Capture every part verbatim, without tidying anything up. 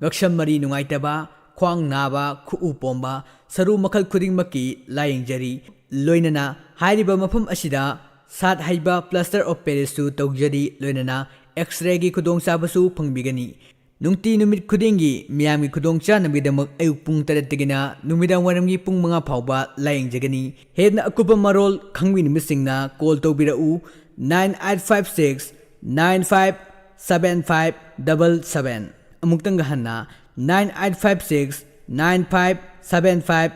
ꯉꯛꯁꯝ ꯃꯔꯤ ꯅꯨꯡꯉꯥꯏꯇꯕ, ꯈ꯭ꯋꯥꯡ ꯅꯥꯕ, ꯈꯨꯎ ꯄꯣꯝꯕ, ꯁꯔꯨ ꯃꯈꯜ ꯈꯨꯗꯤꯡꯃꯛꯀꯤ ꯂꯥꯌꯦꯡꯖꯔꯤ꯫ ꯂꯣꯏꯅꯅ ꯍꯥꯏꯔꯤꯕ ꯃꯐꯝ ꯑꯁꯤꯗ ꯁꯥꯠ ꯍꯩꯕ plaster of Parisꯁꯨ ꯇꯧꯖꯔꯤ, ꯂꯣꯏꯅꯅ X-rayꯒꯤ ꯈꯨꯗꯣꯡꯆꯥꯕꯁꯨ ꯐꯪꯕꯤꯒꯅꯤ꯫ ꯅꯨꯡꯇꯤ ꯅꯨꯃꯤꯠ ꯈꯨꯗꯤꯡꯒꯤ ꯃꯤꯌꯥꯝꯒꯤ ꯈꯨꯗꯣꯡꯆꯥꯅꯕꯒꯤꯗꯃꯛ ꯑꯌꯨꯛ ꯄꯨꯡ ꯇꯔꯦꯠꯇꯒꯤꯅ ꯅꯨꯃꯤꯗꯥꯡ ꯋꯥꯏꯔꯝꯒꯤ ꯄꯨꯡ ꯃꯉꯥ ꯐꯥꯎꯕ ꯂꯥꯌꯦꯡꯖꯒꯅꯤ꯫ ꯍꯦꯟꯅ ꯑꯀꯨꯞꯄ ꯃꯔꯣꯜ ꯈꯪꯕꯤꯅꯤꯡꯕꯁꯤꯡꯅ call ꯇꯧꯕꯤꯔꯛꯎ, nine eight five six nine five seven five double seven꯫ ꯑꯃꯨꯛꯇꯪꯒ ꯍꯟꯅ, nine eight five six nine five seven five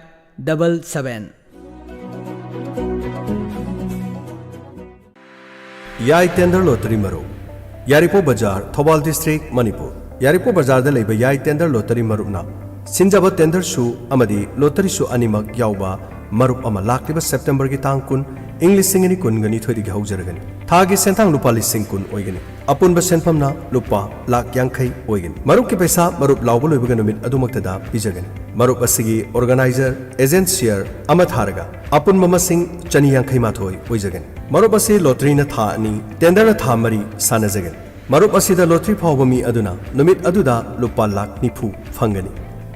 double seven꯫ ꯌꯥꯏ ꯇꯦꯟꯗꯔ ꯂꯣꯇꯔꯤ ꯃꯔꯨꯞ, ꯌꯥꯏꯔꯤꯄꯣꯛ ꯕꯖꯥꯔ, ꯊꯧꯕꯥꯜ ꯗꯤꯁꯇ꯭ꯔꯤꯛ, ꯃꯅꯤꯄꯨꯔ꯫ ꯌꯥꯏꯔꯤꯄꯣꯛ ꯕꯖꯥꯔꯗ ꯂꯩꯕ ꯌꯥꯏ ꯇꯦꯟꯗꯔ ꯂꯣꯇꯔꯤ ꯃꯔꯨꯞꯅ ꯁꯤꯟꯖꯕ ꯇꯦꯟꯗꯔꯁꯨ ꯑꯃꯗꯤ ꯂꯣꯇꯔꯤꯁꯨ ꯑꯅꯤꯃꯛ ꯌꯥꯎꯕ ꯃꯔꯨꯞ ꯑꯃ ꯂꯥꯛꯂꯤꯕ ꯁꯦꯞꯇꯦꯝꯕꯔꯒꯤ ꯇꯥꯡ ꯀꯨꯟ, ꯏꯪ ꯂꯤꯁꯤꯡ ꯑꯅꯤ ꯀꯨꯟꯒ ꯅꯤꯊꯣꯏꯗꯒꯤ ꯍꯧꯖꯔꯒꯅꯤ꯫ ꯊꯥꯒꯤ ꯁꯦꯟꯊꯥꯡ ꯂꯨꯄꯥ ꯂꯤꯁꯤꯡ ꯀꯨꯟ ꯑꯣꯏꯒꯅꯤ꯫ ꯑꯄꯨꯟꯕ ꯁꯦꯟꯐꯝꯅ ꯂꯨꯄꯥ ꯂꯥꯈ ꯌꯥꯡꯈꯩ ꯑꯣꯏꯒꯅꯤ꯫ ꯃꯔꯨꯞꯀꯤ ꯄꯩꯁꯥ ꯃꯔꯨꯞ ꯂꯥꯎꯕ ꯂꯣꯏꯕꯒ ꯅꯨꯃꯤꯠ ꯑꯗꯨꯃꯛꯇꯗ ꯄꯤꯖꯒꯅꯤ꯫ ꯃꯔꯨꯞ ꯑꯁꯤꯒꯤ organizer agent share ꯑꯃ ꯊꯥꯔꯒ ꯑꯄꯨꯟꯕ ꯃꯁꯤꯡ ꯆꯅꯤ ꯌꯥꯡꯈꯩ ꯃꯥꯊꯣꯏ ꯑꯣꯏꯖꯒꯅꯤ꯫ ꯃꯔꯨꯞ ꯑꯁꯤ ꯂꯣꯇꯔꯤꯅ ꯊꯥ ꯑꯅꯤ, ꯇꯦꯟꯗꯔꯅ ꯊꯥ ꯃꯔꯤ ꯁꯥꯟꯅꯖꯒꯅꯤ꯫ ꯃꯔꯨꯞ ꯑꯁꯤꯗ ꯂꯣꯇꯔꯤ ꯐꯥꯎꯕ ꯃꯤ ꯑꯗꯨꯅ ꯅꯨꯃꯤꯠ ꯑꯗꯨꯗ ꯂꯨꯄꯥ ꯂꯥꯈ ꯅꯤꯐꯨ ꯐꯪꯒꯅꯤ꯫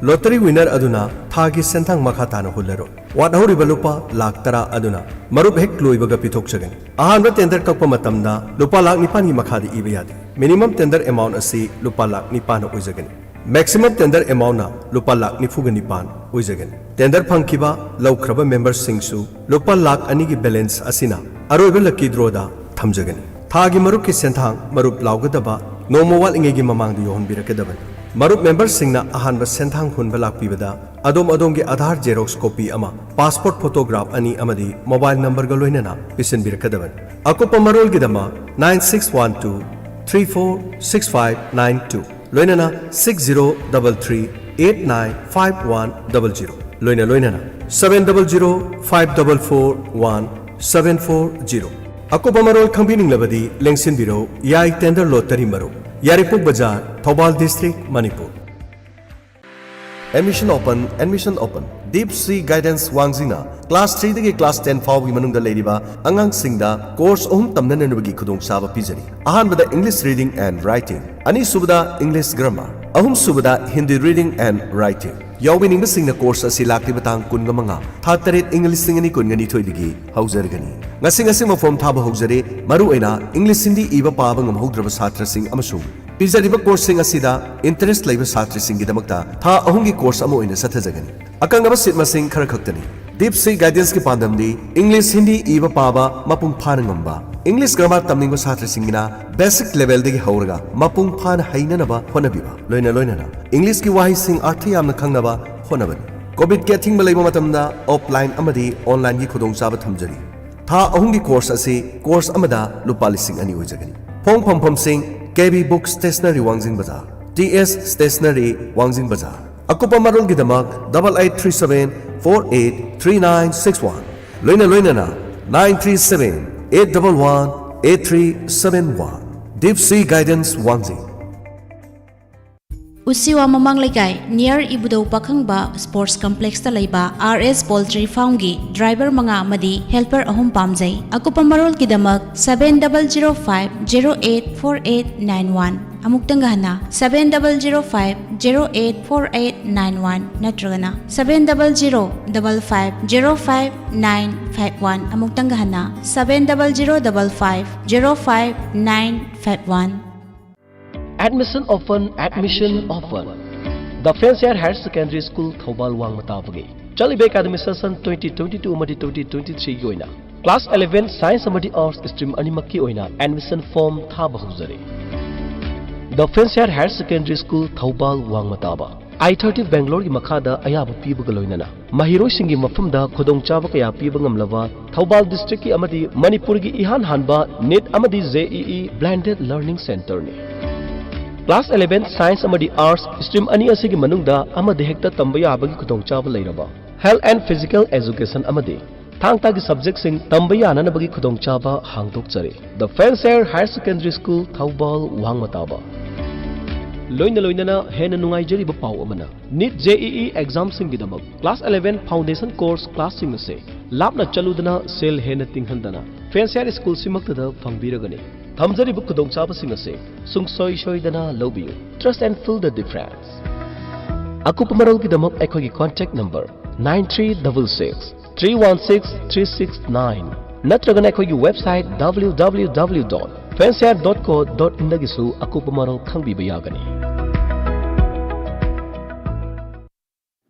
ꯂꯣꯇꯔꯤ winner ꯑꯗꯨꯅ ꯊꯥꯒꯤ ꯁꯦꯟꯊꯥꯡ ꯃꯈꯥ ꯇꯥꯅ ꯍꯨꯜꯂꯔꯣꯏ꯫ ꯋꯥꯠꯍꯧꯔꯤꯕ ꯂꯨꯄꯥ ꯂꯥꯈ ꯇꯔꯥ ꯑꯗꯨꯅ ꯃꯔꯨꯞ ꯍꯦꯛ ꯂꯣꯏꯕꯒ ꯄꯤꯊꯣꯛꯆꯒꯅꯤ꯫ ꯑꯍꯥꯟꯕ ꯇꯦꯟꯗꯔ ꯀꯛꯄ ꯃꯇꯝꯗ ꯂꯨꯄꯥ ꯂꯥꯈ ꯅꯤꯄꯥꯟꯒꯤ ꯃꯈꯥꯗꯤ ꯏꯕ ꯌꯥꯗꯦ꯫ Minimum tender amount ꯑꯁꯤ ꯂꯨꯄꯥ ꯂꯥꯈ ꯅꯤꯄꯥꯟ ꯑꯣꯏꯖꯒꯅꯤ꯫ Maximum tender amountꯅ ꯂꯨꯄꯥ ꯂꯥꯈ ꯅꯤꯐꯨꯒ ꯅꯤꯄꯥꯟ ꯑꯣꯏꯖꯒꯅꯤ꯫ ꯇꯦꯟꯗꯔ ꯐꯪꯈꯤꯕ ꯂꯧꯈ꯭ꯔꯕ ꯃꯦꯝꯕꯔꯁꯤꯡꯁꯨ ꯂꯨꯄꯥ ꯂꯥꯈ ꯑꯅꯤꯒꯤ balance ꯑꯁꯤꯅ ꯑꯔꯣꯏꯕ lucky drawꯗ ꯊꯝꯖꯒꯅꯤ꯫ ꯊꯥꯒꯤ ꯃꯔꯨꯞꯀꯤ ꯁꯦꯟꯊꯥꯡ ꯃꯔꯨꯞ ꯂꯥꯎꯒꯗꯕ ꯅꯣꯡꯃ ꯋꯥꯠꯂꯤꯉꯩꯒꯤ ꯃꯃꯥꯡꯗ ꯌꯧꯍꯟꯕꯤꯔꯛꯀꯗꯕꯅꯤ꯫ ꯃꯔꯨꯞ ꯃꯦꯝꯕꯔꯁꯤꯡꯅ ꯑꯍꯥꯟꯕ ꯁꯦꯟꯊꯥꯡ ꯍꯨꯟꯕ ꯂꯥꯛꯄꯤꯕꯗ ꯑꯗꯣꯝ ꯑꯗꯣꯝꯒꯤ ꯑꯥꯙꯥꯔ xerox copy ꯑꯃ, passport photograph ꯑꯅꯤ ꯑꯃꯗꯤ mobile numberꯒ ꯂꯣꯏꯅꯅ ꯄꯤꯁꯤꯟꯕꯤꯔꯛꯀꯗꯕꯅꯤ꯫ ꯑꯀꯨꯞꯄ ꯃꯔꯣꯜꯒꯤꯗꯃꯛ nine six one two three four six five nine two, ꯂꯣꯏꯅꯅ six zero double three eight nine five one double zero, ꯂꯣꯏꯅ ꯂꯣꯏꯅꯅ seven double zero five double four one seven four zero꯫ ꯑꯀꯨꯞꯄ ꯃꯔꯣꯜ ꯈꯪꯕꯤꯅꯤꯡꯂꯕꯗꯤ ꯂꯦꯡꯁꯤꯟꯕꯤꯔꯧ ꯌꯥꯏ tender lottery ꯃꯔꯨꯞ, ꯌꯥꯏꯔꯤꯄꯣꯛ ꯕꯖꯥꯔ, Thoubal district, Manipur. Admission open, admission open. Deep Sea Guidance ꯋꯥꯡꯖꯤꯡꯅ class threeꯗꯒꯤ class ten ꯐꯥꯎꯕꯒꯤ ꯃꯅꯨꯡꯗ ꯂꯩꯔꯤꯕ ꯑꯉꯥꯡꯁꯤꯡꯗ course ꯑꯍꯨꯝ ꯇꯝꯅꯅꯕꯒꯤ ꯈꯨꯗꯣꯡꯆꯥꯕ ꯄꯤꯖꯔꯤ꯫ ꯑꯍꯥꯟꯕꯗ English Reading and Writing, ꯑꯅꯤꯁꯨꯕꯗ English Grammar, ꯑꯍꯨꯝꯁꯨꯕꯗ Hindi Reading and Writing꯫ ꯌꯥꯎꯕꯤꯅꯤꯡꯕꯁꯤꯡꯅ course ꯑꯁꯤ ꯂꯥꯛꯂꯤꯕ ꯇꯥꯡ ꯀꯨꯟꯃꯉꯥ, ꯊꯥ ꯇꯔꯦꯠ, ꯏꯪ ꯂꯤꯁꯤꯡ ꯑꯅꯤ ꯀꯨꯟꯅꯤꯊꯣꯏꯗꯒꯤ ꯍꯧꯖꯔꯒꯅꯤ꯫ ꯉꯁꯤ ꯉꯁꯤꯃꯛ form ꯊꯥꯕ ꯍꯧꯖꯔꯦ꯫ ꯃꯔꯨꯑꯣꯏꯅ English Hindi ꯏꯕ ꯄꯥꯕ ꯉꯝꯍꯧꯗ꯭ꯔꯕ ꯁꯥꯇ꯭ꯔꯁꯤꯡ ꯑꯃꯁꯨꯡ ꯄꯤꯖꯔꯤꯕ courseꯁꯤꯡ ꯑꯁꯤꯗ interest ꯂꯩꯕ ꯁꯥꯇ꯭ꯔꯁꯤꯡꯒꯤꯗꯃꯛꯇ ꯊꯥ ꯑꯍꯨꯝꯒꯤ course ꯑꯃ ꯑꯣꯏꯅ ꯆꯠꯊꯖꯒꯅꯤ꯫ ꯑꯀꯛꯅꯕ seat ꯃꯁꯤꯡ ꯈꯔ ꯈꯛꯇꯅꯤ꯫ Deep Sea Guidanceꯀꯤ ꯄꯥꯟꯗꯝꯗꯤ English Hindi ꯏꯕ ꯄꯥꯕ ꯃꯄꯨꯡ ꯐꯥꯅ ꯉꯝꯕ, English grammar ꯇꯝꯅꯤꯡꯕ ꯁꯥꯇ꯭ꯔꯁꯤꯡꯒꯤꯅ basic levelꯗꯒꯤ ꯍꯧꯔꯒ ꯃꯄꯨꯡ ꯐꯥꯅ ꯍꯩꯅꯅꯕ ꯍꯣꯠꯅꯕꯤꯕ, ꯂꯣꯏꯅ ꯂꯣꯏꯅꯅ Englishꯀꯤ ꯋꯥꯍꯩꯁꯤꯡ ꯑꯔꯊ ꯌꯥꯝꯅ ꯈꯪꯅꯕ ꯍꯣꯠꯅꯕꯅꯤ꯫ COVIDꯀꯤ ꯑꯊꯤꯡꯕ ꯂꯩꯕ ꯃꯇꯝꯗ offline ꯑꯃꯗꯤ onlineꯒꯤ ꯈꯨꯗꯣꯡꯆꯥꯕ ꯊꯝꯖꯔꯤ꯫ ꯊꯥ ꯑꯍꯨꯝꯒꯤ course ꯑꯁꯤ course ꯑꯃꯗ ꯂꯨꯄꯥ ꯂꯤꯁꯤꯡ ꯑꯅꯤ ꯑꯣꯏꯖꯒꯅꯤ꯫ ꯐꯣꯡ ꯐꯝꯐꯝꯁꯤꯡ: KB Book Stationery, ꯋꯥꯡꯖꯤꯡ ꯕꯖꯥꯔ, TS Stationery, ꯋꯥꯡꯖꯤꯡ ꯕꯖꯥꯔ꯫ ꯑꯀꯨꯞꯄ ꯃꯔꯣꯜꯒꯤꯗꯃꯛ double eight three seven four eight three nine six one, ꯂꯣꯏꯅ ꯂꯣꯏꯅꯅ nine three seven eight double one eight three seven one꯫ Deep Sea Guidance, ꯋꯥꯡꯖꯤꯡ꯫ ꯎꯁꯤꯋꯥ ꯃꯃꯥꯡ ꯂꯩꯀꯥꯏ, near ꯏꯕꯨꯙꯧ ꯄꯥꯈꯪꯕ Sports Complexꯇ ꯂꯩꯕ RS Poultry Farmꯒꯤ driver ꯃꯉꯥ ꯑꯃꯗꯤ helper ꯑꯍꯨꯝ ꯄꯥꯝꯖꯩ꯫ ꯑꯀꯨꯞꯄ ꯃꯔꯣꯜꯒꯤꯗꯃꯛ seven double zero five zero eight four eight nine one, ꯑꯃꯨꯛꯇꯪꯒ ꯍꯟꯅ, seven double zero five zero eight four eight nine one ꯅꯠꯇ꯭ꯔꯒꯅ seven double zero double five zero five nine five one, ꯑꯃꯨꯛꯇꯪꯒ ꯍꯟꯅ, seven double zero double five zero five nine five one꯫ Admission open, admission open꯫ The Fancier Higher Secondary School, Thoubal ꯋꯥꯡꯃ ꯇꯥꯕꯒꯤ ꯆꯠꯂꯤꯕ academic session twenty twenty-two ꯑꯃꯗꯤ twenty twenty-threeꯒꯤ ꯑꯣꯏꯅ class eleven Science ꯑꯃꯗꯤ Arts stream ꯑꯅꯤꯃꯛꯀꯤ ꯑꯣꯏꯅ admission form ꯊꯥꯕ ꯍꯧꯖꯔꯦ꯫ The Fancier Higher Secondary School, Thoubal ꯋꯥꯡꯃ ꯇꯥꯕ꯫ I thirty Bangaloreꯒꯤ ꯃꯈꯥꯗ ꯑꯌꯥꯕ ꯄꯤꯕꯒ ꯂꯣꯏꯅꯅ ꯃꯍꯩꯔꯣꯏꯁꯤꯡꯒꯤ ꯃꯐꯝꯗ ꯈꯨꯗꯣꯡꯆꯥꯕ ꯀꯌꯥ ꯄꯤꯕ ꯉꯝꯂꯕ ꯊꯧꯕꯥꯜ districtꯀꯤ ꯑꯃꯗꯤ ꯃꯅꯤꯄꯨꯔꯒꯤ ꯏꯍꯥꯟ ꯍꯥꯟꯕ NEET ꯑꯃꯗꯤ JEE blended learning centreꯅꯤ꯫ Class eleven Science ꯑꯃꯗꯤ Arts stream ꯑꯅꯤ ꯑꯁꯤꯒꯤ ꯃꯅꯨꯡꯗ ꯑꯃꯗ ꯍꯦꯛꯇ ꯇꯝꯕ ꯌꯥꯕꯒꯤ ꯈꯨꯗꯣꯡꯆꯥꯕ ꯂꯩꯔꯕ Health and Physical Education ꯑꯃꯗꯤ ꯊꯥꯡ ꯇꯥꯒꯤ subjectꯁꯤꯡ ꯇꯝꯕ ꯌꯥꯅꯅꯕꯒꯤ ꯈꯨꯗꯣꯡꯆꯥꯕ ꯍꯥꯡꯗꯣꯛꯆꯔꯤ꯫ The Fancier Higher Secondary School, Thoubal ꯋꯥꯡꯃ ꯇꯥꯕ꯫ ꯂꯣꯏꯅ ꯂꯣꯏꯅꯅ ꯍꯦꯟꯅ ꯅꯨꯡꯉꯥꯏꯖꯔꯤꯕ ꯄꯥꯎ ꯑꯃꯅ, NEET JEE examꯁꯤꯡꯒꯤꯗꯃꯛ class eleven foundation course classꯁꯤꯡ ꯑꯁꯤ ꯂꯥꯞꯅ ꯆꯠꯂꯨꯗꯅ ꯁꯦꯜ ꯍꯦꯟꯅ ꯇꯤꯡꯍꯟꯗꯅ Fancier Schoolꯁꯤꯃꯛꯇꯗ ꯐꯪꯕꯤꯔꯒꯅꯤ꯫ ꯊꯝꯖꯔꯤꯕ ꯈꯨꯗꯣꯡꯆꯥꯕꯁꯤꯡ ꯑꯁꯤ ꯁꯨꯡꯁꯣꯏ ꯁꯣꯏꯗꯅ ꯂꯧꯕꯤꯌꯨ꯫ Trust and feel the difference꯫ ꯑꯀꯨꯞꯄ ꯃꯔꯣꯜꯒꯤꯗꯃꯛ ꯑꯩꯈꯣꯏꯒꯤ contact number nine three double six three one six three six nine ꯅꯠꯇ꯭ꯔꯒꯅ ꯑꯩꯈꯣꯏꯒꯤ website W W W dot fancier dot co dot in ꯗꯒꯤꯁꯨ ꯑꯀꯨꯞꯄ ꯃꯔꯣꯜ ꯈꯪꯕꯤꯕ ꯌꯥꯒꯅꯤ꯫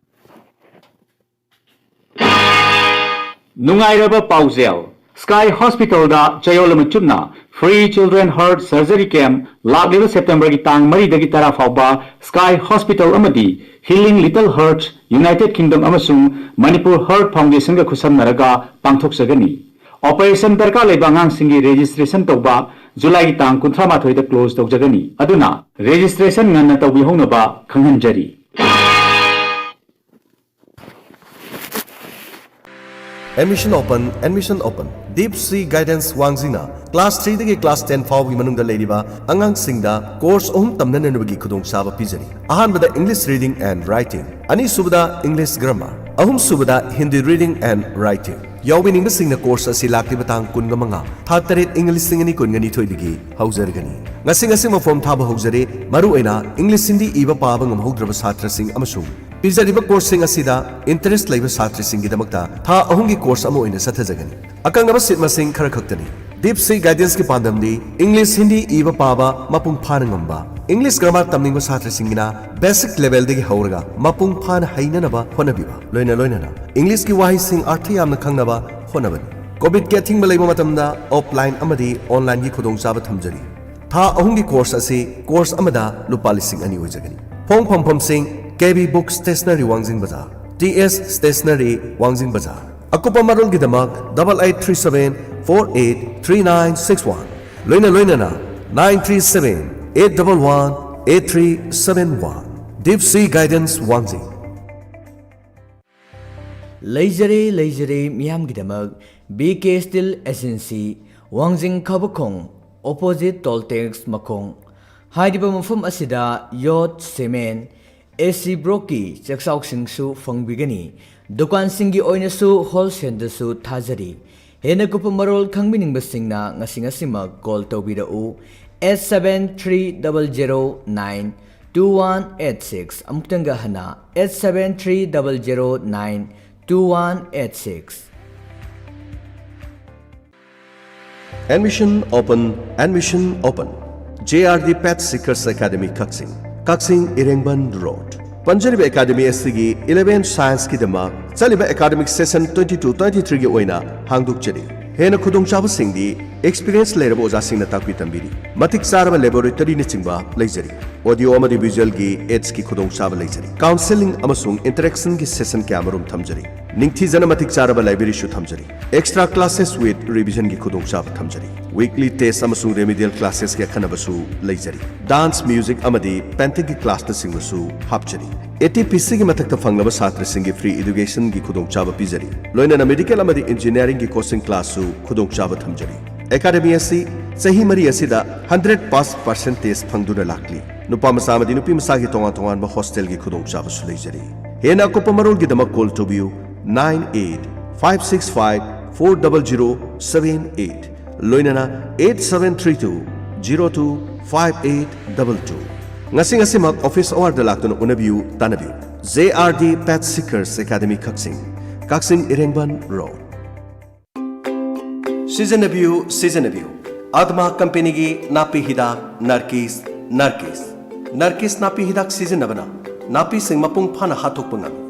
ꯅꯨꯡꯉꯥꯏꯔꯕ ꯄꯥꯎꯖꯦꯜ꯫ Sky Hospital ꯗ ꯆꯌꯣꯜ ꯑꯃ ꯆꯨꯞꯅ free children heart surgery camp ꯂꯥꯛꯂꯤꯕ September ꯒꯤ ꯇꯥꯡ ꯃꯔꯤꯗꯒꯤ ꯇꯔꯥ ꯐꯥꯎꯕ Sky Hospital ꯑꯃꯗꯤ Healing Little Hearts United Kingdom ꯑꯃꯁꯨꯡ Manipur Heart Foundation ꯒ ꯈꯨꯠꯁꯝꯅꯔꯒ ꯄꯥꯡꯊꯣꯛꯆꯒꯅꯤ꯫ Operation ꯗꯔꯀꯥꯔ ꯂꯩꯕ ꯑꯉꯥꯡꯁꯤꯡꯒꯤ registration ꯇꯧꯕ July ꯒꯤ ꯇꯥꯡ ꯀꯨꯟꯊ꯭ꯔꯥ ꯃꯥꯊꯣꯏꯗ close ꯇꯧꯖꯒꯅꯤ꯫ ꯑꯗꯨꯅ registration ꯉꯟꯅ ꯇꯧꯕꯤꯍꯧꯅꯕ ꯈꯪꯍꯟꯖꯔꯤ꯫ Admission open, admission open. Deep Sea Guidance ꯋꯥꯡꯖꯤꯡꯅ class three ꯗꯒꯤ class ten ꯐꯥꯎꯕꯒꯤ ꯃꯅꯨꯡꯗ ꯂꯩꯔꯤꯕ ꯑꯉꯥꯡꯁꯤꯡꯗ course ꯑꯍꯨꯝ ꯇꯝꯅꯅꯕꯒꯤ ꯈꯨꯗꯣꯡꯆꯥꯕ ꯄꯤꯖꯔꯤ꯫ ꯑꯍꯥꯟꯕꯗ English Reading and Writing, ꯑꯅꯤꯁꯨꯕꯗ English Grammar, ꯑꯍꯨꯝꯁꯨꯕꯗ Hindi Reading and Writing꯫ ꯌꯥꯎꯕꯤꯅꯤꯡꯕꯁꯤꯡꯅ course ꯑꯁꯤ ꯂꯥꯛꯂꯤꯕ ꯇꯥꯡ ꯀꯨꯟꯃꯉꯥ, ꯊꯥ ꯇꯔꯦꯠ, ꯏꯪ ꯂꯤꯁꯤꯡ ꯑꯅꯤ ꯀꯨꯟꯅꯤꯊꯣꯏꯗꯒꯤ ꯍꯧꯖꯔꯒꯅꯤ꯫ ꯉꯁꯤ ꯉꯁꯤꯃꯛ form ꯊꯥꯕ ꯍꯧꯖꯔꯤ꯫ ꯃꯔꯨꯑꯣꯏꯅ English Hindi ꯏꯕ ꯄꯥꯕ ꯉꯝꯍꯧꯗ꯭ꯔꯕ ꯁꯥꯇ꯭ꯔꯁꯤꯡ ꯑꯃꯁꯨꯡ ꯄꯤꯖꯔꯤꯕ course ꯁꯤꯡ ꯑꯁꯤꯗ interest ꯂꯩꯕ ꯁꯥꯇ꯭ꯔꯁꯤꯡꯒꯤꯗꯃꯛꯇ ꯊꯥ ꯑꯍꯨꯝꯒꯤ course ꯑꯃ ꯑꯣꯏꯅ ꯆꯠꯊꯖꯒꯅꯤ꯫ ꯑꯀꯛꯅꯕ seat ꯃꯁꯤꯡ ꯈꯔ ꯈꯛꯇꯅꯤ꯫ Deep Sea Guidance ꯀꯤ ꯄꯥꯟꯗꯝꯗꯤ English Hindi ꯏꯕ ꯄꯥꯕ ꯃꯄꯨꯡ ꯐꯥꯅ ꯉꯝꯕ, English Grammar ꯇꯝꯅꯤꯡꯕ ꯁꯥꯇ꯭ꯔꯁꯤꯡꯒꯤꯅ basic level ꯗꯒꯤ ꯍꯧꯔꯒ ꯃꯄꯨꯡ ꯐꯥꯅ ꯍꯩꯅꯅꯕ ꯍꯣꯠꯅꯕꯤꯕ, ꯂꯣꯏꯅ ꯂꯣꯏꯅꯅ English ꯀꯤ ꯋꯥꯍꯩꯁꯤꯡ ꯑꯔꯊ ꯌꯥꯝꯅ ꯈꯪꯅꯕ ꯍꯣꯠꯅꯕꯅꯤ꯫ COVID ꯀꯤ ꯑꯊꯤꯡꯕ ꯂꯩꯕ ꯃꯇꯝꯗ offline ꯑꯃꯗꯤ online ꯒꯤ ꯈꯨꯗꯣꯡꯆꯥꯕ ꯊꯝꯖꯔꯤ꯫ ꯊꯥ ꯑꯍꯨꯝꯒꯤ course ꯑꯁꯤ course ꯑꯃꯗ ꯂꯨꯄꯥ ꯂꯤꯁꯤꯡ ꯑꯅꯤ ꯑꯣꯏꯖꯒꯅꯤ꯫ ꯐꯣꯡ ꯐꯪꯐꯝꯁꯤꯡ: K B Book Stationery ꯋꯥꯡꯖꯤꯡ ꯕꯖꯥꯔ, T S Stationery ꯋꯥꯡꯖꯤꯡ ꯕꯖꯥꯔ꯫ ꯑꯀꯨꯞꯄ ꯃꯔꯣꯜꯒꯤꯗꯃꯛ double eight three seven four eight three nine six one, ꯂꯣꯏꯅ ꯂꯣꯏꯅꯅ nine three seven eight double one eight three seven one꯫ Deep Sea Guidance ꯋꯥꯡꯖꯤꯡ꯫ ꯂꯩꯖꯔꯦ, ꯂꯩꯖꯔꯦ ꯃꯤꯌꯥꯝꯒꯤꯗꯃꯛ B K Steel Agency, ꯋꯥꯡꯖꯤꯡ ꯈꯕꯈꯣꯡ, opposite toll tax ꯃꯈꯣꯡ꯫ ꯍꯥꯏꯔꯤꯕ ꯃꯐꯝ ꯑꯁꯤꯗ ꯌꯣꯠ, cement, A C block ꯀꯤ ꯆꯦꯛꯆꯥꯎꯁꯤꯡꯁꯨ ꯐꯪꯕꯤꯒꯅꯤ꯫ ꯗꯨꯀꯥꯟꯁꯤꯡꯒꯤ ꯑꯣꯏꯅꯁꯨ wholesale ꯗꯁꯨ ꯊꯥꯖꯔꯤ꯫ ꯍꯦꯟꯅ ꯀꯨꯞꯄ ꯃꯔꯣꯜ ꯈꯪꯕꯤꯅꯤꯡꯕꯁꯤꯡꯅ ꯉꯁꯤ ꯉꯁꯤꯃꯛ call ꯇꯧꯕꯤꯔꯛꯎ, eight seven three double zero nine two one eight six꯫ ꯑꯃꯨꯛꯇꯪꯒ ꯍꯟꯅ, eight seven three double zero nine two one eight six꯫ Admission open, admission open. J R D Path Seekers Academy, ꯀꯛꯆꯤꯡ, ꯀꯛꯆꯤꯡ ꯏꯔꯦꯡꯕꯟ road. ꯄꯟꯖꯔꯤꯕ academy ꯑꯁꯤꯒꯤ eleven science ꯀꯤꯗꯃꯛ ꯆꯠꯂꯤꯕ academic session twenty two twenty three ꯒꯤ ꯑꯣꯏꯅ ꯍꯥꯡꯗꯣꯛꯆꯔꯤ꯫ ꯍꯦꯟꯅ ꯈꯨꯗꯣꯡꯆꯥꯕꯁꯤꯡꯗꯤ experience ꯂꯩꯔꯕ ꯑꯣꯖꯥꯁꯤꯡꯅ ꯇꯥꯛꯄꯤ ꯇꯝꯕꯤꯔꯤ꯫ ꯃꯇꯤꯛ ꯆꯥꯔꯕ laboratory ꯅꯆꯤꯡꯕ ꯂꯩꯖꯔꯤ꯫ Audio ꯑꯃꯗꯤ visual ꯒꯤ aids ꯀꯤ ꯈꯨꯗꯣꯡꯆꯥꯕ ꯂꯩꯖꯔꯤ꯫ Counselling ꯑꯃꯁꯨꯡ interaction ꯒꯤ session ꯀꯌꯥꯃꯔꯨꯝ ꯊꯝꯖꯔꯤ꯫ ꯅꯤꯡꯊꯤꯖꯅ ꯃꯇꯤꯛ ꯆꯥꯔꯕ library ꯁꯨ ꯊꯝꯖꯔꯤ꯫ Extra classes with revision ꯒꯤ ꯈꯨꯗꯣꯡꯆꯥꯕ ꯊꯝꯖꯔꯤ꯫ Weekly test ꯑꯃꯁꯨꯡ remedial classes ꯀꯤ ꯑꯈꯟꯅꯕꯁꯨ ꯂꯩꯖꯔꯤ꯫ Dance, music ꯑꯃꯗꯤ painting ꯒꯤ class ꯅꯆꯤꯡꯕꯁꯨ ꯍꯥꯞꯆꯔꯤ꯫ A T P C ꯒꯤ ꯃꯊꯛꯇ ꯐꯪꯂꯕ ꯁꯥꯇ꯭ꯔꯁꯤꯡꯒꯤ free education ꯒꯤ ꯈꯨꯗꯣꯡꯆꯥꯕ ꯄꯤꯖꯔꯤ꯫ ꯂꯣꯏꯅꯅ medical ꯑꯃꯗꯤ engineering ꯒꯤ coaching class ꯁꯨ ꯈꯨꯗꯣꯡꯆꯥꯕ ꯊꯝꯖꯔꯤ꯫ ꯑꯦꯀꯥꯗꯃꯤ ꯑꯁꯤ ꯆꯍꯤ ꯃꯔꯤ ꯑꯁꯤꯗ hundred pass percentage ꯐꯪꯗꯨꯅ ꯂꯥꯛꯂꯤ꯫ ꯅꯨꯄꯥ ꯃꯆꯥ ꯑꯃꯗꯤ ꯅꯨꯄꯤ ꯃꯆꯥꯒꯤ ꯇꯣꯉꯥꯟ ꯇꯣꯉꯥꯟꯕ hostel ꯒꯤ ꯈꯨꯗꯣꯡꯆꯥꯕꯁꯨ ꯂꯩꯖꯔꯤ꯫ ꯍꯦꯟꯅ ꯑꯀꯨꯞꯄ ꯃꯔꯣꯜꯒꯤꯗꯃꯛ call ꯇꯧꯕꯤꯌꯨ, nine eight five six five four double zero seven eight, ꯂꯣꯏꯅꯅ eight seven three two zero two five eight double two꯫ ꯉꯁꯤ ꯉꯁꯤꯃꯛ office hour ꯗ ꯂꯥꯛꯇꯨꯅ ꯎꯅꯕꯤꯌꯨ, ꯇꯥꯟꯅꯕꯤꯌꯨ꯫ J R D Path Seekers Academy, ꯀꯛꯆꯤꯡ, ꯀꯛꯆꯤꯡ ꯏꯔꯦꯡꯕꯟ ꯔꯣꯗ꯫ ꯁꯤꯖꯤꯟꯅꯕꯤꯌꯨ, ꯁꯤꯖꯤꯟꯅꯕꯤꯌꯨ꯫ ꯑꯗꯃꯥ ꯀꯝꯄꯦꯅꯤꯒꯤ ꯅꯥꯄꯤ ꯍꯤꯗꯥꯛ ꯅꯔꯀꯤꯁ, ꯅꯔꯀꯤꯁ꯫ ꯅꯔꯀꯤꯁ ꯅꯥꯄꯤ ꯍꯤꯗꯥꯛ ꯁꯤꯖꯤꯟꯅꯕꯅ ꯅꯥꯄꯤꯁꯤꯡ ꯃꯄꯨꯡ ꯐꯥꯅ ꯍꯥꯠꯇꯣꯛꯄ ꯉꯝꯃꯤ꯫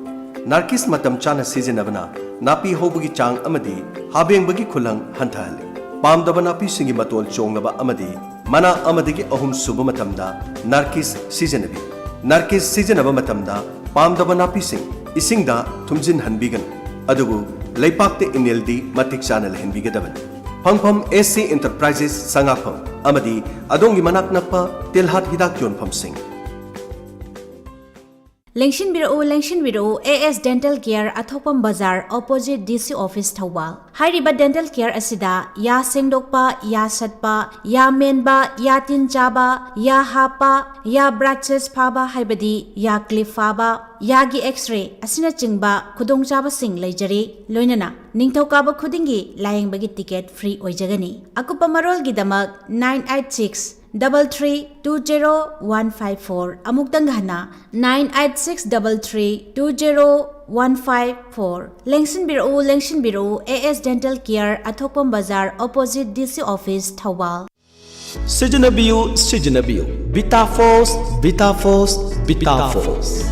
ꯅꯔꯀꯤꯁ ꯃꯇꯝ ꯆꯥꯅ ꯁꯤꯖꯤꯟꯅꯕꯅ ꯅꯥꯄꯤ ꯍꯧꯕꯒꯤ ꯆꯥꯡ ꯑꯃꯗꯤ ꯍꯥꯕꯦꯡꯕꯒꯤ ꯈꯨꯂꯪ ꯍꯟꯊꯍꯜꯂꯤ꯫ ꯄꯥꯝꯗꯕ ꯅꯥꯄꯤꯁꯤꯡꯒꯤ ꯃꯇꯣꯜ ꯆꯣꯡꯂꯕ ꯑꯃꯗꯤ ꯃꯅꯥ ꯑꯃꯗꯒꯤ ꯑꯍꯨꯝ ꯁꯨꯕ ꯃꯇꯝꯗ ꯅꯔꯀꯤꯁ ꯁꯤꯖꯤꯟꯅꯕꯤꯌꯨ꯫ ꯅꯔꯀꯤꯁ ꯁꯤꯖꯤꯟꯅꯕ ꯃꯇꯝꯗ ꯄꯥꯝꯗꯕ ꯅꯥꯄꯤꯁꯤꯡ ꯏꯁꯤꯡꯗ ꯊꯨꯝꯖꯤꯟꯍꯟꯕꯤꯒꯅꯨ, ꯑꯗꯨꯕꯨ ꯂꯩꯄꯥꯛꯇ ꯏꯅꯤꯜꯗꯤ ꯃꯇꯤꯛ ꯆꯥꯅ ꯂꯩꯍꯟꯕꯤꯒꯗꯕꯅꯤ꯫ ꯐꯪꯐꯝ, S C Enterprises, ꯁꯉꯥꯛꯐꯝ ꯑꯃꯗꯤ ꯑꯗꯣꯝꯒꯤ ꯃꯅꯥꯛ ꯅꯛꯄ ꯇꯤꯜꯍꯥꯠ ꯍꯤꯗꯥꯛ ꯌꯣꯟꯐꯝꯁꯤꯡ꯫ ꯂꯦꯡꯁꯤꯟꯕꯤꯔꯛꯎ, ꯂꯦꯡꯁꯤꯟꯕꯤꯔꯛꯎ, A S Dental Care, ꯑꯊꯣꯛꯄꯝ ꯕꯖꯥꯔ, opposite D C office, Thoubal. ꯍꯥꯏꯔꯤꯕ dental care ꯑꯁꯤꯗ ꯌꯥ ꯁꯦꯡꯗꯣꯛꯄ, ꯌꯥ ꯁꯠꯄ, ꯌꯥ ꯃꯦꯟꯕ, ꯌꯥ ꯇꯤꯟ ꯆꯥꯕ, ꯌꯥ ꯍꯥꯞꯄ, ꯌꯥ braces ꯐꯥꯕ, ꯍꯥꯏꯕꯗꯤ ꯌꯥ clip ꯐꯥꯕ, ꯌꯥꯒꯤ X-ray ꯑꯁꯤꯅꯆꯤꯡꯕ ꯈꯨꯗꯣꯡꯆꯥꯕꯁꯤꯡ ꯂꯩꯖꯔꯤ꯫ ꯂꯣꯏꯅꯅ ꯅꯤꯡꯊꯧꯀꯥꯕ ꯈꯨꯗꯤꯡꯒꯤ ꯂꯥꯌꯦꯡꯕꯒꯤ ticket free ꯑꯣꯏꯖꯒꯅꯤ꯫ ꯑꯀꯨꯞꯄ ꯃꯔꯣꯜꯒꯤꯗꯃꯛ nine eight six double three two zero one five four, ꯑꯃꯨꯛꯇꯪ ꯍꯟꯅ, nine eight six double three two zero one five four꯫ ꯂꯦꯡꯁꯤꯟꯕꯤꯔꯛꯎ, ꯂꯦꯡꯁꯤꯟꯕꯤꯔꯛꯎ, A S Dental Care, ꯑꯊꯣꯛꯄꯝ ꯕꯖꯥꯔ, opposite D C office, Thoubal. ꯁꯤꯖꯤꯟꯅꯕꯤꯌꯨ, ꯁꯤꯖꯤꯟꯅꯕꯤꯌꯨ꯫ Vitaforce, Vitaforce, Vitaforce꯫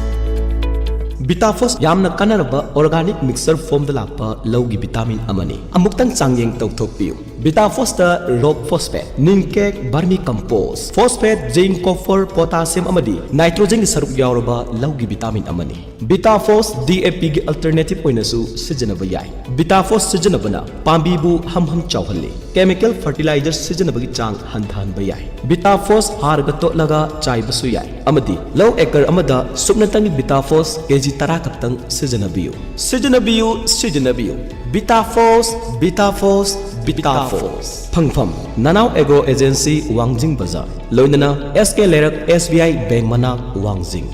Vitaforce ꯌꯥꯝꯅ ꯀꯥꯟꯅꯔꯕ organic mixture formꯗ ꯂꯥꯛꯄ ꯂꯧꯒꯤ vitamin ꯑꯃꯅꯤ꯫ ꯑꯃꯨꯛꯇꯪ ꯆꯥꯡꯌꯦꯡ ꯇꯧꯊꯣꯛꯄꯤꯌꯨ꯫ Vitaforceꯇ rock phosphate, nickel, vermicompost, phosphate, zinc, copper, potassium ꯑꯃꯗꯤ nitrogenꯒꯤ ꯁꯔꯨꯛ ꯌꯥꯎꯔꯕ ꯂꯧꯒꯤ vitamin ꯑꯃꯅꯤ꯫ Vitaforce DAPꯒꯤ alternative ꯑꯣꯏꯅꯁꯨ ꯁꯤꯖꯤꯟꯅꯕ ꯌꯥꯏ꯫ Vitaforce ꯁꯤꯖꯤꯟꯅꯕꯅ ꯄꯥꯝꯕꯤꯕꯨ ꯍꯝ ꯍꯝ ꯆꯥꯎꯍꯜꯂꯤ꯫ Chemical fertilizer ꯁꯤꯖꯤꯟꯅꯕꯒꯤ ꯆꯥꯡ ꯍꯟꯊꯍꯟꯕ ꯌꯥꯏ꯫ Vitaforce ꯍꯥꯔꯒ ꯇꯣꯠꯂꯒ ꯆꯥꯏꯕꯁꯨ ꯌꯥꯏ꯫ ꯑꯃꯗꯤ ꯂꯧ acre ꯑꯃꯗ ꯁꯨꯞꯅꯇꯪꯒꯤ Vitaforce KG ꯇꯔꯥ ꯈꯛꯇꯪ ꯁꯤꯖꯤꯟꯅꯕꯤꯌꯨ꯫ ꯁꯤꯖꯤꯟꯅꯕꯤꯌꯨ, ꯁꯤꯖꯤꯟꯅꯕꯤꯌꯨ꯫ Vitaforce, Vitaforce, Vitaforce꯫ ꯐꯪꯐꯝ: ꯅꯅꯥꯎ Agro Agency, ꯋꯥꯡꯖꯤꯡ ꯕꯖꯥꯔ, ꯂꯣꯏꯅꯅ SK ꯂꯩꯔꯛ, SBI Bank ꯃꯅꯥꯛ, ꯋꯥꯡꯖꯤꯡ꯫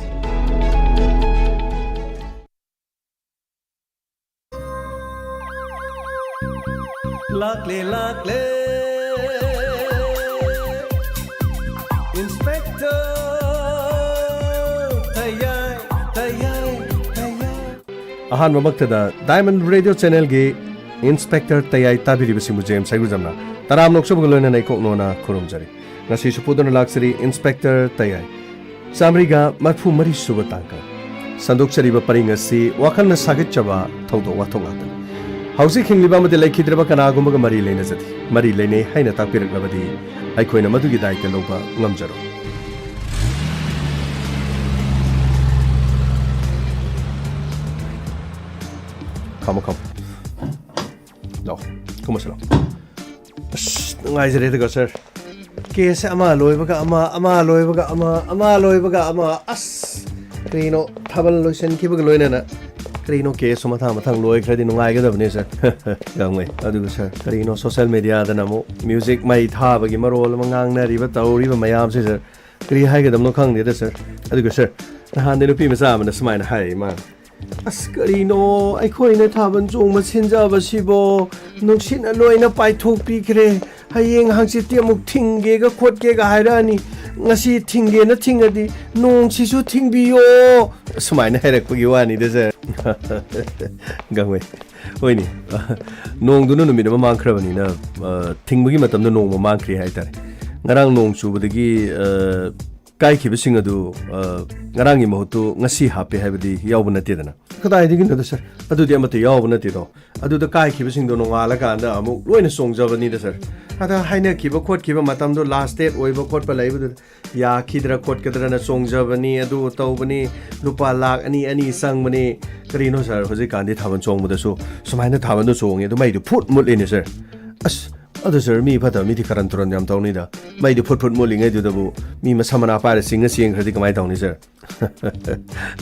ꯂꯥꯛꯂꯦ ꯂꯥꯛꯂꯦ Inspector ꯇꯌꯥꯏ ꯇꯌꯥꯏ ꯇꯌꯥꯏ꯫ ꯑꯍꯥꯟꯕꯃꯛꯇꯗ Diamond Radio Channelꯒꯤ Inspector ꯇꯌꯥꯏ ꯇꯥꯕꯤꯔꯤꯕꯁꯤꯡꯕꯨ James ꯍꯩꯒꯨꯖꯝꯅ ꯇꯔꯥꯝꯅ ꯑꯣꯛꯆꯕꯒ ꯂꯣꯏꯅꯅ ꯏꯀꯣꯛ ꯅꯣꯟꯅ ꯈꯨꯔꯨꯝꯖꯔꯤ꯫ ꯉꯁꯤꯁꯨ ꯄꯨꯗꯨꯅ ꯂꯥꯛꯆꯔꯤ Inspector ꯇꯌꯥꯏ꯫ ꯆꯥꯃꯔꯤꯒ ꯃꯔꯤꯐꯨ ꯃꯔꯤ ꯁꯨꯕ ꯇꯥꯡꯀꯛ꯫ ꯁꯟꯗꯣꯛꯆꯔꯤꯕ ꯄꯔꯤꯡ ꯑꯁꯤ ꯋꯥꯈꯜꯅ ꯁꯥꯒꯠꯆꯕ ꯊꯧꯗꯣꯛ ꯋꯥꯊꯣꯛ ꯉꯥꯛꯇꯅꯤ꯫ ꯍꯧꯖꯤꯛ ꯍꯤꯡꯂꯤꯕ ꯑꯃꯗꯤ ꯂꯩꯈꯤꯗ꯭ꯔꯕ ꯀꯅꯥꯒꯨꯝꯕꯒ ꯃꯔꯤ ꯂꯩꯅꯖꯗꯦ꯫ ꯃꯔꯤ ꯂꯩꯅꯩ ꯍꯥꯏꯅ ꯇꯥꯛꯄꯤꯔꯛꯂꯕꯗꯤ ꯑꯩꯈꯣꯏꯅ ꯃꯗꯨꯒꯤ ꯗꯥꯏꯇ ꯂꯧꯕ ꯉꯝꯖꯔꯣꯏ꯫ ꯈꯥꯝꯃꯣ, ꯈꯥꯝꯃꯣ꯫ ꯂꯥꯛꯑꯣ, ꯀꯨꯝꯃꯁꯤ ꯂꯥꯛꯑꯣ꯫ ꯑꯁ, ꯅꯨꯡꯉꯥꯏꯖꯔꯦꯗꯀꯣ, sir꯫ ꯀꯦꯁꯁꯦ ꯑꯃ ꯂꯣꯏꯕꯒ ꯑꯃ, ꯑꯃ ꯂꯣꯏꯕꯒ ꯑꯃ, ꯑꯃ ꯂꯣꯏꯕꯒ ꯑꯃ꯫ ꯑꯁ, ꯀꯔꯤꯅꯣ, ꯊꯥꯕꯜ ꯂꯣꯏꯁꯤꯟꯈꯤꯕꯒ ꯂꯣꯏꯅꯅ ꯀꯔꯤꯅꯣ, ꯀꯦꯁꯁꯨ ꯃꯊꯪ ꯃꯊꯪ ꯂꯣꯏꯈ꯭ꯔꯗꯤ ꯅꯨꯡꯉꯥꯏꯒꯗꯕꯅꯤ ꯁꯥꯔ꯫ ꯌꯥꯝ ꯅꯨꯡꯉꯥꯏ꯫ ꯑꯗꯨꯒ ꯁꯥꯔ, ꯀꯔꯤꯅꯣ, ꯁꯣꯁꯦꯜ ꯃꯦꯗꯤꯌꯥꯗꯅ ꯑꯃꯨꯛ ꯃ꯭ꯌꯨꯖꯤꯛ ꯃꯩ ꯊꯥꯕꯒꯤ ꯃꯔꯣꯜ ꯑꯃ ꯉꯥꯡꯅꯔꯤꯕ ꯇꯧꯔꯤꯕ ꯃꯌꯥꯝꯁꯦ ꯁꯥꯔ, ꯀꯔꯤ ꯍꯥꯏꯒꯗꯕꯅꯣ ꯈꯪꯗꯦꯗ ꯁꯥꯔ꯫ ꯑꯗꯨꯒ ꯁꯥꯔ, ꯅꯍꯥꯟꯗꯤ ꯅꯨꯄꯤ ꯃꯆꯥ ꯑꯃꯅ ꯁꯨꯃꯥꯏꯅ ꯍꯥꯏ ꯃꯥꯅ, "ꯑꯁ, ꯀꯔꯤꯅꯣ, ꯑꯩꯈꯣꯏꯅ ꯊꯥꯕꯜ ꯆꯣꯡꯕ ꯁꯤꯟꯖꯕꯁꯤꯕꯣ ꯅꯨꯡꯁꯤꯠꯅ ꯂꯣꯏꯅ ꯄꯥꯏꯊꯣꯛꯄꯤꯈ꯭ꯔꯦ꯫ ꯍꯌꯦꯡ ꯍꯪꯆꯤꯠꯇꯤ ꯑꯃꯨꯛ ꯊꯤꯡꯒꯦꯒ ꯈꯣꯠꯀꯦꯒ ꯍꯥꯏꯔꯛꯑꯅꯤ꯫ ꯉꯁꯤ ꯊꯤꯡꯒꯦꯅ ꯊꯤꯡꯉꯗꯤ ꯅꯣꯡꯁꯤꯁꯨ ꯊꯤꯡꯕꯤꯌꯣ"꯫ ꯁꯨꯃꯥꯏꯅ ꯍꯥꯏꯔꯛꯄꯒꯤ ꯋꯥꯅꯤꯗ ꯁꯥꯔ꯫ ꯒꯥꯡꯃꯩ, ꯍꯣꯏꯅꯦ꯫ ꯅꯣꯡꯗꯨꯅ ꯅꯨꯃꯤꯠ ꯑꯃ ꯃꯥꯡꯈ꯭ꯔꯕꯅꯤꯅ, ꯑ, ꯊꯤꯡꯕꯒꯤ ꯃꯇꯝꯗ ꯅꯣꯡꯃ ꯃꯥꯡꯈ꯭ꯔꯦ ꯍꯥꯏꯇꯥꯔꯦ꯫ ꯉꯔꯥꯡ ꯅꯣꯡ ꯆꯨꯕꯗꯒꯤ, ꯑ, ꯀꯥꯏꯈꯤꯕꯁꯤꯡ ꯑꯗꯨ, ꯑ, ꯉꯔꯥꯡꯒꯤ ꯃꯍꯨꯠꯇꯨ ꯉꯁꯤ ꯍꯥꯞꯄꯦ ꯍꯥꯏꯕꯗꯤ ꯌꯥꯎꯕ ꯅꯠꯇꯦꯗꯅ꯫ ꯀꯗꯥꯏꯗꯒꯤꯅꯣꯗ ꯁꯥꯔ? ꯑꯗꯨꯗꯤ ꯑꯃꯠꯇ ꯌꯥꯎꯕ ꯅꯠꯇꯦꯗꯣ꯫ ꯑꯗꯨꯗ ꯀꯥꯏꯈꯤꯕꯁꯤꯡꯗꯣ ꯅꯣꯡꯉꯥꯜꯂꯀꯥꯟꯗ ꯑꯃꯨꯛ ꯂꯣꯏꯅ ꯆꯣꯡꯖꯕꯅꯤꯗ ꯁꯥꯔ꯫ ꯑꯗ ꯍꯥꯏꯅꯈꯤꯕ ꯈꯣꯠꯈꯤꯕ ꯃꯇꯝꯗꯣ, ꯂꯥꯁ ꯗꯦꯠ ꯑꯣꯏꯕ ꯈꯣꯠꯄ ꯂꯩꯕꯗꯨꯗ ꯌꯥꯈꯤꯗ꯭ꯔꯥ ꯈꯣꯠꯀꯗ꯭ꯔꯅ ꯆꯣꯡꯖꯕꯅꯤ, ꯑꯗꯨ ꯇꯧꯕꯅꯤ, ꯂꯨꯄꯥ ꯂꯥꯛ ꯑꯅꯤ, ꯑꯅꯤ ꯆꯪꯕꯅꯤ꯫ ꯀꯔꯤꯅꯣ ꯁꯥꯔ, ꯍꯧꯖꯤꯛꯀꯥꯟꯗꯤ ꯊꯥꯕꯜ ꯆꯣꯡꯕꯗꯁꯨ ꯁꯨꯃꯥꯏꯅ ꯊꯥꯕꯜꯗꯣ ꯆꯣꯡꯉꯦ, ꯑꯗꯨ ꯃꯩꯗꯨ ꯐꯨꯠ ꯃꯨꯠꯂꯤꯅꯦ ꯁꯥꯔ꯫ ꯑꯁ, ꯑꯗꯨ ꯁꯥꯔ, ꯃꯤ ꯐꯠꯇꯕ ꯃꯤꯗꯤ ꯀꯔꯟ ꯇꯨꯔꯟ ꯌꯥꯝ ꯇꯧꯅꯤꯗ꯫ ꯃꯩꯗꯨ ꯐꯨꯠ ꯐꯨꯠ ꯃꯨꯠꯂꯤꯉꯩꯗꯨꯗꯕꯨ ꯃꯤ ꯃꯁꯝ ꯃꯅꯥ ꯄꯥꯏꯔ ꯆꯤꯡꯉ ꯆꯦꯟꯈ꯭ꯔꯗꯤ ꯀꯃꯥꯏꯅ ꯇꯧꯅꯤ ꯁꯥꯔ?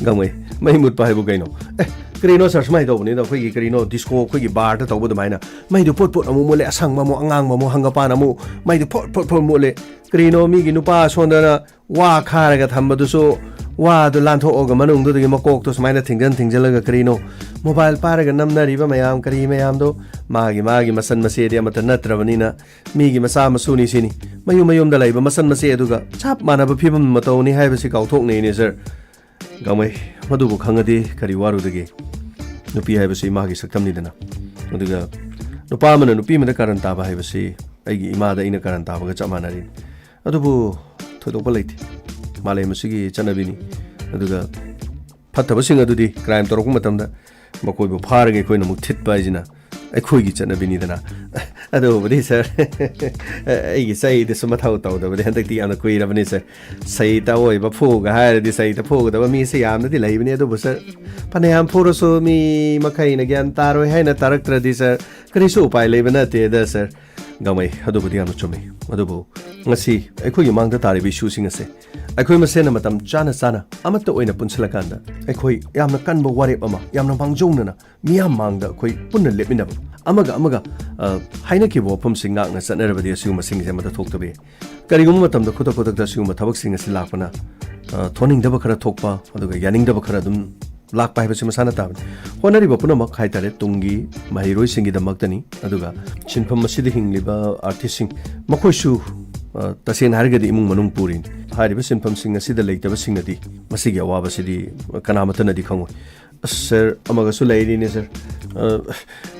ꯒꯥꯡꯃꯩ, ꯃꯩ ꯃꯨꯠꯄ ꯍꯥꯏꯕꯨ ꯀꯩꯅꯣ? ꯑꯦ, ꯀꯔꯤꯅꯣ ꯁꯥꯔ, ꯁꯨꯃꯥꯏꯅ ꯇꯧꯕꯅꯤꯗ, ꯑꯩꯈꯣꯏꯒꯤ ꯀꯔꯤꯅꯣ, ꯗꯤꯁꯀꯣ ꯑꯩꯈꯣꯏꯒꯤ ꯕꯥꯔꯗ ꯇꯧꯕ ꯑꯗꯨꯃꯥꯏꯅ ꯃꯩꯗꯨ ꯄꯨꯠ ꯄꯨꯠ ꯑꯃꯨꯛ ꯃꯨꯠꯂꯦ, ꯑꯁꯪꯕ ꯑꯃꯨꯛ, ꯑꯉꯥꯡꯕ ꯑꯃꯨꯛ, ꯍꯪꯒꯄꯥꯟ ꯑꯃꯨꯛ, ꯃꯩꯗꯨ ꯐꯨꯠ ꯐꯨꯠ ꯐꯨꯠ ꯃꯨꯠꯂꯦ꯫ ꯀꯔꯤꯅꯣ, ꯃꯤꯒꯤ ꯅꯨꯄꯥ ꯁꯣꯟꯗꯅ ꯋꯥ ꯈꯥꯔꯒ ꯊꯝꯕꯗꯨꯁꯨ ꯋꯥꯗꯨ ꯂꯥꯟꯊꯣꯛꯑꯒ ꯃꯅꯨꯡꯗꯨꯗꯒꯤ ꯃꯀꯣꯛꯇꯣ ꯁꯨꯃꯥꯏꯅ ꯊꯤꯡꯖꯤꯟ ꯊꯤꯡꯖꯤꯜꯂꯒ, ꯀꯔꯤꯅꯣ, ꯃꯣꯕꯥꯏꯜ ꯄꯥꯏꯔꯒ ꯅꯝꯅꯔꯤꯕ ꯃꯌꯥꯝ ꯀꯔꯤ ꯃꯌꯥꯝꯗꯣ, ꯃꯥꯒꯤ ꯃꯥꯒꯤ ꯃꯆꯟ ꯃꯆꯦꯗꯤ ꯑꯃꯠꯇ ꯅꯠꯇ꯭ꯔꯕꯅꯤꯅ, ꯃꯤꯒꯤ ꯃꯆꯥ ꯃꯁꯨꯅꯤ ꯁꯤꯅꯤ꯫ ꯃꯌꯨꯝ ꯃꯌꯨꯝꯗ ꯂꯩꯕ ꯃꯆꯟ ꯃꯆꯦ ꯑꯗꯨꯒ ꯆꯞ ꯃꯥꯟꯅꯕ ꯐꯤꯕꯝ ꯃꯇꯧꯅꯤ ꯍꯥꯏꯕꯁꯤ ꯀꯥꯎꯊꯣꯛꯅꯩꯅꯦ ꯁꯥꯔ꯫ ꯒꯥꯡꯃꯩ, ꯃꯗꯨꯕꯨ ꯈꯪꯉꯗꯤ ꯀꯔꯤ ꯋꯥꯔꯨꯗꯒꯦ? ꯅꯨꯄꯤ ꯍꯥꯏꯕꯁꯤ ꯃꯥꯒꯤ ꯁꯛꯇꯝꯅꯤꯗꯅ꯫ ꯑꯗꯨꯒ ꯅꯨꯄꯥ ꯑꯃꯅ ꯅꯨꯄꯤ ꯑꯃꯗ ꯀꯥꯔꯟ ꯇꯥꯕ ꯍꯥꯏꯕꯁꯤ ꯑꯩꯒꯤ ꯏꯃꯥꯗ ꯑꯩꯅ ꯀꯥꯔꯟ ꯇꯥꯕꯒ ꯆꯞ ꯃꯥꯟꯅꯔꯤꯅꯤ꯫ ꯑꯗꯨꯕꯨ ꯊꯣꯏꯗꯣꯛꯄ ꯂꯩꯇꯦ꯫ ꯃꯥꯂꯦꯝ ꯑꯁꯤꯒꯤ ꯆꯠꯅꯕꯤꯅꯤ꯫ ꯑꯗꯨꯒ ꯐꯠꯇꯕꯁꯤꯡ ꯑꯗꯨꯗꯤ ꯀ꯭ꯔꯥꯏꯝ ꯇꯧꯔꯛꯄ ꯃꯇꯝꯗ ꯃꯈꯣꯏꯕꯨ ꯐꯥꯔꯒ ꯑꯩꯈꯣꯏꯅ ꯑꯃꯨꯛ ꯊꯤꯠꯄ ꯍꯥꯏꯁꯤꯅ ꯑꯩꯈꯣꯏꯒꯤ ꯆꯠꯅꯕꯤꯅꯤꯗꯅ꯫ ꯑꯗꯨꯕꯨꯗꯤ ꯁꯥꯔ, ꯑꯩꯒꯤ ꯆꯩꯗꯁꯨ ꯃꯊꯧ ꯇꯧꯗꯕꯗꯤ ꯍꯟꯗꯛꯇꯤ ꯌꯥꯝꯅ ꯀꯨꯏꯔꯕꯅꯤ ꯁꯥꯔ꯫ ꯁꯩꯇ ꯑꯣꯏꯕ ꯐꯨꯒ ꯍꯥꯏꯔꯗꯤ ꯁꯩꯇ ꯐꯨꯒꯗꯕ ꯃꯤꯁꯦ ꯌꯥꯝꯅꯗꯤ ꯂꯩꯕꯅꯤ, ꯑꯗꯨꯕꯨ ꯁꯥꯔ, ꯐꯅꯌꯥꯝ ꯐꯨꯔꯁꯨ ꯃꯤ ꯃꯈꯩꯅ ꯒ꯭ꯌꯥꯟ ꯇꯥꯔꯣꯏ ꯍꯥꯏꯅ ꯇꯥꯔꯛꯇ꯭ꯔꯗꯤ ꯁꯥꯔ, ꯀꯔꯤꯁꯨ ꯎꯄꯥꯏ ꯂꯩꯕ ꯅꯠꯇꯦꯗ ꯁꯥꯔ꯫ ꯒꯥꯡꯃꯩ, ꯑꯗꯨꯕꯨꯗꯤ ꯌꯥꯝꯅ ꯆꯨꯝꯃꯤ꯫ ꯑꯗꯨꯕꯨ ꯉꯁꯤ ꯑꯩꯈꯣꯏꯒꯤ ꯃꯥꯡꯗ ꯇꯥꯔꯤꯕ ꯏꯁꯨꯁꯤꯡ ꯑꯁꯦ ꯑꯩꯈꯣꯏ ꯃꯁꯦꯟꯅ ꯃꯇꯝ ꯆꯥꯅ ꯆꯥꯅ ꯑꯃꯠꯇ ꯑꯣꯏꯅ ꯄꯨꯟꯁꯤꯜꯂꯀꯥꯟꯗ ꯑꯩꯈꯣꯏ ꯌꯥꯝꯅ ꯀꯟꯕ ꯋꯥꯔꯦꯞ ꯑꯃ, ꯌꯥꯝꯅ ꯃꯥꯡꯖꯧꯅꯅ ꯃꯤꯌꯥꯝ ꯃꯥꯡꯗ ꯑꯩꯈꯣꯏ ꯄꯨꯟꯅ ꯂꯦꯞꯃꯤꯟꯅꯕ, ꯑꯃꯒ ꯑꯃꯒ, ꯑ, ꯍꯥꯏꯅꯈꯤꯕ ꯋꯥꯐꯝꯁꯤꯡ ꯉꯥꯛꯅ ꯆꯠꯅꯔꯕꯗꯤ ꯑꯁꯤꯒꯨꯝꯕꯁꯤꯡꯁꯦ ꯑꯃꯠꯇ ꯊꯣꯛꯇꯕ ꯌꯥꯏ꯫ ꯀꯔꯤꯒꯨꯝꯕ ꯃꯇꯝꯗ ꯈꯨꯗꯛ ꯈꯨꯗꯛꯇ ꯑꯁꯤꯒꯨꯝꯕ ꯊꯕꯛꯁꯤꯡ ꯑꯁꯤ ꯂꯥꯛꯄꯅ, ꯑ, ꯊꯣꯟꯅꯤꯡꯗꯕ ꯈꯔ ꯊꯣꯛꯄ, ꯑꯗꯨꯒ ꯌꯥꯅꯤꯡꯗꯕ ꯈꯔ ꯑꯗꯨꯝ ꯂꯥꯛꯄ ꯍꯥꯏꯕꯁꯤ ꯃꯁꯥꯅ ꯇꯥꯕꯅꯤ꯫ ꯍꯣꯠꯅꯔꯤꯕ ꯄꯨꯝꯅꯃꯛ ꯍꯥꯏꯇꯥꯔꯦ, ꯇꯨꯡꯒꯤ ꯃꯍꯩꯔꯣꯏꯁꯤꯡꯒꯤꯗꯃꯛꯇꯅꯤ꯫ ꯑꯗꯨꯒ ꯁꯤꯟꯐꯝ ꯑꯁꯤꯗ ꯍꯤꯡꯂꯤꯕ ꯑꯥꯔꯇꯤꯁꯁꯤꯡ, ꯃꯈꯣꯏꯁꯨ, ꯑ, ꯇꯁꯦꯡꯅ ꯍꯥꯏꯔꯒꯗꯤ ꯏꯃꯨꯡ ꯃꯅꯨꯡ ꯄꯨꯔꯤꯅꯤ꯫ ꯍꯥꯏꯔꯤꯕ ꯁꯤꯟꯐꯝꯁꯤꯡ ꯑꯁꯤꯗ ꯂꯩꯇꯕꯁꯤꯡꯅꯗꯤ ꯃꯁꯤꯒꯤ ꯑꯋꯥꯕꯁꯤꯗꯤ ꯀꯅꯥꯃꯠꯇꯅꯗꯤ ꯈꯪꯉꯣꯏ꯫ ꯑꯁ, ꯁꯥꯔ, ꯑꯃꯒꯁꯨ ꯂꯩꯔꯤꯅꯦ, ꯁꯥꯔ꯫ ꯑ,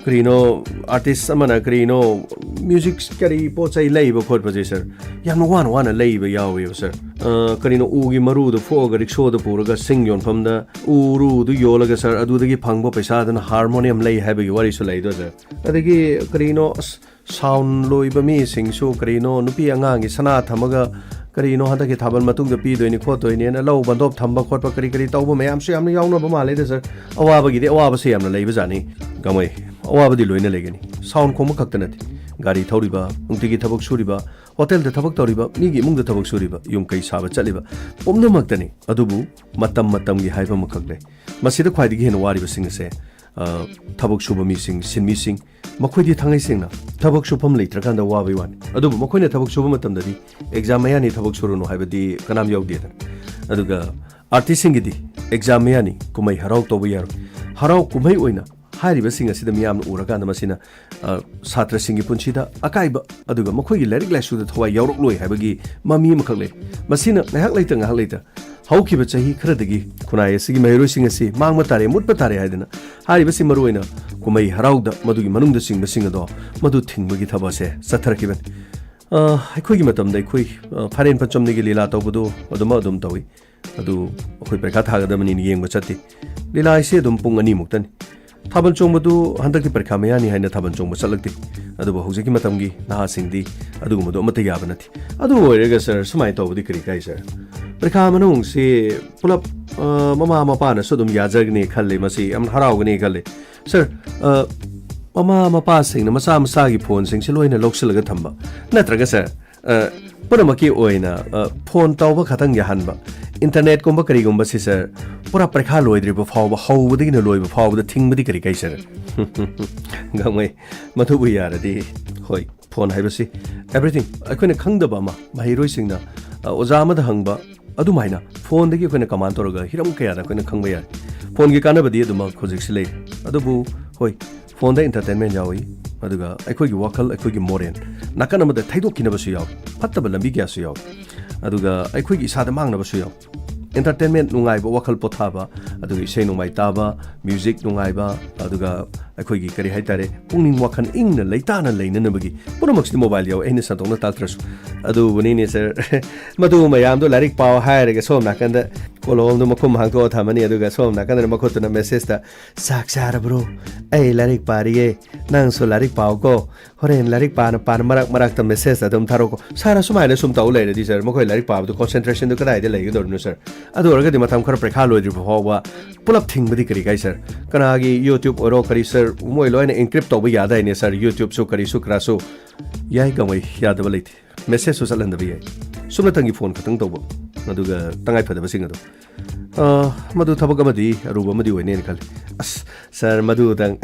ꯀꯔꯤꯅꯣ, ꯑꯥꯔꯇꯤꯁ ꯑꯃꯅ ꯀꯔꯤꯅꯣ, ꯃ꯭ꯌꯨꯖꯤꯛ ꯀꯔꯤ ꯄꯣꯠ ꯆꯩ ꯂꯩꯕ ꯈꯣꯠꯄꯁꯦ, ꯁꯥꯔ, ꯌꯥꯝꯅ ꯋꯥꯅ ꯋꯥꯅ ꯂꯩꯕ ꯌꯥꯎꯋꯦꯕ, ꯁꯥꯔ꯫ ꯑ, ꯀꯔꯤꯅꯣ, ꯎꯒꯤ ꯃꯔꯨꯗꯨ ꯐꯣꯛꯑꯒ ꯔꯤꯛꯁꯣꯗ ꯄꯨꯔꯒ ꯁꯤꯡ ꯌꯣꯟꯐꯝꯗ ꯎꯔꯨꯗꯨ ꯌꯣꯜꯂꯒ, ꯁꯥꯔ, ꯑꯗꯨꯗꯒꯤ ꯐꯪꯕ ꯄꯩꯁꯥꯗꯨꯅ ꯍꯥꯔꯃꯣꯅꯤꯌꯝ ꯂꯩ ꯍꯥꯏꯕꯒꯤ ꯋꯥꯔꯤꯁꯨ ꯂꯩꯗꯣ, ꯁꯥꯔ꯫ ꯑꯗꯒꯤ ꯀꯔꯤꯅꯣ, ꯑꯁ, ꯁꯥꯎꯟ ꯂꯣꯏꯕ ꯃꯤꯁꯤꯡꯁꯨ ꯀꯔꯤꯅꯣ, ꯅꯨꯄꯤ ꯑꯉꯥꯡꯒꯤ ꯁꯅꯥ ꯊꯝꯃꯒ ꯀꯔꯤꯅꯣ, ꯍꯟꯗꯛꯀꯤ ꯊꯥꯕꯜ ꯃꯇꯨꯡꯗ ꯄꯤꯗꯣꯏꯅꯤ ꯈꯣꯠꯇꯣꯏꯅꯤꯅ ꯂꯧ ꯕꯟꯗꯣꯞ ꯊꯝꯕ ꯈꯣꯠꯄ ꯀꯔꯤ ꯀꯔꯤ ꯇꯧꯕ ꯃꯌꯥꯝꯁꯨ ꯌꯥꯝꯅ ꯌꯥꯎꯅꯕ ꯃꯥꯜꯂꯦꯗ, ꯁꯥꯔ꯫ ꯑꯋꯥꯕꯒꯤꯗꯤ ꯑꯋꯥꯕꯁꯦ ꯌꯥꯝꯅ ꯂꯩꯕꯖꯥꯠꯅꯤ꯫ ꯒꯥꯡꯃꯩ, ꯑꯋꯥꯕꯗꯤ ꯂꯣꯏꯅ ꯂꯩꯒꯅꯤ꯫ ꯁꯥꯎꯟ ꯈꯣꯡꯕ ꯈꯛꯇ ꯅꯠꯇꯦ, ꯒꯥꯔꯤ ꯊꯧꯔꯤꯕ, ꯅꯨꯡꯇꯤꯒꯤ ꯊꯕꯛ ꯁꯨꯔꯤꯕ, ꯍꯣꯇꯦꯜꯗ ꯊꯕꯛ ꯇꯧꯔꯤꯕ, ꯃꯤꯒꯤ ꯏꯃꯨꯡꯗ ꯊꯕꯛ ꯁꯨꯔꯤꯕ, ꯌꯨꯝ ꯀꯩ ꯁꯥꯕ ꯆꯠꯂꯤꯕ, ꯄꯨꯝꯅꯃꯛꯇꯅꯤ꯫ ꯑꯗꯨꯕꯨ ꯃꯇꯝ ꯃꯇꯝꯒꯤ ꯍꯥꯏꯕ ꯑꯃꯈꯛ ꯂꯩ꯫ ꯃꯁꯤꯗ ꯈ꯭ꯋꯥꯏꯗꯒꯤ ꯍꯦꯟꯅ ꯋꯥꯔꯤꯕꯁꯤꯡ ꯑꯁꯦ, ꯑ, ꯊꯕꯛ ꯁꯨꯕ ꯃꯤꯁꯤꯡ, ꯁꯤꯟꯃꯤꯁꯤꯡ, ꯃꯈꯣꯏꯗꯤ ꯊꯥꯡꯉꯩ ꯁꯦꯡꯅ ꯊꯕꯛ ꯁꯨꯐꯝ ꯂꯩꯇ꯭ꯔꯀꯥꯟꯗ ꯋꯥꯕꯩ ꯋꯥꯅꯤ꯫ ꯑꯗꯨꯕꯨ ꯃꯈꯣꯏꯅ ꯊꯕꯛ ꯁꯨꯕ ꯃꯇꯝꯗꯗꯤ ꯑꯦꯛꯖꯥꯝ ꯃꯌꯥꯅꯤ, ꯊꯕꯛ ꯁꯨꯔꯨꯅꯨ ꯍꯥꯏꯕꯗꯤ ꯀꯅꯥꯝ ꯌꯥꯎꯗꯦꯗꯅ꯫ ꯑꯗꯨꯒ ꯑꯥꯔꯇꯤꯁꯁꯤꯡꯒꯤꯗꯤ ꯑꯦꯛꯖꯥꯝ ꯃꯌꯥꯅꯤ, ꯀꯨꯝꯍꯩ ꯍꯔꯥꯎ ꯇꯧꯕ ꯌꯥꯔꯣꯏ꯫ ꯍꯔꯥꯎ ꯀꯨꯝꯍꯩ ꯑꯣꯏꯅ ꯍꯥꯏꯔꯤꯕꯁꯤꯡ ꯑꯁꯤꯗ ꯃꯤꯌꯥꯝꯅ ꯎꯔꯀꯥꯟꯗ ꯃꯁꯤꯅ, ꯑ, ꯁꯥꯇ꯭ꯔꯁꯤꯡꯒꯤ ꯄꯨꯟꯁꯤꯗ ꯑꯀꯥꯏꯕ, ꯑꯗꯨꯒ ꯃꯈꯣꯏꯒꯤ ꯂꯥꯏꯔꯤꯛ ꯂꯥꯏꯁꯨꯗ ꯊꯋꯥꯏ ꯌꯥꯎꯔꯛꯂꯣꯏ ꯍꯥꯏꯕꯒꯤ ꯃꯃꯤ ꯑꯃꯈꯛ ꯂꯩ꯫ ꯃꯁꯤꯅ ꯉꯥꯏꯍꯥꯛ ꯂꯩꯇ ꯉꯥꯏꯍꯥꯛ ꯂꯩꯇ ꯍꯧꯈꯤꯕ ꯆꯍꯤ ꯈꯔꯗꯒꯤ ꯈꯨꯟꯅꯥꯏ ꯑꯁꯤꯒꯤ ꯃꯍꯩꯔꯣꯏꯁꯤꯡ ꯑꯁꯤ ꯃꯥꯡꯕ ꯇꯥꯔꯦ, ꯃꯨꯠꯄ ꯇꯥꯔꯦ ꯍꯥꯏꯗꯅ ꯍꯥꯏꯔꯤꯕꯁꯤ, ꯃꯔꯨꯑꯣꯏꯅ ꯀꯨꯝꯍꯩ ꯍꯔꯥꯎꯗ ꯃꯗꯨꯒꯤ ꯃꯅꯨꯡꯗ ꯆꯤꯡꯕꯁꯤꯡ ꯑꯗꯣ, ꯃꯗꯨ ꯊꯤꯡꯕꯒꯤ ꯊꯕꯛ ꯑꯁꯦ ꯆꯠꯊꯔꯛꯈꯤꯕꯅꯤ꯫ ꯑ, ꯑꯩꯈꯣꯏꯒꯤ ꯃꯇꯝꯗ ꯑꯩꯈꯣꯏ, ꯑ, ꯐꯥꯏꯔꯦꯟ ꯄꯟꯆꯝꯅꯤꯒꯤ ꯂꯤꯂꯥ ꯇꯧꯕꯗꯨ ꯑꯗꯨꯃꯛ ꯑꯗꯨꯝ ꯇꯧꯏ꯫ ꯑꯗꯨ ꯑꯩꯈꯣꯏ ꯄꯔꯤꯈꯥ ꯊꯥꯒꯗꯕꯅꯤꯅ ꯌꯦꯡꯕ ꯆꯠꯇꯦ꯫ ꯂꯤꯂꯥ ꯍꯥꯏꯁꯦ ꯑꯗꯨꯝ ꯄꯨꯡ ꯑꯅꯤꯃꯨꯛꯇꯅꯤ꯫ ꯊꯥꯕꯜ ꯆꯣꯡꯕꯗꯨ ꯍꯟꯗꯛꯇꯤ ꯄꯔꯤꯈꯥ ꯃꯌꯥꯅꯤ ꯍꯥꯏꯅ ꯊꯥꯕꯜ ꯆꯣꯡꯕ ꯆꯠꯂꯛꯇꯦ꯫ ꯑꯗꯨꯕꯨ ꯍꯧꯖꯤꯛꯀꯤ ꯃꯇꯝꯒꯤ ꯅꯍꯥꯁꯤꯡꯗꯤ ꯑꯗꯨꯒꯨꯝꯕꯗꯣ ꯑꯃꯠꯇ ꯌꯥꯕ ꯅꯠꯇꯦ꯫ ꯑꯗꯨ ꯑꯣꯏꯔꯒ, ꯁꯥꯔ, ꯁꯨꯃꯥꯏꯅ ꯇꯧꯕꯗꯤ ꯀꯔꯤ ꯀꯥꯏ, ꯁꯥꯔ? ꯄꯔꯤꯈꯥ ꯃꯅꯨꯡꯁꯤ ꯄꯨꯂꯞ, ꯑ, ꯃꯃꯥ ꯃꯄꯥꯅꯁꯨ ꯑꯗꯨꯝ ꯌꯥꯖꯒꯅꯤ ꯈꯜꯂꯤ, ꯃꯁꯤ ꯌꯥꯝ ꯍꯔꯥꯎꯒꯅꯤ ꯈꯜꯂꯤ꯫ ꯁꯥꯔ, ꯑ, ꯃꯃꯥ ꯃꯄꯥꯁꯤꯡꯅ ꯃꯆꯥ ꯃꯆꯥꯒꯤ ꯐꯣꯟꯁꯤꯡꯁꯤ ꯂꯣꯏꯅ ꯂꯧꯁꯤꯜꯂꯒ ꯊꯝꯕ, ꯅꯠꯇ꯭ꯔꯒ ꯁꯥꯔ, ꯑ, ꯄꯨꯝꯅꯃꯛꯀꯤ ꯑꯣꯏꯅ, ꯑ, ꯐꯣꯟ ꯇꯧꯕ ꯈꯛꯇꯪ ꯌꯥꯍꯟꯕ, ꯏꯟꯇꯔꯅꯦꯠꯀꯨꯝꯕ ꯀꯔꯤꯒꯨꯝꯕꯁꯤ ꯁꯥꯔ, ꯄꯨꯔꯥ ꯄꯔꯤꯈꯥ ꯂꯣꯏꯗ꯭ꯔꯤꯕ ꯐꯥꯎꯕ, ꯍꯧꯕꯗꯒꯤꯅ ꯂꯣꯏꯕ ꯐꯥꯎꯕꯗ ꯊꯤꯡꯕꯗꯤ ꯀꯔꯤ ꯀꯥꯏ ꯁꯥꯔ? ꯒꯥꯡꯃꯩ, ꯃꯗꯨꯕꯨ ꯌꯥꯔꯗꯤ, ꯍꯣꯏ, ꯐꯣꯟ ꯍꯥꯏꯕꯁꯤ everything, ꯑꯩꯈꯣꯏꯅ ꯈꯪꯗꯕ ꯑꯃ ꯃꯍꯩꯔꯣꯏꯁꯤꯡꯅ, ꯑ, ꯑꯣꯖꯥ ꯑꯃꯗ ꯍꯪꯕ, ꯑꯗꯨꯃꯥꯏꯅ ꯐꯣꯟꯗꯒꯤ ꯑꯩꯈꯣꯏꯅ ꯀꯃꯥꯟ ꯇꯧꯔꯒ ꯍꯤꯔꯝ ꯀꯌꯥꯗ ꯑꯩꯈꯣꯏꯅ ꯈꯪꯕ ꯌꯥꯏ꯫ ꯐꯣꯟꯒꯤ ꯀꯥꯟꯅꯕꯗꯤ ꯑꯗꯨꯃꯛ ꯍꯧꯖꯤꯛꯁꯤ ꯂꯩꯔꯤ, ꯑꯗꯨꯕꯨ ꯍꯣꯏ, ꯐꯣꯟꯗ ꯏꯟꯇꯔꯇꯦꯟꯃꯦꯟ ꯌꯥꯎꯏ, ꯑꯗꯨꯒ ꯑꯩꯈꯣꯏꯒꯤ ꯋꯥꯈꯜ, ꯑꯩꯈꯣꯏꯒꯤ ꯃꯣꯔꯦꯜ ꯅꯥꯀꯟ ꯑꯃꯗ ꯊꯩꯗꯣꯛꯈꯤꯅꯕꯁꯨ ꯌꯥꯎꯏ, ꯐꯠꯇꯕ ꯂꯝꯕꯤ ꯀꯌꯥꯁꯨ ꯌꯥꯎꯏ, ꯑꯗꯨꯒ ꯑꯩꯈꯣꯏꯒꯤ ꯏꯁꯥꯗ ꯃꯥꯡꯅꯕꯁꯨ ꯌꯥꯎꯏ꯫ ꯏꯟꯇꯔꯇꯦꯟꯃꯦꯟ, ꯅꯨꯡꯉꯥꯏꯕ ꯋꯥꯈꯜ ꯄꯣꯊꯥꯕ, ꯑꯗꯨꯒ ꯏꯁꯩ ꯅꯣꯡꯃꯥꯏ ꯇꯥꯕ, ꯃ꯭ꯌꯨꯖꯤꯛ ꯅꯨꯡꯉꯥꯏꯕ, ꯑꯗꯨꯒ ꯑꯩꯈꯣꯏꯒꯤ ꯀꯔꯤ ꯍꯥꯏꯇꯥꯔꯦ, ꯄꯨꯛꯅꯤꯡ ꯋꯥꯈꯜ ꯏꯪꯅ ꯂꯩꯇꯥꯅ ꯂꯩꯅꯅꯕꯒꯤ ꯄꯨꯝꯅꯃꯛꯁꯤꯗꯤ ꯃꯣꯕꯥꯏꯜ ꯌꯥꯎꯋꯦ, ꯑꯩꯅ ꯁꯟꯗꯣꯛꯅ ꯇꯥꯛꯇ꯭ꯔꯁꯨ꯫ ꯑꯗꯨꯕꯨꯅꯤꯅꯦ ꯁꯥꯔ, ꯃꯗꯨ ꯃꯌꯥꯝꯗꯣ ꯂꯥꯏꯔꯤꯛ ꯄꯥꯎ ꯍꯥꯏꯔꯒ ꯁꯣꯝ ꯅꯥꯀꯟꯗ ꯀꯣꯂꯣꯝꯗꯣ ꯃꯈꯨꯝ ꯍꯥꯡꯗꯣꯛꯑ ꯊꯝꯃꯅꯤ, ꯑꯗꯨꯒ ꯁꯣꯝ ꯅꯥꯀꯟꯗꯅ ꯃꯈꯨꯠꯇꯨꯅ ꯃꯦꯁꯦꯖꯇ, "ꯆꯥꯛ ꯆꯥꯔꯕ꯭ꯔꯣ? ꯑꯩ ꯂꯥꯏꯔꯤꯛ ꯄꯥꯔꯤꯌꯦ, ꯅꯪꯁꯨ ꯂꯥꯏꯔꯤꯛ ꯄꯥꯎꯀꯣ, ꯍꯣꯔꯦꯟ ꯂꯥꯏꯔꯤꯛ ꯄꯥꯅ ꯄꯥꯅ ꯃꯔꯛ ꯃꯔꯛꯇ ꯃꯦꯁꯦꯖ ꯑꯗꯨꯝ ꯊꯥꯔꯛꯑꯣꯀꯣ"꯫ ꯁꯥꯔ, ꯑꯁꯨꯃꯥꯏꯅ ꯁꯨꯝ ꯇꯧ ꯂꯩꯔꯗꯤ ꯁꯥꯔ, ꯃꯈꯣꯏ ꯂꯥꯏꯔꯤꯛ ꯄꯥꯕꯗꯣ ꯀꯣꯟꯁꯦꯟꯇ꯭ꯔꯦꯁꯟꯗꯨ ꯀꯗꯥꯏꯗ ꯂꯩꯒꯗꯧꯔꯤꯅꯣ ꯁꯥꯔ? ꯑꯗꯨ ꯑꯣꯏꯔꯒꯗꯤ ꯃꯇꯝ ꯈꯔ ꯄꯔꯤꯈꯥ ꯂꯣꯏꯗ꯭ꯔꯤꯕ ꯐꯥꯎꯕ ꯄꯨꯂꯞ ꯊꯤꯡꯕꯗꯤ ꯀꯔꯤ ꯀꯥꯏ ꯁꯥꯔ? ꯀꯅꯥꯒꯤ YouTube ꯑꯣꯏꯔꯣ ꯀꯔꯤ ꯁꯥꯔ, ꯃꯣꯏ ꯂꯣꯏꯅ ꯏꯟꯀ꯭ꯔꯤꯞ ꯇꯧꯕ ꯌꯥꯗꯥꯏꯅꯦ ꯁꯥꯔ? YouTubeꯁꯨ ꯀꯔꯤꯁꯨ ꯀꯔꯥꯁꯨ ꯌꯥꯏ ꯒꯥꯡꯃꯩ, ꯌꯥꯗꯕ ꯂꯩꯇꯦ꯫ ꯃꯦꯁꯦꯖꯁꯨ ꯆꯠꯍꯟꯗꯕ ꯌꯥꯏ꯫ ꯁꯨꯞꯅꯇꯪꯒꯤ ꯐꯣꯟ ꯈꯛꯇꯪ ꯇꯧꯕ, ꯑꯗꯨꯒ ꯇꯉꯥꯏ ꯐꯗꯕꯁꯤꯡ ꯑꯗꯣ꯫ ꯑ, ꯃꯗꯨ ꯊꯕꯛ ꯑꯃꯗꯤ ꯑꯔꯨꯕ ꯑꯃꯗꯤ ꯑꯣꯏꯅꯦꯅ ꯈꯜꯂꯤ꯫ ꯑꯁ ꯁꯥꯔ, ꯃꯗꯨꯗꯪ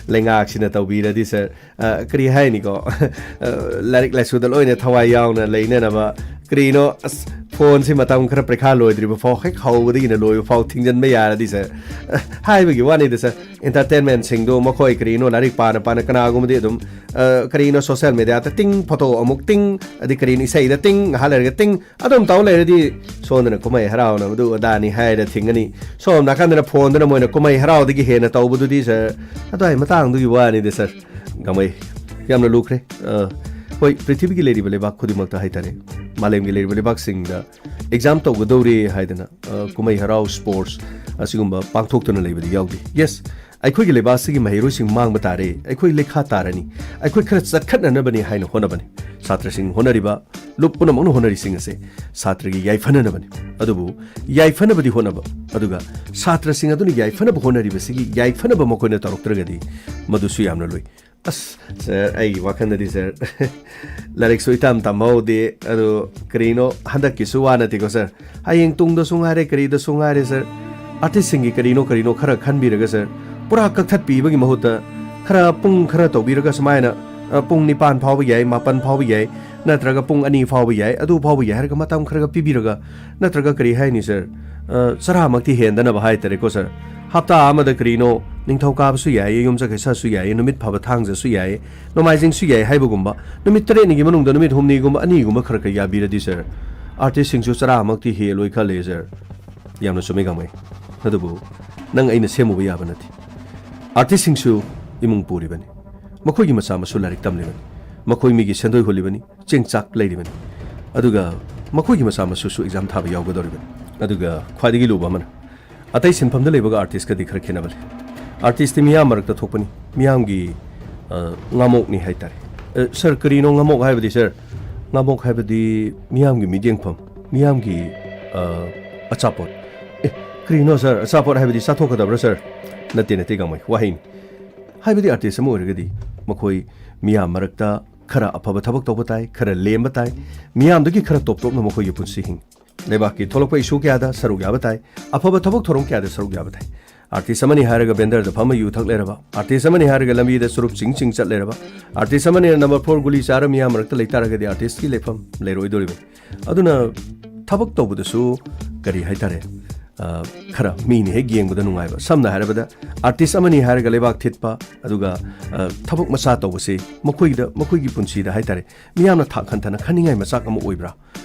ꯂꯩꯉꯥꯛꯁꯤꯅ ꯇꯧꯕꯤꯔꯗꯤ ꯁꯥꯔ, ꯑ, ꯀꯔꯤ ꯍꯥꯏꯅꯤꯀꯣ? ꯑ, ꯂꯥꯏꯔꯤꯛ ꯂꯥꯏꯁꯨꯗ ꯂꯣꯏꯅ ꯊꯋꯥꯏ ꯌꯥꯎꯅ ꯂꯩꯅꯅꯕ, ꯀꯔꯤꯅꯣ, ꯑꯁ, ꯐꯣꯟꯁꯤ ꯃꯇꯝ ꯈꯔ ꯄꯔꯤꯈꯥ ꯂꯣꯏꯗ꯭ꯔꯤꯕ ꯐꯥꯎ, ꯍꯦꯛ ꯍꯧꯕꯗꯒꯤꯅ ꯂꯣꯏꯕ ꯐꯥꯎ ꯊꯤꯡꯖꯤꯟꯕ ꯌꯥꯔꯗꯤ ꯁꯥꯔ, ꯑ, ꯍꯥꯏꯕꯒꯤ ꯋꯥꯅꯤꯗ ꯁꯥꯔ, ꯏꯟꯇꯔꯇꯦꯟꯃꯦꯟꯁꯤꯡꯗꯣ ꯃꯈꯣꯏ ꯀꯔꯤꯅꯣ ꯂꯥꯏꯔꯤꯛ ꯄꯥꯅ ꯄꯥꯅ ꯀꯅꯥꯒꯨꯝꯕꯗꯤ ꯑꯗꯨꯝ, ꯑ, ꯀꯔꯤꯅꯣ ꯁꯣꯁꯦꯜ ꯃꯦꯗꯤꯌꯥꯗ ꯇꯤꯡ, ꯐꯣꯇꯣ ꯑꯃꯨꯛ ꯇꯤꯡ, ꯑꯗꯩ ꯀꯔꯤꯅꯣ ꯏꯁꯩꯗ ꯇꯤꯡ, ꯉꯥꯏꯍꯥꯛ ꯂꯩꯔꯒ ꯇꯤꯡ, ꯑꯗꯨꯝ ꯇꯧ ꯂꯩꯔꯗꯤ ꯁꯣꯝꯗꯅ ꯀꯨꯝꯍꯩ ꯍꯔꯥꯎꯅ ꯑꯗꯨ ꯑꯗꯥꯅꯤ ꯍꯥꯏꯔ ꯊꯤꯡꯒꯅꯤ, ꯁꯣꯝ ꯅꯥꯀꯟꯗꯅ ꯐꯣꯟꯗꯅ ꯃꯣꯏꯅ ꯀꯨꯝꯍꯩ ꯍꯔꯥꯎꯗꯒꯤ ꯍꯦꯟꯅ ꯇꯧꯕꯗꯨꯗꯤ ꯁꯥꯔ, ꯑꯗꯨꯋꯥꯏ ꯃꯇꯥꯡꯗꯨꯒꯤ ꯋꯥꯅꯤꯗ ꯁꯥꯔ꯫ ꯒꯥꯡꯃꯩ, ꯌꯥꯝꯅ ꯂꯨꯈ꯭ꯔꯦ꯫ ꯑ, ꯍꯣꯏ, ꯄ꯭ꯔꯤꯊꯤꯕꯤꯒꯤ ꯂꯩꯔꯤꯕ ꯂꯩꯕꯥꯛ ꯈꯨꯗꯤꯡꯃꯛꯇ ꯍꯥꯏꯇꯥꯔꯦ, ꯃꯥꯂꯦꯝꯒꯤ ꯂꯩꯔꯤꯕ ꯂꯩꯕꯥꯛꯁꯤꯡꯗ ꯑꯦꯛꯖꯥꯝ ꯇꯧꯒꯗꯧꯔꯦ ꯍꯥꯏꯗꯅ, ꯑ, ꯀꯨꯝꯍꯩ ꯍꯔꯥꯎ, ꯁ꯭ꯄꯣꯔꯠꯁ ꯑꯁꯤꯒꯨꯝꯕ ꯄꯥꯡꯊꯣꯛꯇꯨꯅ ꯂꯩꯕꯗꯤ ꯌꯥꯎꯗꯦ꯫ ꯌꯦꯁ, ꯑꯩꯈꯣꯏꯒꯤ ꯂꯩꯕꯥꯛꯁꯤꯒꯤ ꯃꯍꯩꯔꯣꯏꯁꯤꯡ ꯃꯥꯡꯕ ꯇꯥꯔꯦ, ꯑꯩꯈꯣꯏ ꯂꯩꯈꯥ ꯇꯥꯔꯅꯤ, ꯑꯩꯈꯣꯏ ꯈꯔ ꯆꯠꯈꯠꯅꯅꯕꯅꯤ ꯍꯥꯏꯅ ꯍꯣꯠꯅꯕꯅꯤ꯫ ꯁꯥꯇ꯭ꯔꯁꯤꯡ ꯍꯣꯠꯅꯔꯤꯕ, ꯂꯨꯞ ꯄꯨꯝꯅꯃꯛꯅ ꯍꯣꯠꯅꯔꯤꯁꯤꯡ ꯑꯁꯦ ꯁꯥꯇ꯭ꯔꯒꯤ ꯌꯥꯏꯐꯅꯅꯕꯅꯤ꯫ ꯑꯗꯨꯕꯨ ꯌꯥꯏꯐꯅꯕꯗꯤ ꯍꯣꯠꯅꯕ, ꯑꯗꯨꯒ ꯁꯥꯇ꯭ꯔꯁꯤꯡ ꯑꯗꯨꯅ ꯌꯥꯏꯐꯅꯕ ꯍꯣꯠꯅꯔꯤꯕꯁꯤꯒꯤ ꯌꯥꯏꯐꯅꯕ ꯃꯈꯣꯏꯅ ꯇꯧꯔꯛꯇ꯭ꯔꯒꯗꯤ ꯃꯗꯨꯁꯨ ꯌꯥꯝꯅ ꯂꯨꯏ꯫ ꯑꯁ, ꯁꯥꯔ, ꯑꯩꯒꯤ ꯋꯥꯈꯜꯗꯗꯤ, ꯁꯥꯔ, ꯂꯥꯏꯔꯤꯛꯁꯨ ꯏꯇꯝ ꯇꯝꯍꯧꯗꯦ, ꯑꯗꯣ ꯀꯔꯤꯅꯣ, ꯍꯟꯗꯛꯀꯤꯁꯨ ꯋꯥ ꯅꯠꯇꯦꯀꯣ, ꯁꯥꯔ, ꯍꯌꯦꯡ ꯇꯨꯡꯗꯁꯨ ꯉꯥꯏꯔꯦ, ꯀꯔꯤꯗꯁꯨ ꯉꯥꯏꯔꯦ, ꯁꯥꯔ, ꯑꯥꯔꯇꯤꯁꯁꯤꯡꯒꯤ ꯀꯔꯤꯅꯣ ꯀꯔꯤꯅꯣ ꯈꯔ ꯈꯟꯕꯤꯔꯒ, ꯁꯥꯔ, ꯄꯨꯔꯥ ꯀꯛꯊꯠꯄꯤꯕꯒꯤ ꯃꯍꯨꯠꯇ ꯈꯔ, ꯄꯨꯡ ꯈꯔ ꯇꯧꯕꯤꯔꯒ, ꯁꯨꯃꯥꯏꯅ, ꯑ, ꯄꯨꯡ ꯅꯤꯄꯥꯟ ꯐꯥꯎꯕ ꯌꯥꯏ, ꯃꯥꯄꯟ ꯐꯥꯎꯕ ꯌꯥꯏ, ꯅꯠꯇ꯭ꯔꯒ ꯄꯨꯡ ꯑꯅꯤ ꯐꯥꯎꯕ ꯌꯥꯏ, ꯑꯗꯨ ꯐꯥꯎꯕ ꯌꯥꯏ ꯍꯥꯏꯔꯒ ꯃꯇꯝ ꯈꯔꯒ ꯄꯤꯕꯤꯔꯒ, ꯅꯠꯇ꯭ꯔꯒ ꯀꯔꯤ ꯍꯥꯏꯅꯤ, ꯁꯥꯔ, ꯑ, ꯆꯔꯥꯃꯛꯇꯤ ꯍꯦꯟꯗꯅꯕ ꯍꯥꯏꯇꯥꯔꯦꯀꯣ, ꯁꯥꯔ, ꯍꯞꯇꯥ ꯑꯃꯗ ꯀꯔꯤꯅꯣ, ꯅꯤꯡꯊꯧꯀꯥꯕꯁꯨ ꯌꯥꯏ, ꯌꯨꯝꯁꯀꯩꯁꯁꯨ ꯌꯥꯏ, ꯅꯨꯃꯤꯠ ꯐꯕ ꯊꯥꯡꯖꯁꯨ ꯌꯥꯏ, ꯅꯣꯡꯃꯥꯏꯖꯤꯡꯁꯨ ꯌꯥꯏ ꯍꯥꯏꯕꯒꯨꯝꯕ, ꯅꯨꯃꯤꯠ ꯇꯔꯦꯠꯅꯤꯒꯤ ꯃꯅꯨꯡꯗ ꯅꯨꯃꯤꯠ ꯍꯨꯝꯅꯤꯒꯨꯝꯕ, ꯑꯅꯤꯒꯨꯝꯕ ꯈꯔ ꯈꯔ ꯌꯥꯕꯤꯔꯗꯤ, ꯁꯥꯔ, ꯑꯥꯔꯇꯤꯁꯁꯤꯡꯁꯨ ꯆꯔꯥꯃꯛꯇꯤ ꯍꯦꯜꯂꯣꯏ ꯈꯜꯂꯦ, ꯁꯥꯔ꯫ ꯌꯥꯝꯅ ꯆꯨꯝꯃꯤ, ꯒꯥꯡꯃꯩ꯫ ꯑꯗꯨꯕꯨ ꯅꯪ ꯑꯩꯅ ꯁꯦꯝꯃꯨꯕ ꯌꯥꯕ ꯅꯠꯇꯦ꯫ ꯑꯥꯔꯇꯤꯁꯁꯤꯡꯁꯨ ꯏꯃꯨꯡ ꯄꯨꯔꯤꯕꯅꯤ, ꯃꯈꯣꯏꯒꯤ ꯃꯆꯥ ꯃꯁꯨ ꯂꯥꯏꯔꯤꯛ ꯇꯝꯂꯤꯕꯅꯤ, ꯃꯈꯣꯏ ꯃꯤꯒꯤ ꯁꯦꯟꯗꯣꯏ ꯍꯨꯜꯂꯤꯕꯅꯤ, ꯆꯦꯡ ꯆꯥꯛ ꯂꯩꯔꯤꯕꯅꯤ, ꯑꯗꯨꯒ ꯃꯈꯣꯏꯒꯤ ꯃꯆꯥ ꯃꯁꯨꯁꯨ ꯑꯦꯛꯖꯥꯝ ꯊꯥꯕ ꯌꯥꯎꯒꯗꯧꯔꯤꯕꯅꯤ꯫ ꯑꯗꯨꯒ ꯈ꯭ꯋꯥꯏꯗꯒꯤ ꯂꯨꯕ ꯑꯃꯅ, ꯑꯇꯩ ꯁꯤꯟꯐꯝꯗ ꯂꯩꯕꯒ ꯑꯥꯔꯇꯤꯁꯀꯗꯤ ꯈꯔ ꯈꯦꯠꯅꯕ ꯂꯩ꯫ ꯑꯥꯔꯇꯤꯁꯇꯤ ꯃꯤꯌꯥꯝ ꯃꯔꯛꯇ ꯊꯣꯛꯄꯅꯤ, ꯃꯤꯌꯥꯝꯒꯤ, ꯑ, ꯉꯥꯃꯣꯛꯅꯤ ꯍꯥꯏꯇꯥꯔꯦ꯫ ꯑ, ꯁꯥꯔ, ꯀꯔꯤꯅꯣ ꯉꯥꯃꯣꯛ ꯍꯥꯏꯕꯗꯤ, ꯁꯥꯔ? ꯉꯥꯃꯣꯛ ꯍꯥꯏꯕꯗꯤ ꯃꯤꯌꯥꯝꯒꯤ ꯃꯤꯠꯌꯦꯡꯐꯝ, ꯃꯤꯌꯥꯝꯒꯤ, ꯑ, ꯑꯆꯥꯄꯣꯠ꯫ ꯑꯦ, ꯀꯔꯤꯅꯣ, ꯁꯥꯔ? ꯑꯆꯥꯄꯣꯠ ꯍꯥꯏꯕꯗꯤ ꯆꯥꯊꯣꯛꯀꯗꯕ꯭ꯔꯥ, ꯁꯥꯔ? ꯅꯠꯇꯦ, ꯅꯠꯇꯦ, ꯒꯥꯡꯃꯩ, ꯋꯥꯍꯩꯅꯤ꯫ ꯍꯥꯏꯕꯗꯤ ꯑꯥꯔꯇꯤꯁ ꯑꯃ ꯑꯣꯏꯔꯒꯗꯤ ꯃꯈꯣꯏ ꯃꯤꯌꯥꯝ ꯃꯔꯛꯇ ꯈꯔ ꯑꯐꯕ ꯊꯕꯛ ꯇꯧꯕ ꯇꯥꯏ, ꯈꯔ ꯂꯦꯝꯕ ꯇꯥꯏ, ꯃꯤꯌꯥꯝꯗꯒꯤ ꯈꯔ ꯇꯣꯞ ꯇꯣꯞꯅ ꯃꯈꯣꯏꯒꯤ ꯄꯨꯟꯁꯤ ꯍꯤꯡꯏ꯫ ꯂꯩꯕꯥꯛꯀꯤ ꯊꯣꯛꯂꯛꯄ ꯏꯁꯨ ꯀꯌꯥꯗ ꯁꯔꯨꯛ ꯌꯥꯕ ꯇꯥꯏ, ꯑꯐꯕ ꯊꯕꯛ ꯊꯧꯔꯝ ꯀꯌꯥꯗ ꯁꯔꯨꯛ ꯌꯥꯕ ꯇꯥꯏ꯫ ꯑꯥꯔꯇꯤꯁ ꯑꯃꯅꯤ ꯍꯥꯏꯔꯒ ꯕꯦꯟꯗꯔꯗ ꯐꯝꯃ ꯌꯨ ꯊꯛ ꯂꯩꯔꯕ, ꯑꯥꯔꯇꯤꯁ ꯑꯃꯅꯤ ꯍꯥꯏꯔꯒ ꯂꯝꯕꯤꯗ ꯆꯨꯔꯨꯞ ꯆꯤꯡ ꯆꯤꯡ ꯆꯠ ꯂꯩꯔꯕ, ꯑꯥꯔꯇꯤꯁ ꯑꯃꯅꯤꯅ ꯅꯝꯕꯔ ꯐꯣꯔ ꯒꯨꯂꯤ ꯆꯥꯔ ꯃꯤꯌꯥꯝ ꯃꯔꯛꯇ ꯂꯩꯇꯥꯔꯒꯗꯤ ꯑꯥꯔꯇꯤꯁꯀꯤ ꯂꯩꯐꯝ ꯂꯩꯔꯣꯏꯗꯧꯔꯤꯕꯅꯤ꯫ ꯑꯗꯨꯅ ꯊꯕꯛ ꯇꯧꯕꯗꯁꯨ, ꯀꯔꯤ ꯍꯥꯏꯇꯥꯔꯦ, ꯑ, ꯈꯔ ꯃꯤꯅ ꯍꯦꯛ ꯌꯦꯡꯕꯗ ꯅꯨꯡꯉꯥꯏꯕ, ꯁꯝꯅ ꯍꯥꯏꯔꯕꯗ ꯑꯥꯔꯇꯤꯁ ꯑꯃꯅꯤ ꯍꯥꯏꯔꯒ ꯂꯩꯕꯥꯛ ꯊꯤꯠꯄ, ꯑꯗꯨꯒ, ꯑ, ꯊꯕꯛ ꯃꯆꯥ ꯇꯧꯕꯁꯤ ꯃꯈꯣꯏꯗ, ꯃꯈꯣꯏꯒꯤ ꯄꯨꯟꯁꯤꯗ ꯍꯥꯏꯇꯥꯔꯦ, ꯃꯤꯌꯥꯝꯅ ꯊꯥꯛ ꯍꯟꯊꯅ ꯈꯟꯅꯤꯡꯉꯥꯏ ꯃꯆꯥꯛ ꯑꯃ ꯑꯣꯏꯕ꯭ꯔꯥ?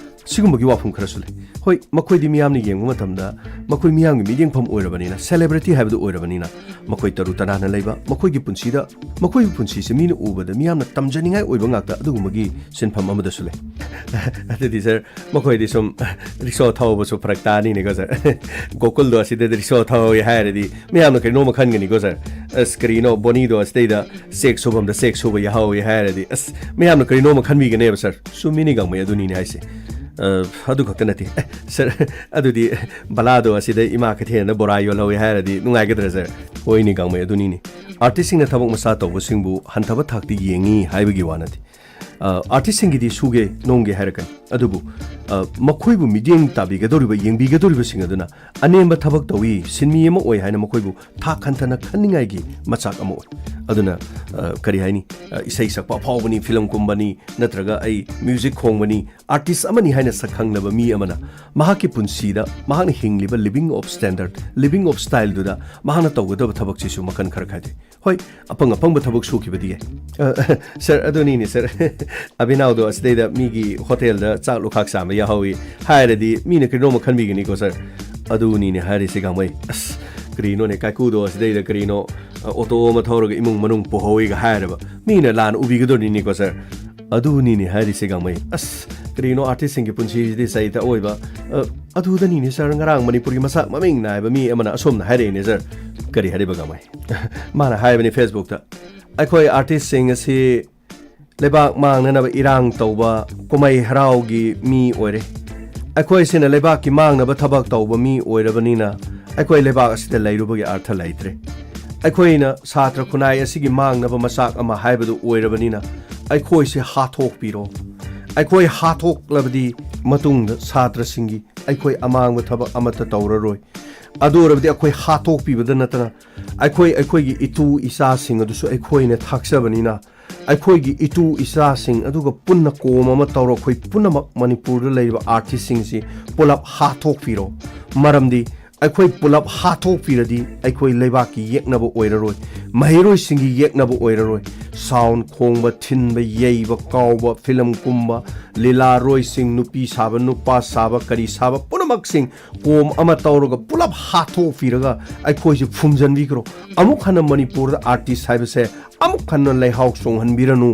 ꯁꯤꯒꯨꯝꯕꯒꯤ ꯋꯥꯐꯝ ꯈꯔꯁꯨ ꯂꯩ꯫ ꯍꯣꯏ, ꯃꯈꯣꯏꯗꯤ ꯃꯤꯌꯥꯝꯅ ꯌꯦꯡꯕ ꯃꯇꯝꯗ ꯃꯈꯣꯏ ꯃꯤꯌꯥꯝꯒꯤ ꯃꯤꯠꯌꯦꯡꯐꯝ ꯑꯣꯏꯔꯕꯅꯤꯅ, ꯁꯦꯂꯦꯕ꯭ꯔꯤꯇꯤ ꯍꯥꯏꯕꯗꯨ ꯑꯣꯏꯔꯕꯅꯤꯅ, ꯃꯈꯣꯏ ꯇꯔꯨ ꯇꯅꯥꯟꯅ ꯂꯩꯕ, ꯃꯈꯣꯏꯒꯤ ꯄꯨꯟꯁꯤꯗ, ꯃꯈꯣꯏꯒꯤ ꯄꯨꯟꯁꯤꯁꯦ ꯃꯤꯅ ꯎꯕꯗ ꯃꯤꯌꯥꯝꯅ ꯇꯝꯖꯅꯤꯡꯉꯥꯏ ꯑꯣꯏꯕ ꯉꯥꯛꯇ ꯑꯗꯨꯒꯨꯝꯕꯒꯤ ꯁꯤꯟꯐꯝ ꯑꯃꯗꯁꯨ ꯂꯩ꯫ ꯑꯗꯨꯗꯤ, ꯁꯥꯔ, ꯃꯈꯣꯏꯗꯤ ꯁꯨꯝ ꯔꯤꯛꯁꯣ ꯊꯧꯕꯁꯨ ꯐꯔꯛ ꯇꯥꯅꯤꯅꯦꯀꯣ, ꯁꯥꯔ? ꯒꯣꯀꯨꯜꯗꯣ ꯑꯁꯤꯗꯗꯤ ꯔꯤꯛꯁꯣ ꯊꯧꯏ ꯍꯥꯏꯔꯗꯤ ꯃꯌꯥꯝꯅ ꯀꯩꯅꯣꯝꯃ ꯈꯟꯒꯅꯤꯀꯣ, ꯁꯥꯔ? ꯑꯁ, ꯀꯔꯤꯅꯣ, ꯕꯣꯅꯤꯗꯣ ꯑꯁꯤꯗꯩꯗ ꯆꯦꯛ ꯁꯨꯐꯝꯗ ꯆꯦꯛ ꯁꯨꯕ ꯌꯥꯍꯧꯋꯤ ꯍꯥꯏꯔꯗꯤ, ꯑꯁ, ꯃꯌꯥꯝꯅ ꯀꯔꯤꯅꯣꯃ ꯈꯟꯕꯤꯒꯅꯦꯕ, ꯁꯥꯔ꯫ ꯆꯨꯝꯃꯤꯅꯤ, ꯒꯥꯡꯃꯩ, ꯑꯗꯨꯅꯤꯅꯦ ꯍꯥꯏꯁꯦ꯫ ꯑ, ꯑꯗꯨ ꯈꯛꯇ ꯅꯠꯇꯦ꯫ ꯑꯦ, ꯁꯥꯔ, ꯑꯗꯨꯗꯤ ꯕꯂꯥꯗꯣ ꯑꯁꯤꯗ ꯏꯃꯥ ꯀꯩꯊꯦꯜꯗ ꯕꯣꯔꯥ ꯌꯣꯜꯍꯧꯋꯤ ꯍꯥꯏꯔꯗꯤ ꯅꯨꯡꯉꯥꯏꯒꯗ꯭ꯔꯥ, ꯁꯥꯔ? ꯍꯣꯏꯅꯦ, ꯒꯥꯡꯃꯩ, ꯑꯗꯨꯅꯤꯅꯦ꯫ ꯑꯥꯔꯇꯤꯁꯁꯤꯡꯅ ꯊꯕꯛ ꯃꯆꯥ ꯇꯧꯕꯁꯤꯡꯕꯨ ꯍꯟꯊꯕ ꯊꯥꯛꯇ ꯌꯦꯡꯉꯤ ꯍꯥꯏꯕꯒꯤ ꯋꯥ ꯅꯠꯇꯦ꯫ ꯑ, ꯑꯥꯔꯇꯤꯁꯁꯤꯡꯒꯤꯗꯤ ꯁꯨꯒꯦ ꯅꯣꯝꯒꯦ ꯍꯥꯏꯔꯛꯀꯅꯤ꯫ ꯑꯗꯨꯕꯨ, ꯑ, ꯃꯈꯣꯏꯕꯨ ꯃꯤꯠꯌꯦꯡ ꯇꯥꯕꯤꯒꯗꯧꯔꯤꯕ, ꯌꯦꯡꯕꯤꯒꯗꯧꯔꯤꯕꯁꯤꯡ ꯑꯗꯨꯅ ꯑꯅꯦꯝꯕ ꯊꯕꯛ ꯇꯧꯏ, ꯁꯤꯟꯃꯤ ꯑꯃ ꯑꯣꯏ ꯍꯥꯏꯅ ꯃꯈꯣꯏꯕꯨ ꯊꯥꯛ ꯍꯟꯊꯅ ꯈꯟꯅꯤꯡꯉꯥꯏꯒꯤ ꯃꯆꯥꯛ ꯑꯃ ꯑꯣꯏ꯫ ꯑꯗꯨꯅ, ꯑ, ꯀꯔꯤ ꯍꯥꯏꯅꯤ? ꯑ, ꯏꯁꯩ ꯁꯛꯄ ꯑꯐꯥꯎꯕꯅꯤ, ꯐꯤꯂꯝ ꯀꯨꯝꯕꯅꯤ, ꯅꯠꯇ꯭ꯔꯒ ꯑꯩ ꯃ꯭ꯌꯨꯖꯤꯛ ꯈꯣꯡꯕꯅꯤ, ꯑꯥꯔꯇꯤꯁ ꯑꯃꯅꯤ ꯍꯥꯏꯅ ꯁꯛ ꯈꯪꯅꯕ ꯃꯤ ꯑꯃꯅ ꯃꯍꯥꯛꯀꯤ ꯄꯨꯟꯁꯤꯗ ꯃꯍꯥꯛꯅ ꯍꯤꯡꯂꯤꯕ living of standard, living of styleꯗꯨꯗ ꯃꯍꯥꯛꯅ ꯇꯧꯒꯗꯕ ꯊꯕꯛꯁꯤꯁꯨ ꯃꯈꯜ ꯈꯔ ꯈꯥꯏꯗꯣꯛꯏ꯫ ꯍꯣꯏ, ꯑꯄꯪ ꯑꯄꯪꯕ ꯊꯕꯛ ꯁꯨꯈꯤꯕꯗꯤ ꯌꯥꯏ꯫ ꯑ, ꯁꯥꯔ, ꯑꯗꯨꯅꯤꯅꯦ, ꯁꯥꯔ꯫ ꯑꯕꯤꯅꯥꯎꯗꯣ ꯑꯁꯤꯗꯩꯗ ꯃꯤꯒꯤ ꯍꯣꯇꯦꯜꯗ ꯆꯥꯛ ꯂꯨꯈꯥꯛ ꯆꯥꯝꯕ ꯌꯥꯍꯧꯋꯤ ꯍꯥꯏꯔꯗꯤ ꯃꯤꯅ ꯀꯩꯅꯣꯝꯃ ꯈꯟꯕꯤꯒꯅꯤꯀꯣ, ꯁꯥꯔ꯫ ꯑꯗꯨꯅꯤꯅꯦ ꯍꯥꯏꯔꯤꯁꯦ, ꯒꯥꯡꯃꯩ꯫ ꯑꯁ, ꯀꯔꯤꯅꯣꯅꯦ, ꯀꯥꯏꯀꯨꯗꯣ ꯑꯁꯤꯗꯩꯗ ꯀꯔꯤꯅꯣ, ꯑ, ꯑꯣꯇꯣ ꯑꯃ ꯊꯧꯔꯒ ꯏꯃꯨꯡ ꯃꯅꯨꯡ ꯄꯨꯍꯧꯋꯤꯒ ꯍꯥꯏꯔꯕ ꯃꯤꯅ ꯂꯥꯟꯅ ꯎꯕꯤꯒꯗꯣꯔꯤꯅꯤꯀꯣ, ꯁꯥꯔ꯫ ꯑꯗꯨꯅꯤꯅꯦ ꯍꯥꯏꯔꯤꯁꯦ, ꯒꯥꯡꯃꯩ꯫ ꯑꯁ, ꯀꯔꯤꯅꯣ, ꯑꯥꯔꯇꯤꯁꯁꯤꯡꯒꯤ ꯄꯨꯟꯁꯤꯁꯤꯗꯤ ꯆꯩꯇ ꯑꯣꯏꯕ꯫ ꯑ, ꯑꯗꯨꯗꯅꯤꯅꯦ, ꯁꯥꯔ, ꯉꯔꯥꯡ ꯃꯅꯤꯄꯨꯔꯒꯤ ꯃꯁꯛ ꯃꯃꯤꯡ ꯅꯥꯏꯕ ꯃꯤ ꯑꯃꯅ ꯑꯁꯣꯝꯅ ꯍꯥꯏꯔꯛꯏꯅꯦ, ꯁꯥꯔ꯫ ꯀꯔꯤ ꯍꯥꯏꯔꯤꯕ, ꯒꯥꯡꯃꯩ? ꯃꯥꯅ ꯍꯥꯏꯕꯅꯤ ꯐꯦꯁꯕꯨꯛꯇ, "ꯑꯩꯈꯣꯏ ꯑꯥꯔꯇꯤꯁꯁꯤꯡ ꯑꯁꯤ ꯂꯩꯕꯥꯛ ꯃꯥꯡꯅꯅꯕ ꯏꯔꯥꯡ ꯇꯧꯕ, ꯀꯨꯝꯍꯩ ꯍꯔꯥꯎꯒꯤ ꯃꯤ ꯑꯣꯏꯔꯦ꯫ ꯑꯩꯈꯣꯏꯁꯤꯅ ꯂꯩꯕꯥꯛꯀꯤ ꯃꯥꯡꯅꯕ ꯊꯕꯛ ꯇꯧꯕ ꯃꯤ ꯑꯣꯏꯔꯕꯅꯤꯅ ꯑꯩꯈꯣꯏ ꯂꯩꯕꯥꯛ ꯑꯁꯤꯗ ꯂꯩꯔꯨꯕꯒꯤ ꯑꯔꯊ ꯂꯩꯇ꯭ꯔꯦ꯫ ꯑꯩꯈꯣꯏꯅ ꯁꯥꯇ꯭ꯔ ꯈꯨꯟꯅꯥꯏ ꯑꯁꯤꯒꯤ ꯃꯥꯡꯅꯕ ꯃꯆꯥꯛ ꯑꯃ ꯍꯥꯏꯕꯗꯨ ꯑꯣꯏꯔꯕꯅꯤꯅ ꯑꯩꯈꯣꯏꯁꯦ ꯍꯥꯠꯇꯣꯛꯄꯤꯔꯣ꯫ ꯑꯩꯈꯣꯏ ꯍꯥꯠꯇꯣꯛꯂꯕꯗꯤ ꯃꯇꯨꯡꯗ ꯁꯥꯇ꯭ꯔꯁꯤꯡꯒꯤ ꯑꯩꯈꯣꯏ ꯑꯃꯥꯡꯕ ꯊꯕꯛ ꯑꯃꯠꯇ ꯇꯧꯔꯔꯣꯏ꯫ ꯑꯗꯨ ꯑꯣꯏꯔꯕꯗꯤ ꯑꯩꯈꯣꯏ ꯍꯥꯠꯇꯣꯛꯄꯤꯕꯗ ꯅꯠꯇꯅ ꯑꯩꯈꯣꯏ, ꯑꯩꯈꯣꯏꯒꯤ ꯏꯇꯨ ꯏꯆꯥꯁꯤꯡ ꯑꯗꯨꯁꯨ ꯑꯩꯈꯣꯏꯅ ꯊꯥꯛꯆꯕꯅꯤꯅ ꯑꯩꯈꯣꯏꯒꯤ ꯏꯇꯨ ꯏꯆꯥꯁꯤꯡ ꯑꯗꯨꯒ ꯄꯨꯟꯅ ꯀꯣꯝ ꯑꯃ ꯇꯧꯔ ꯑꯩꯈꯣꯏ ꯄꯨꯝꯅꯃꯛ ꯃꯅꯤꯄꯨꯔꯗ ꯂꯩꯔꯤꯕ ꯑꯥꯔꯇꯤꯁꯁꯤꯡꯁꯤ ꯄꯨꯂꯞ ꯍꯥꯠꯇꯣꯛꯄꯤꯔꯣ꯫ ꯃꯔꯝꯗꯤ ꯑꯩꯈꯣꯏ ꯄꯨꯂꯞ ꯍꯥꯠꯇꯣꯛꯄꯤꯔꯗꯤ ꯑꯩꯈꯣꯏ ꯂꯩꯕꯥꯛꯀꯤ ꯌꯦꯛꯅꯕ ꯑꯣꯏꯔꯔꯣꯏ, ꯃꯍꯩꯔꯣꯏꯁꯤꯡꯒꯤ ꯌꯦꯛꯅꯕ ꯑꯣꯏꯔꯔꯣꯏ꯫ ꯁꯥꯎꯟ ꯈꯣꯡꯕ, ꯊꯤꯟꯕ, ꯌꯩꯕ, ꯀꯥꯎꯕ, ꯐꯤꯂꯝ ꯀꯨꯝꯕ, ꯂꯤꯂꯥꯔꯣꯏꯁꯤꯡ, ꯅꯨꯄꯤ ꯁꯥꯕ, ꯅꯨꯄꯥ ꯁꯥꯕ, ꯀꯔꯤ ꯁꯥꯕ ꯄꯨꯝꯅꯃꯛꯁꯤꯡ ꯀꯣꯝ ꯑꯃ ꯇꯧꯔꯒ ꯄꯨꯂꯞ ꯍꯥꯠꯇꯣꯛꯄꯤꯔꯒ ꯑꯩꯈꯣꯏꯁꯦ ꯐꯨꯝꯖꯤꯟꯕꯤꯈ꯭ꯔꯣ꯫ ꯑꯃꯨꯛ ꯍꯟꯅ ꯃꯅꯤꯄꯨꯔꯗ ꯑꯥꯔꯇꯤꯁ ꯍꯥꯏꯕꯁꯦ ꯑꯃꯨꯛ ꯍꯟꯅ ꯂꯩꯍꯥꯎ ꯆꯣꯡꯍꯟꯕꯤꯔꯅꯨ꯫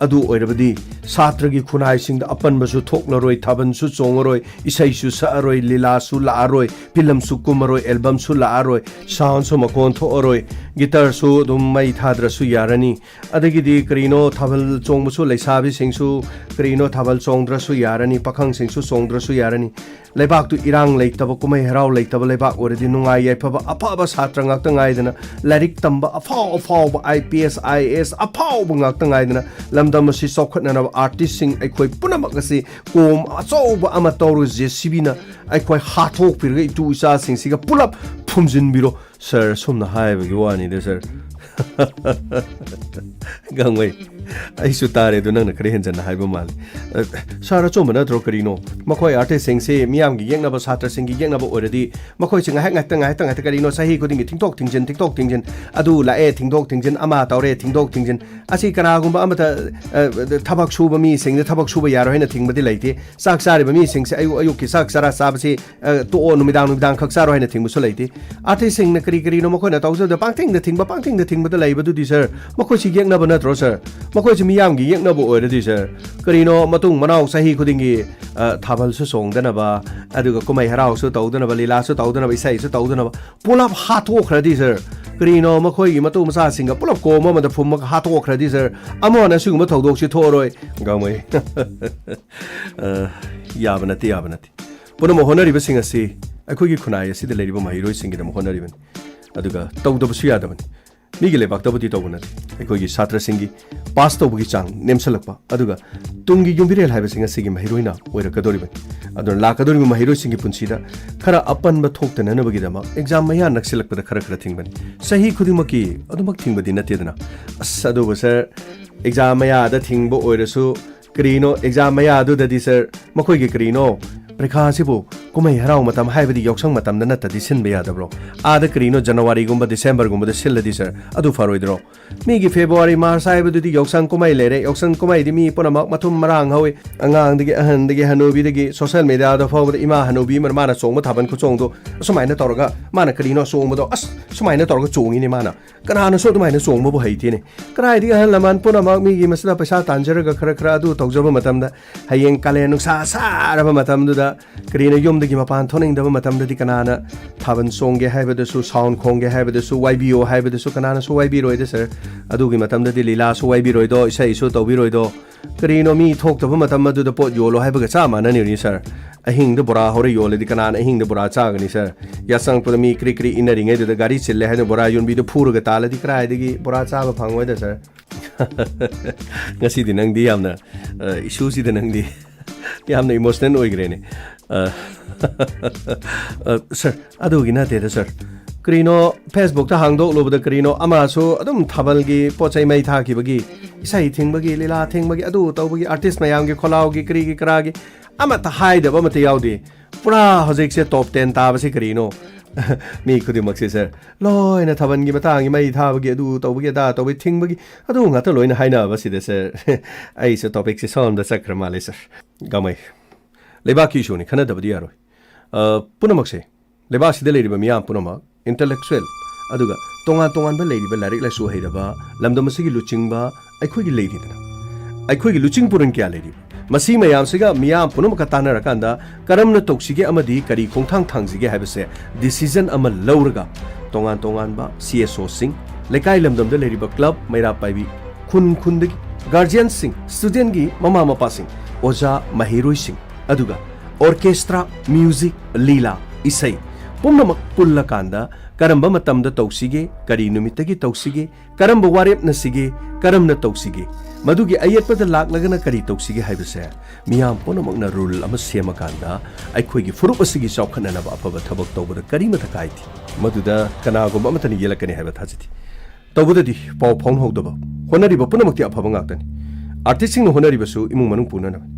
ꯑꯗꯨ ꯑꯣꯏꯔꯕꯗꯤ ꯁꯥꯇ꯭ꯔꯒꯤ ꯈꯨꯟꯅꯥꯏꯁꯤꯡꯗ ꯑꯄꯟꯕꯁꯨ ꯊꯣꯛꯂꯔꯣꯏ, ꯊꯥꯕꯜꯁꯨ ꯆꯣꯡꯉꯔꯣꯏ, ꯏꯁꯩꯁꯨ ꯁꯛꯑꯔꯣꯏ, ꯂꯤꯂꯥꯁꯨ ꯂꯥꯛꯑꯔꯣꯏ, ꯐꯤꯂꯝꯁꯨ ꯀꯨꯝꯃꯔꯣꯏ, ꯑꯦꯜꯕꯝꯁꯨ ꯂꯥꯛꯑꯔꯣꯏ, ꯁꯥꯎꯟꯁꯨ ꯃꯈꯣꯟ ꯊꯣꯛꯑꯔꯣꯏ, ꯒꯤꯇꯔꯁꯨ ꯑꯗꯨꯝ ꯃꯩ ꯊꯥꯗ꯭ꯔꯁꯨ ꯌꯥꯔꯅꯤ꯫ ꯑꯗꯒꯤꯗꯤ ꯀꯔꯤꯅꯣ, ꯊꯥꯕꯜ ꯆꯣꯡꯕꯁꯨ, ꯂꯩꯁꯥꯕꯤꯁꯤꯡꯁꯨ ꯀꯔꯤꯅꯣ, ꯊꯥꯕꯜ ꯆꯣꯡꯗ꯭ꯔꯁꯨ ꯌꯥꯔꯅꯤ, ꯄꯥꯈꯪꯁꯤꯡꯁꯨ ꯆꯣꯡꯗ꯭ꯔꯁꯨ ꯌꯥꯔꯅꯤ꯫ ꯂꯩꯕꯥꯛꯇꯨ ꯏꯔꯥꯡ ꯂꯩꯇꯕ, ꯀꯨꯝꯍꯩ ꯍꯔꯥꯎ ꯂꯩꯇꯕ ꯂꯩꯕꯥꯛ ꯑꯣꯏꯔꯗꯤ ꯅꯨꯡꯉꯥꯏ ꯌꯥꯏꯐꯕ ꯑꯐꯕ ꯁꯥꯇ꯭ꯔ ꯉꯥꯛꯇ ꯉꯥꯏꯗꯅ, ꯂꯥꯏꯔꯤꯛ ꯇꯝꯕ ꯑꯐꯥꯎ ꯑꯐꯥꯎꯕ I P S, I A S ꯑꯐꯥꯎꯕ ꯉꯥꯛꯇ ꯉꯥꯏꯗꯅ, ꯂꯝꯗꯝ ꯑꯁꯤ ꯆꯥꯎꯈꯠꯅꯅꯕ ꯑꯥꯔꯇꯤꯁꯁꯤꯡ ꯑꯩꯈꯣꯏ ꯄꯨꯝꯅꯃꯛ ꯑꯁꯤ ꯀꯣꯝ ꯑꯆꯧꯕ ꯑꯃ ꯇꯧꯔꯒ ꯖꯦ ꯁꯤ ꯕꯤꯅ ꯑꯩꯈꯣꯏ ꯍꯥꯠꯇꯣꯛꯄꯤꯔꯒ ꯏꯇꯨ ꯏꯆꯥꯁꯤꯡꯁꯤꯒ ꯄꯨꯂꯞ ꯐꯨꯝꯖꯤꯟꯕꯤꯔꯣ꯫ ꯁꯥꯔ, ꯑꯁꯨꯝꯅ ꯍꯥꯏꯕꯒꯤ ꯋꯥꯅꯤꯗ, ꯁꯥꯔ꯫ ꯒꯥꯡꯃꯩ, ꯑꯩꯁꯨ ꯇꯥꯔꯦ, ꯑꯗꯨ ꯅꯪꯅ ꯈꯔ ꯍꯦꯟꯖꯟꯅ ꯍꯥꯏꯕ ꯃꯥꯜꯂꯤ꯫ ꯑ, ꯁꯥꯔ, ꯑꯆꯨꯝꯕ ꯅꯠꯇ꯭ꯔꯣ? ꯀꯔꯤꯅꯣ? ꯃꯈꯣꯏ ꯑꯥꯔꯇꯤꯁꯁꯤꯡꯁꯤ ꯃꯤꯌꯥꯝꯒꯤ ꯌꯦꯛꯅꯕ, ꯁꯥꯇ꯭ꯔꯁꯤꯡꯒꯤ ꯌꯦꯛꯅꯕ ꯑꯣꯏꯔꯗꯤ, ꯃꯈꯣꯏꯁꯤ ꯉꯥꯏꯍꯥꯛ ꯉꯥꯏꯍꯥꯛꯇ, ꯉꯥꯏꯍꯥꯛꯇ, ꯉꯥꯏꯍꯥꯛꯇ, ꯀꯔꯤꯅꯣ, ꯆꯍꯤ ꯈꯨꯗꯤꯡꯒꯤ ꯊꯤꯡꯗꯣꯛ ꯊꯤꯡꯖꯤꯟ, ꯊꯤꯡꯗꯣꯛ ꯊꯤꯡꯖꯤꯟ, ꯑꯗꯨ ꯂꯥꯛꯑꯦ, ꯊꯤꯡꯗꯣꯛ ꯊꯤꯡꯖꯤꯟ, ꯑꯃ ꯇꯧꯔꯦ, ꯊꯤꯡꯗꯣꯛ ꯊꯤꯡꯖꯤꯟ꯫ ꯑꯁꯤ ꯀꯅꯥꯒꯨꯝꯕ ꯑꯃꯇ, ꯑ, ꯊꯕꯛ ꯁꯨꯕ ꯃꯤꯁꯤꯡꯗ ꯊꯕꯛ ꯁꯨꯕ ꯌꯥꯔꯣꯏ ꯍꯥꯏꯅ ꯊꯤꯡꯕꯗꯤ ꯂꯩꯇꯦ꯫ ꯆꯥꯛ ꯆꯥꯔꯤꯕ ꯃꯤꯁꯤꯡꯁꯦ ꯑꯌꯨꯛ ꯑꯌꯨꯛꯀꯤ ꯆꯥꯛ ꯆꯔꯥ ꯆꯥꯕꯁꯤ ꯑ, ꯇꯣꯛꯑꯣ, ꯅꯨꯃꯤꯗꯥꯡ, ꯅꯨꯃꯤꯗꯥꯡ ꯈꯛ ꯆꯥꯔꯣ ꯍꯥꯏꯅ ꯊꯤꯡꯕꯁꯨ ꯂꯩꯇꯦ꯫ ꯑꯥꯔꯇꯤꯁꯁꯤꯡꯅ ꯀꯔꯤ ꯀꯔꯤꯅꯣ ꯃꯈꯣꯏꯅ ꯇꯧꯖꯕꯗ ꯄꯥꯡꯊꯤꯡꯗ ꯊꯤꯡꯕ, ꯄꯥꯡꯊꯤꯡꯗ ꯊꯤꯡꯕꯗ ꯂꯩꯕꯗꯨꯗꯤ, ꯁꯥꯔ, ꯃꯈꯣꯏꯁꯤ ꯌꯦꯛꯅꯕ ꯅꯠꯇ꯭ꯔꯣ, ꯁꯥꯔ? ꯃꯈꯣꯏꯁꯤ ꯃꯤꯌꯥꯝꯒꯤ ꯌꯦꯛꯅꯕ ꯑꯣꯏꯔꯗꯤ, ꯁꯥꯔ, ꯀꯔꯤꯅꯣ ꯃꯇꯨꯡ ꯃꯅꯥꯎ ꯆꯍꯤ ꯈꯨꯗꯤꯡꯒꯤ, ꯑ, ꯊꯥꯕꯜꯁꯨ ꯆꯣꯡꯗꯅꯕ, ꯑꯗꯨꯒ ꯀꯨꯝꯍꯩ ꯍꯔꯥꯎꯁꯨ ꯇꯧꯗꯅꯕ, ꯂꯤꯂꯥꯁꯨ ꯇꯧꯗꯅꯕ, ꯏꯁꯩꯁꯨ ꯇꯧꯗꯅꯕ, ꯄꯨꯂꯞ ꯍꯥꯠꯇꯣꯛꯈ꯭ꯔꯗꯤ, ꯁꯥꯔ? ꯀꯔꯤꯅꯣ ꯃꯈꯣꯏꯒꯤ ꯃꯇꯨ ꯃꯆꯥꯁꯤꯡꯒ ꯄꯨꯂꯞ ꯀꯣꯝ ꯑꯃꯗ ꯐꯨꯝꯃꯒ ꯍꯥꯠꯇꯣꯛꯈ꯭ꯔꯗꯤ, ꯁꯥꯔ, ꯑꯃꯨꯛ ꯍꯟꯅ ꯑꯁꯤꯒꯨꯝꯕ ꯊꯧꯗꯣꯛꯁꯤ ꯊꯣꯛꯑꯔꯣꯏ꯫ ꯒꯥꯡꯃꯩ꯫ ꯑ, ꯌꯥꯕ ꯅꯠꯇꯦ, ꯌꯥꯕ ꯅꯠꯇꯦ꯫ ꯄꯨꯝꯅꯃꯛ ꯍꯣꯠꯅꯔꯤꯕꯁꯤꯡ ꯑꯁꯤ ꯑꯩꯈꯣꯏꯒꯤ ꯈꯨꯟꯅꯥꯏ ꯑꯁꯤꯗ ꯂꯩꯔꯤꯕ ꯃꯍꯩꯔꯣꯏꯁꯤꯡꯒꯤꯗꯃꯛ ꯍꯣꯠꯅꯔꯤꯕꯅꯤ꯫ ꯑꯗꯨꯒ ꯇꯧꯗꯕꯁꯨ ꯌꯥꯗꯕꯅꯤ꯫ ꯃꯤꯒꯤ ꯂꯩꯕꯥꯛꯇꯕꯨꯗꯤ ꯇꯧꯕ ꯅꯠꯇꯦ꯫ ꯑꯩꯈꯣꯏꯒꯤ ꯁꯥꯇ꯭ꯔꯁꯤꯡꯒꯤ ꯄꯥꯁ ꯇꯧꯕꯒꯤ ꯆꯥꯡ ꯅꯦꯝꯁꯜꯂꯛꯄ, ꯑꯗꯨꯒ ꯇꯨꯡꯒꯤ ꯌꯨꯝꯕꯤꯔꯦꯜ ꯍꯥꯏꯕꯁꯤ ꯉꯁꯤꯒꯤ ꯃꯍꯩꯔꯣꯏꯅ ꯑꯣꯏꯔꯛꯀꯗꯧꯔꯤꯕꯅꯤ꯫ ꯑꯗꯨꯅ ꯂꯥꯛꯀꯗꯧꯔꯤꯕ ꯃꯍꯩꯔꯣꯏꯁꯤꯡꯒꯤ ꯄꯨꯟꯁꯤꯗ ꯈꯔ ꯑꯄꯟꯕ ꯊꯣꯛꯇꯅꯅꯕꯒꯤꯗꯃꯛ ꯑꯦꯛꯖꯥꯝ ꯃꯌꯥ ꯅꯛꯁꯤꯜꯂꯛꯄꯗ ꯈꯔ ꯈꯔ ꯊꯤꯡꯕꯅꯤ꯫ ꯆꯍꯤ ꯈꯨꯗꯤꯡꯃꯛꯀꯤ ꯑꯗꯨꯃꯛ ꯊꯤꯡꯕꯗꯤ ꯅꯠꯇꯦꯗꯅ꯫ ꯑꯁ, ꯑꯗꯨꯕꯨ ꯁꯥꯔ, ꯑꯦꯛꯖꯥꯝ ꯃꯌꯥꯗ ꯊꯤꯡꯕ ꯑꯣꯏꯔꯁꯨ, ꯀꯔꯤꯅꯣ, ꯑꯦꯛꯖꯥꯝ ꯃꯌꯥꯗꯨꯗꯗꯤ, ꯁꯥꯔ, ꯃꯈꯣꯏꯒꯤ ꯀꯔꯤꯅꯣ, ꯄꯔꯤꯈꯥ ꯑꯁꯤꯕꯨ ꯀꯨꯝꯍꯩ ꯍꯔꯥꯎ ꯃꯇꯝ ꯍꯥꯏꯕꯗꯤ ꯌꯥꯎꯁꯪ ꯃꯇꯝꯗ ꯅꯠꯇꯗꯤ ꯁꯤꯟꯕ ꯌꯥꯗꯕ꯭ꯔꯣ? ꯑꯥꯗ ꯀꯔꯤꯅꯣ ꯖꯅꯋꯥꯔꯤꯒꯨꯝꯕ ꯗꯤꯁꯦꯝꯕꯔꯒꯨꯝꯕꯗ ꯁꯤꯜꯂꯗꯤ ꯁꯥꯔ, ꯑꯗꯨ ꯐꯔꯣꯏꯗ꯭ꯔꯣ? ꯃꯤꯒꯤ ꯐꯦꯕ꯭ꯔꯨꯋꯥꯔꯤ ꯃꯥꯔꯆ ꯍꯥꯏꯕꯗꯨꯗꯤ ꯌꯥꯎꯁꯪ ꯀꯨꯝꯍꯩ ꯂꯩꯔꯦ꯫ ꯌꯥꯎꯁꯪ ꯀꯨꯝꯍꯩꯗꯤ ꯃꯤ ꯄꯨꯝꯅꯃꯛ ꯃꯊꯨꯝ ꯃꯔꯥꯡ ꯍꯧꯏ꯫ ꯑꯉꯥꯡꯗꯒꯤ ꯑꯍꯟꯗꯒꯤ ꯍꯅꯨꯕꯤꯗꯒꯤ ꯁꯣꯁꯦꯜ ꯃꯦꯗꯤꯌꯥꯗ ꯐꯥꯎꯕꯗ ꯏꯃꯥ ꯍꯅꯨꯕꯤ ꯑꯃꯅ ꯃꯥꯅ ꯆꯣꯡꯕ ꯊꯥꯕꯜ ꯈꯨꯆꯣꯡꯗꯣ ꯑꯁꯨꯃꯥꯏꯅ ꯇꯧꯔꯒ ꯃꯥꯅ ꯀꯔꯤꯅꯣ ꯆꯣꯡꯕꯗꯣ ꯑꯁ ꯁꯨꯃꯥꯏꯅ ꯇꯧꯔꯒ ꯆꯣꯡꯉꯤꯅꯦ ꯃꯥꯅ꯫ ꯀꯅꯥꯅꯁꯨ ꯑꯗꯨꯃꯥꯏꯅ ꯆꯣꯡꯕꯕꯨ ꯍꯩꯇꯦꯅꯦ꯫ ꯀꯗꯥꯏꯗꯒꯤ ꯑꯍꯜ ꯂꯃꯟ ꯄꯨꯝꯅꯃꯛ ꯃꯤꯒꯤ ꯃꯁꯤꯗ ꯄꯩꯁꯥ ꯇꯥꯟꯖꯔꯒ ꯈꯔ ꯈꯔ ꯑꯗꯨ ꯇꯧꯖꯕ ꯃꯇꯝꯗ ꯍꯌꯦꯡ ꯀꯥꯂꯦꯟ ꯅꯨꯡꯁꯥ ꯁꯥꯔꯕ ꯃꯇꯝꯗꯨꯗ ꯀꯔꯤꯅꯣ ꯌꯨꯝꯗꯒꯤ ꯃꯄꯥꯟ ꯊꯣꯛꯅꯤꯡꯗꯕ ꯃꯇꯝꯗꯗꯤ ꯀꯅꯥꯅ ꯊꯥꯕꯜ ꯆꯣꯡꯒꯦ ꯍꯥꯏꯕꯗꯁꯨ ꯁꯥꯎꯟ ꯈꯣꯡꯒꯦ ꯍꯥꯏꯕꯗꯁꯨ ꯋꯥꯏꯕꯤꯌꯣ ꯍꯥꯏꯕꯗꯁꯨ ꯀꯅꯥꯅꯁꯨ ꯋꯥꯏꯕꯤꯔꯣꯏꯗ ꯁꯥꯔ꯫ ꯑꯗꯨꯒꯤ ꯃꯇꯝꯗꯗꯤ ꯂꯤꯂꯥꯁꯨ ꯋꯥꯏꯕꯤꯔꯣꯏꯗꯣ ꯏꯁꯩꯁꯨ ꯇꯧꯕꯤꯔꯣꯏꯗꯣ꯫ ꯀꯔꯤꯅꯣ ꯃꯤ ꯊꯣꯛꯇꯕ ꯃꯇꯝ ꯑꯗꯨꯗ ꯄꯣꯠ ꯌꯣꯜꯂꯣ ꯍꯥꯏꯕꯒ ꯆꯞ ꯃꯥꯟꯅꯅꯤꯅꯤ ꯁꯥꯔ꯫ ꯑꯍꯤꯡꯗ ꯕꯣꯔꯥ ꯍꯧꯔ ꯌꯣꯜꯂꯗꯤ ꯀꯅꯥꯅ ꯑꯍꯤꯡꯗ ꯕꯣꯔꯥ ꯆꯥꯒꯅꯤ ꯁꯥꯔ? ꯌꯥꯆꯪꯉꯛꯄꯗ ꯃꯤ ꯀ꯭ꯔꯤ ꯀ꯭ꯔꯤ ꯏꯟꯅꯔꯤꯉꯩꯗꯨꯗ ꯒꯥꯔꯤ ꯆꯤꯜꯂꯦ ꯍꯥꯏꯗꯨꯅ ꯕꯣꯔꯥ ꯌꯣꯟꯕꯤꯗꯨ ꯐꯨꯔꯒ ꯇꯥꯜꯂꯗꯤ ꯀꯗꯥꯏꯗꯒꯤ ꯕꯣꯔꯥ ꯆꯥꯕ ꯐꯪꯉꯣꯏꯗ ꯁꯥꯔ꯫ ꯉꯁꯤꯗꯤ ꯅꯪꯗꯤ ꯌꯥꯝꯅ ꯏꯁꯨꯁꯤꯗ ꯅꯪꯗꯤ ꯌꯥꯝꯅ ꯏꯃꯣꯁꯅꯦꯜ ꯑꯣꯏꯈ꯭ꯔꯦꯅꯦ꯫ ꯁꯥꯔ, ꯑꯗꯨꯒꯤ ꯅꯠꯇꯦꯗ ꯁꯥꯔ꯫ ꯀꯔꯤꯅꯣ ꯐꯦꯁꯕꯨꯛꯇ ꯍꯥꯡꯗꯣꯛꯂꯨꯕꯗ ꯀꯔꯤꯅꯣ ꯑꯃꯁꯨ ꯑꯗꯨꯝ ꯊꯥꯕꯜꯒꯤ ꯄꯣꯠ ꯆꯩ ꯃꯩ ꯊꯥꯈꯤꯕꯒꯤ, ꯏꯁꯩ ꯊꯤꯡꯕꯒꯤ, ꯂꯤꯂꯥ ꯊꯤꯡꯕꯒꯤ, ꯑꯗꯨ ꯇꯧꯕꯒꯤ, ꯑꯥꯔꯇꯤꯁ ꯃꯌꯥꯝꯒꯤ ꯈꯣꯜꯂꯥꯎꯒꯤ ꯀꯔꯤꯒꯤ ꯀꯔꯥꯒꯤ ꯑꯃꯠꯇ ꯍꯥꯏꯗꯕ ꯑꯃꯠꯇ ꯌꯥꯎꯗꯦ꯫ ꯄꯨꯔꯥ ꯍꯧꯖꯤꯛꯁꯦ ꯇꯣꯞ ꯇꯦꯟ ꯇꯥꯕꯁꯤ ꯀꯔꯤꯅꯣ? ꯃꯤ ꯈꯨꯗꯤꯡꯃꯛꯁꯦ ꯁꯥꯔ ꯂꯣꯏꯅ ꯊꯥꯕꯜꯒꯤ ꯃꯇꯥꯡꯒꯤ ꯃꯩ ꯊꯥꯕꯒꯤ ꯑꯗꯨ ꯇꯧꯕꯒꯤ ꯑꯗꯥ ꯇꯧꯕꯒꯤ ꯊꯤꯡꯕꯒꯤ ꯑꯗꯨ ꯉꯥꯛꯇ ꯂꯣꯏꯅ ꯍꯥꯏꯅꯕꯁꯤꯗ ꯁꯥꯔ ꯑꯩꯁꯨ ꯇꯣꯄꯤꯛꯁꯦ ꯁꯣꯝꯗ ꯆꯠꯈ꯭ꯔ ꯃꯥꯜꯂꯦ ꯁꯥꯔ꯫ ꯒꯥꯃꯩ, ꯂꯩꯕꯥꯛꯀꯤ ꯏꯁꯨꯅꯤ, ꯈꯟꯅꯗꯕꯗꯤ ꯌꯥꯔꯣꯏ꯫ ꯄꯨꯝꯅꯃꯛꯁꯦ ꯂꯩꯕꯥꯛꯁꯤꯗ ꯂꯩꯔꯤꯕ ꯃꯤꯌꯥꯝ ꯄꯨꯝꯅꯃꯛ ꯏꯟꯇꯂꯦꯛꯆꯨꯋꯦꯜ ꯑꯗꯨꯒ ꯇꯣꯉꯥꯟ ꯇꯣꯉꯥꯟꯕ ꯂꯩꯔꯤꯕ ꯂꯥꯏꯔꯤꯛ ꯂꯥꯏꯁꯨ ꯍꯩꯔꯕ ꯂꯝꯗꯝ ꯑꯁꯤꯒꯤ ꯂꯨꯆꯤꯡꯕ ꯑꯩꯈꯣꯏꯒꯤ ꯂꯩꯔꯤꯗꯅ꯫ ꯑꯩꯈꯣꯏꯒꯤ ꯂꯨꯆꯤꯡ ꯄꯨꯔꯦꯜ ꯀꯌꯥ ꯂꯩꯔꯤꯕ ꯃꯁꯤ ꯃꯌꯥꯝꯁꯤꯒ ꯃꯤꯌꯥꯝ ꯄꯨꯝꯅꯃꯛꯀ ꯇꯥꯟꯅꯔꯀꯥꯟꯗ ꯀꯔꯝꯅ ꯇꯧꯁꯤꯒꯦ ꯑꯃꯗꯤ ꯀꯔꯤ ꯈꯣꯡꯊꯥꯡ ꯊꯥꯡꯁꯤꯒꯦ ꯍꯥꯏꯕꯁꯦ ꯗꯤꯁꯤꯖꯟ ꯑꯃ ꯂꯧꯔꯒ ꯇꯣꯉꯥꯟ ꯇꯣꯉꯥꯟꯕ ꯁꯤ ꯑꯦꯁ ꯑꯣꯁꯤꯡ, ꯂꯩꯀꯥꯏ ꯂꯝꯗꯝꯗ ꯂꯩꯔꯤꯕ ꯀ꯭ꯂꯕ ꯃꯩꯔꯥ ꯄꯥꯏꯕꯤ, ꯈꯨꯟ ꯈꯨꯟꯗꯒꯤ ꯒꯥꯔꯖꯤꯌꯟꯁꯤꯡ, ꯁ꯭ꯇꯨꯗꯦꯟꯒꯤ ꯃꯃꯥ ꯃꯄꯥꯁꯤꯡ, ꯑꯣꯖꯥ ꯃꯍꯩꯔꯣꯏꯁꯤꯡ, ꯑꯗꯨꯒ ꯑꯣꯔꯀꯦꯁꯇ꯭ꯔꯥ, ꯃ꯭ꯌꯨꯖꯤꯛ, ꯂꯤꯂꯥ, ꯏꯁꯩ ꯄꯨꯝꯅꯃꯛ ꯄꯨꯜꯂꯀꯥꯟꯗ ꯀꯔꯝꯕ ꯃꯇꯝꯗ ꯇꯧꯁꯤꯒꯦ, ꯀꯔꯤ ꯅꯨꯃꯤꯠꯇꯒꯤ ꯇꯧꯁꯤꯒꯦ, ꯀꯔꯝꯕ ꯋꯥꯔꯦꯞꯅꯁꯤꯒꯦ, ꯀꯔꯝꯅ ꯇꯧꯁꯤꯒꯦ, ꯃꯗꯨꯒꯤ ꯑꯌꯦꯠꯄꯗ ꯂꯥꯛꯂꯒꯅ ꯀꯔꯤ ꯇꯧꯁꯤꯒꯦ ꯍꯥꯏꯕꯁꯦ ꯃꯤꯌꯥꯝ ꯄꯨꯝꯅꯃꯛꯅ ꯔꯨꯜ ꯑꯃ ꯁꯦꯝꯃꯀꯥꯟꯗ ꯑꯩꯈꯣꯏꯒꯤ ꯐꯨꯔꯨꯞ ꯑꯁꯤꯒꯤ ꯆꯥꯎꯈꯠꯅꯅꯕ ꯑꯐꯕ ꯊꯕꯛ ꯇꯧꯕꯗ ꯀꯔꯤꯃꯇ ꯀꯥꯏꯗꯦ꯫ ꯃꯗꯨꯗ ꯀꯅꯥꯒꯨꯝꯕ ꯑꯃꯠꯇꯅ ꯌꯦꯠꯂꯛꯀꯅꯤ ꯍꯥꯏꯕ ꯊꯥꯖꯗꯦ꯫ ꯇꯧꯕꯗꯗꯤ ꯄꯥꯎ ꯐꯥꯎꯅꯍꯧꯗꯕ ꯍꯣꯠꯅꯔꯤꯕ ꯄꯨꯝꯅꯃꯛꯇꯤ ꯑꯐꯕ ꯉꯥꯛꯇꯅꯤ꯫ ꯑꯥꯔꯇꯤꯁꯁꯤꯡꯅ ꯍꯣꯠꯅꯔꯤꯕꯁꯨ ꯏꯃꯨꯡ ꯃꯅꯨꯡ ꯄꯨꯅꯅꯕꯅꯤ꯫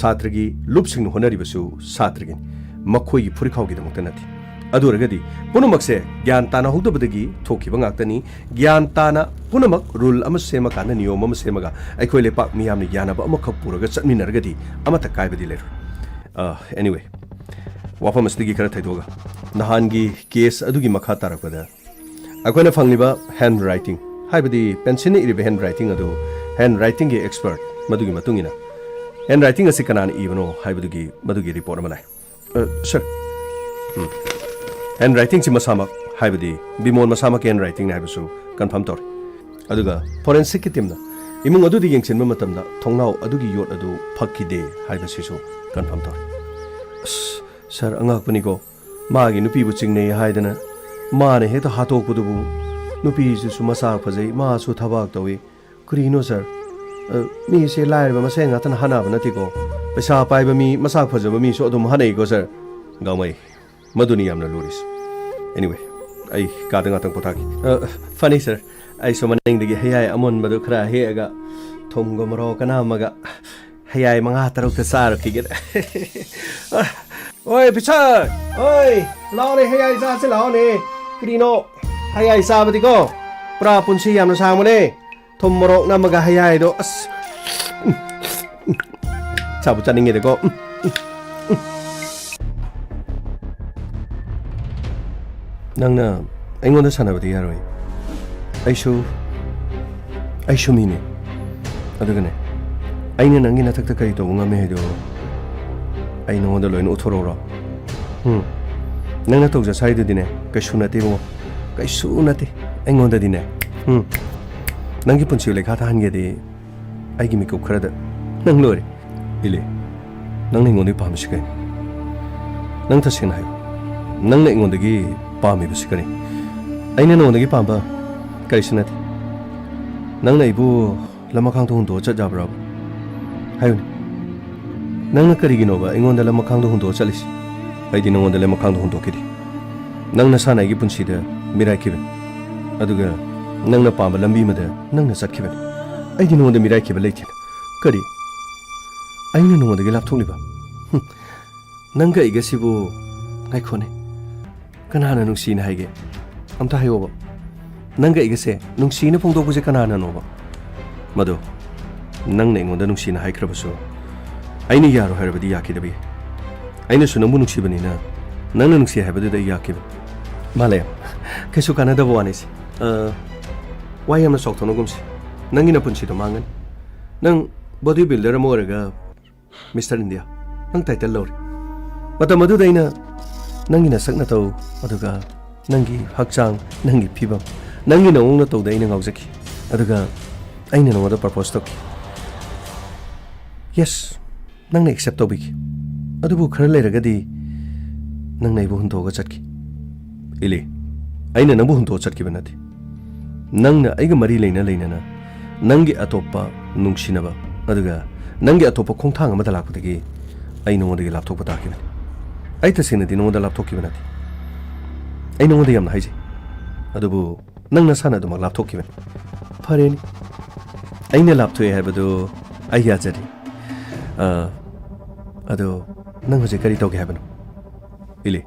ꯁꯥꯇ꯭ꯔꯒꯤ ꯂꯨꯞꯁꯤꯡꯅ ꯍꯣꯠꯅꯔꯤꯕꯁꯨ ꯁꯥꯇ꯭ꯔꯒꯤꯅꯤ꯫ ꯃꯈꯣꯏꯒꯤ ꯐꯨꯔꯤꯠꯈꯥꯎꯒꯤꯗꯃꯛꯇ ꯅꯠꯇꯦ꯫ ꯑꯗꯨ ꯑꯣꯏꯔꯒꯗꯤ ꯄꯨꯝꯅꯃꯛꯁꯦ ꯒ꯭ꯌꯥꯟ ꯇꯥꯅ ꯍꯧꯗꯕꯗꯒꯤ ꯊꯣꯛꯈꯤꯕ ꯉꯥꯛꯇꯅꯤ꯫ ꯒ꯭ꯌꯥꯟ ꯇꯥꯅ ꯄꯨꯝꯅꯃꯛ ꯔꯨꯜ ꯑꯃ ꯁꯦꯝꯃꯀꯥꯟꯗ, ꯅꯤꯌꯣꯝ ꯑꯃ ꯁꯦꯝꯃꯒ ꯑꯩꯈꯣꯏ ꯂꯩꯄꯥꯛ ꯃꯤꯌꯥꯝꯅ ꯌꯥꯅꯕ ꯑꯃꯈꯛ ꯄꯨꯔꯒ ꯆꯠꯃꯤꯟꯅꯔꯒꯗꯤ ꯑꯃꯠꯇ ꯀꯥꯏꯕꯗꯤ ꯂꯩꯔꯣꯏ꯫ ꯑ, anyway, ꯋꯥꯐꯝ ꯑꯁꯤꯗꯒꯤ ꯈꯔ ꯊꯩꯗꯣꯛꯑꯒ, ꯅꯍꯥꯟꯒꯤ ꯀꯦꯁ ꯑꯗꯨꯒꯤ ꯃꯈꯥ ꯇꯥꯔꯛꯄꯗ ꯑꯩꯈꯣꯏꯅ ꯐꯪꯂꯤꯕ ꯍꯦꯟ ꯔꯥꯏꯇꯤꯡ, ꯍꯥꯏꯕꯗꯤ ꯄꯦꯟꯁꯤꯜꯅ ꯏꯔꯤꯕ ꯍꯦꯟ ꯔꯥꯏꯇꯤꯡ ꯑꯗꯨ ꯍꯦꯟ ꯔꯥꯏꯇꯤꯡꯒꯤ ꯑꯦꯛꯁꯄꯔꯠ, ꯃꯗꯨꯒꯤ ꯃꯇꯨꯡ ꯏꯟꯅ ꯍꯦꯟ ꯔꯥꯏꯇꯤꯡ ꯑꯁꯤ ꯀꯅꯥꯅ ꯏꯕꯅꯣ ꯍꯥꯏꯕꯗꯨꯒꯤ, ꯃꯗꯨꯒꯤ ꯔꯤꯄꯣꯔꯠ ꯑꯃ ꯂꯥꯛꯏ꯫ ꯑ, ꯁꯔ, ꯎꯝ, ꯍꯦꯟ ꯔꯥꯏꯇꯤꯡꯁꯤ ꯃꯁꯥꯃꯛ, ꯍꯥꯏꯕꯗꯤ ꯕꯤꯃꯣꯜ ꯃꯁꯥꯃꯛꯀꯤ ꯍꯦꯟ ꯔꯥꯏꯇꯤꯡꯅꯤ ꯍꯥꯏꯕꯁꯨ ꯀꯟꯐꯥꯔꯝ ꯇꯧꯔꯦ꯫ ꯑꯗꯨꯒ ꯐꯣꯔꯦꯟꯁꯤꯛꯀꯤ ꯇꯤꯝꯅ ꯏꯃꯨꯡ ꯑꯗꯨꯗ ꯌꯦꯡꯁꯤꯟꯕ ꯃꯇꯝꯗ ꯊꯣꯡꯅꯥꯎ ꯑꯗꯨꯒꯤ ꯌꯣꯠ ꯑꯗꯨ ꯐꯛꯈꯤꯗꯦ ꯍꯥꯏꯕꯁꯤꯁꯨ ꯀꯟꯐꯥꯔꯝ ꯇꯧꯔꯦ꯫ ꯑꯁ, ꯁꯔ, ꯑꯉꯛꯄꯅꯤꯀꯣ꯫ ꯃꯥꯒꯤ ꯅꯨꯄꯤꯕꯨ ꯆꯤꯡꯅꯩ ꯍꯥꯏꯗꯅ ꯃꯥꯅ ꯍꯦꯛꯇ ꯍꯥꯠꯇꯣꯛꯄꯗꯨꯕꯨ, ꯅꯨꯄꯤꯁꯤꯁꯨ ꯃꯁꯥ ꯐꯖꯩ, ꯃꯥꯁꯨ ꯊꯕꯛ ꯇꯧꯏ꯫ ꯀꯔꯤꯅꯣ ꯁꯔ? ꯑ, ꯃꯤꯁꯦ ꯂꯥꯏꯔꯕ ꯃꯁꯦꯟ ꯉꯥꯛꯇꯅ ꯍꯥꯠꯅꯕ ꯅꯠꯇꯦꯀꯣ꯫ ꯄꯩꯁꯥ ꯄꯥꯏꯕ ꯃꯤ, ꯃꯁꯥ ꯐꯖꯕ ꯃꯤꯁꯨ ꯑꯗꯨꯝ ꯍꯥꯠꯅꯩꯀꯣ ꯁꯔ꯫ ꯒꯥꯡꯃꯩ, ꯃꯗꯨꯅꯤ ꯌꯥꯝꯅ ꯂꯨꯔꯤꯁꯦ꯫ Anyway, ꯑꯩ ꯀꯥꯗ ꯉꯥꯛꯇꯪ ꯄꯣꯊꯥꯒꯦ꯫ ꯑ, ꯐꯅꯤ ꯁꯔ, ꯑꯩꯁꯨ ꯃꯅꯤꯡꯗꯒꯤ ꯍꯌꯥꯏ ꯑꯃꯨꯟꯕꯗꯨ ꯈꯔ ꯍꯦꯛꯑꯒ ꯊꯨꯝꯒ ꯃꯣꯔꯣꯛꯀ ꯅꯝꯃꯒ ꯍꯌꯥꯏ ꯃꯉꯥ ꯇꯔꯨꯛꯇ ꯆꯥꯔꯨꯈꯤꯒꯦ꯫ ꯑ, ꯑꯣꯏ ꯕꯤꯁꯥꯜ, ꯑꯣꯏ, ꯂꯥꯛꯑꯣꯅꯦ, ꯍꯌꯥꯏ ꯆꯥꯁꯦ ꯂꯥꯛꯑꯣꯅꯦ꯫ ꯀꯔꯤꯅꯣ? ꯍꯌꯥꯏ ꯆꯥꯕꯗꯤꯀꯣ ꯄꯨꯔꯥ ꯄꯨꯟꯁꯤ ꯌꯥꯝꯅ ꯁꯥꯡꯕꯅꯦ꯫ ꯊꯨꯝ ꯃꯣꯔꯣꯛ ꯅꯝꯃꯒ ꯍꯌꯥꯏꯗꯣ, ꯑꯁ, ꯆꯥꯕꯨ ꯆꯥꯅꯤꯡꯉꯦꯗꯀꯣ꯫ ꯅꯪꯅ ꯑꯩꯉꯣꯟꯗ ꯁꯥꯟꯅꯕꯗꯤ ꯌꯥꯔꯣꯏ꯫ ꯑꯩꯁꯨ, ꯑꯩꯁꯨ ꯃꯤꯅꯤ꯫ ꯑꯗꯨꯒꯅꯦ, ꯑꯩꯅ ꯅꯪꯒꯤ ꯅꯊꯛꯇ ꯀꯔꯤ ꯇꯧꯕ ꯉꯝꯃꯤ ꯍꯥꯏꯗꯣ ꯑꯩ ꯅꯉꯣꯟꯗ ꯂꯣꯏꯅ ꯎꯠꯊꯣꯔꯛꯎꯔꯣ? ꯎꯝ꯫ ꯅꯪꯅ ꯇꯧꯖꯁꯥꯏꯗꯨꯗꯤꯅꯦ, ꯀꯩꯁꯨ ꯅꯠꯇꯦ ꯏꯕꯨꯡꯉꯣ꯫ ꯀꯩꯁꯨ ꯅꯠꯇꯦ꯫ ꯑꯩꯉꯣꯟꯗꯗꯤꯅꯦ, ꯎꯝ, ꯅꯪꯒꯤ ꯄꯨꯟꯁꯤ ꯂꯩꯈꯥ ꯊꯥꯍꯟꯒꯦꯗꯤ ꯑꯩꯒꯤ ꯃꯤꯀꯨꯞ ꯈꯔꯗ ꯅꯪ ꯂꯣꯏꯔꯦ꯫ ꯏꯂꯤ, ꯅꯪꯅ ꯑꯩꯉꯣꯟꯗꯒꯤ ꯄꯥꯝꯃꯤꯁꯤ ꯀꯩꯅꯣ? ꯅꯪ ꯇꯁꯦꯡꯅ ꯍꯥꯏꯌꯨ꯫ ꯅꯪꯅ ꯑꯩꯉꯣꯟꯗꯒꯤ ꯄꯥꯝꯃꯤꯕꯁꯤ ꯀꯔꯤ? ꯑꯩꯅ ꯅꯉꯣꯟꯗꯒꯤ ꯄꯥꯝꯕ ꯀꯔꯤꯁꯨ ꯅꯠꯇꯦ꯫ ꯅꯪꯅ ꯑꯩꯕꯨ ꯂꯃꯈꯥꯡꯗ ꯍꯨꯟꯗꯣꯛꯑ ꯆꯠ ꯌꯥꯕ꯭ꯔꯕ? ꯍꯥꯏꯌꯨꯅꯦ꯫ ꯅꯪꯅ ꯀꯔꯤꯒꯤꯅꯣꯕ ꯑꯩꯉꯣꯟꯗ ꯂꯃꯈꯥꯡꯗ ꯍꯨꯟꯗꯣꯛꯑ ꯆꯠꯂꯤꯁꯤ? ꯑꯩꯗꯤ ꯅꯉꯣꯟꯗ ꯂꯃꯈꯥꯡꯗ ꯍꯨꯟꯗꯣꯛꯈꯤꯗꯦ꯫ ꯅꯪ ꯅꯁꯥꯅ ꯑꯩꯒꯤ ꯄꯨꯟꯁꯤꯗ ꯃꯤꯔꯥꯏꯈꯤꯕꯅꯤ꯫ ꯑꯗꯨꯒ ꯅꯪꯅ ꯄꯥꯝꯕ ꯂꯝꯕꯤ ꯑꯃꯗ ꯅꯪꯅ ꯆꯠꯈꯤꯕꯅꯤ꯫ ꯑꯩꯗꯤ ꯅꯉꯣꯟꯗ ꯃꯤꯔꯥꯏꯈꯤꯕ ꯂꯩꯇꯦ꯫ ꯀꯔꯤ? ꯑꯩꯅ ꯅꯉꯣꯟꯗꯒꯤ ꯂꯥꯞꯊꯣꯛꯂꯤꯕ? ꯍꯨꯝ꯫ ꯅꯪꯒ ꯑꯩꯒꯁꯤꯕꯨ, ꯉꯥꯏꯈꯣꯅꯦ, ꯀꯅꯥꯅ ꯅꯨꯡꯁꯤꯅ ꯍꯥꯏꯒꯦ? ꯑꯝꯇ ꯍꯥꯏꯌꯣꯕ꯫ ꯅꯪꯒ ꯑꯩꯒꯁꯦ ꯅꯨꯡꯁꯤꯅ ꯐꯣꯡꯗꯣꯛꯄꯁꯦ ꯀꯅꯥꯅꯅꯣꯕ? ꯃꯗꯣ ꯅꯪꯅ ꯑꯩꯉꯣꯟꯗ ꯅꯨꯡꯁꯤꯅ ꯍꯥꯏꯈ꯭ꯔꯕꯁꯨ, ꯑꯩꯅ ꯌꯥꯔꯣꯏ ꯍꯥꯏꯔꯕꯗꯤ ꯌꯥꯈꯤꯗꯕ ꯌꯥꯏ꯫ ꯑꯩꯅꯁꯨ ꯅꯪꯕꯨ ꯅꯨꯡꯁꯤꯕꯅꯤꯅ, ꯅꯪꯅ ꯅꯨꯡꯁꯤ ꯍꯥꯏꯕꯗꯨꯗ ꯑꯩ ꯌꯥꯈꯤꯕꯅꯤ꯫ ꯃꯥꯂꯦ, ꯀꯩꯁꯨ ꯀꯥꯟꯅꯗꯕ ꯋꯥꯅꯤꯁꯦ꯫ ꯑ, ꯋꯥ ꯌꯥꯝꯅ ꯆꯥꯎꯊꯣꯛꯅꯒꯨꯝꯁꯤ꯫ ꯅꯪꯒꯤ ꯅꯄꯨꯟꯁꯤꯗꯣ ꯃꯥꯡꯒꯅꯤ꯫ ꯅꯪ body builder ꯑꯃ ꯑꯣꯏꯔꯒ Mister India, ꯅꯪ title ꯂꯧꯔꯦ꯫ ꯃꯇꯝ ꯑꯗꯨꯗ ꯑꯩꯅ ꯅꯪꯒꯤ ꯅꯁꯛ ꯅꯇꯧ, ꯑꯗꯨꯒ ꯅꯪꯒꯤ ꯍꯛꯆꯥꯡ, ꯅꯪꯒꯤ ꯐꯤꯕꯝ, ꯅꯪꯒꯤ ꯅꯑꯣꯡ ꯅꯇꯧꯗ ꯑꯩꯅ ꯉꯥꯎꯖꯈꯤ꯫ ꯑꯗꯨꯒ ꯑꯩꯅ ꯅꯉꯣꯟꯗ propose ꯇꯧꯈꯤ꯫ Yes, ꯅꯪꯅ accept ꯇꯧꯕꯤꯈꯤ꯫ ꯑꯗꯨꯕꯨ ꯈꯔ ꯂꯩꯔꯒꯗꯤ ꯅꯪꯅ ꯑꯩꯕꯨ ꯍꯨꯟꯗꯣꯛꯑꯒ ꯆꯠꯈꯤ꯫ ꯏꯂꯤ, ꯑꯩꯅ ꯅꯪꯕꯨ ꯍꯨꯟꯗꯣꯛꯑ ꯆꯠꯈꯤꯕ ꯅꯠꯇꯦ꯫ ꯅꯪꯅ ꯑꯩꯒ ꯃꯔꯤ ꯂꯩꯅ ꯂꯩꯅꯅ ꯅꯪꯒꯤ ꯑꯇꯣꯞꯄ ꯅꯨꯡꯁꯤꯅꯕ, ꯑꯗꯨꯒ ꯅꯪꯒꯤ ꯑꯇꯣꯞꯄ ꯈꯣꯡꯊꯥꯡ ꯑꯃꯗ ꯂꯥꯛꯄꯗꯒꯤ ꯑꯩ ꯅꯉꯣꯟꯗꯒꯤ ꯂꯥꯞꯊꯣꯛꯄ ꯇꯥꯈꯤꯕꯅꯤ꯫ ꯑꯩ ꯇꯁꯦꯡꯅꯗꯤ ꯅꯉꯣꯟꯗ ꯂꯥꯞꯊꯣꯛꯈꯤꯕ ꯅꯠꯇꯦ꯫ ꯑꯩ ꯅꯉꯣꯟꯗ ꯌꯥꯝꯅ ꯍꯥꯏꯖꯩ꯫ ꯑꯗꯨꯕꯨ ꯅꯪ ꯅꯁꯥꯅ ꯑꯗꯨꯃꯛ ꯂꯥꯞꯊꯣꯛꯈꯤꯕꯅꯤ꯫ ꯐꯔꯦꯅꯦ, ꯑꯩꯅ ꯂꯥꯞꯊꯣꯛꯑꯦ ꯍꯥꯏꯕꯗꯨ ꯑꯩ ꯌꯥꯖꯔꯤ꯫ ꯑ, ꯑꯗꯣ ꯅꯪ ꯍꯧꯖꯤꯛ ꯀꯔꯤ ꯇꯧꯒꯦ ꯍꯥꯏꯕꯅꯣ? ꯏꯂꯤ,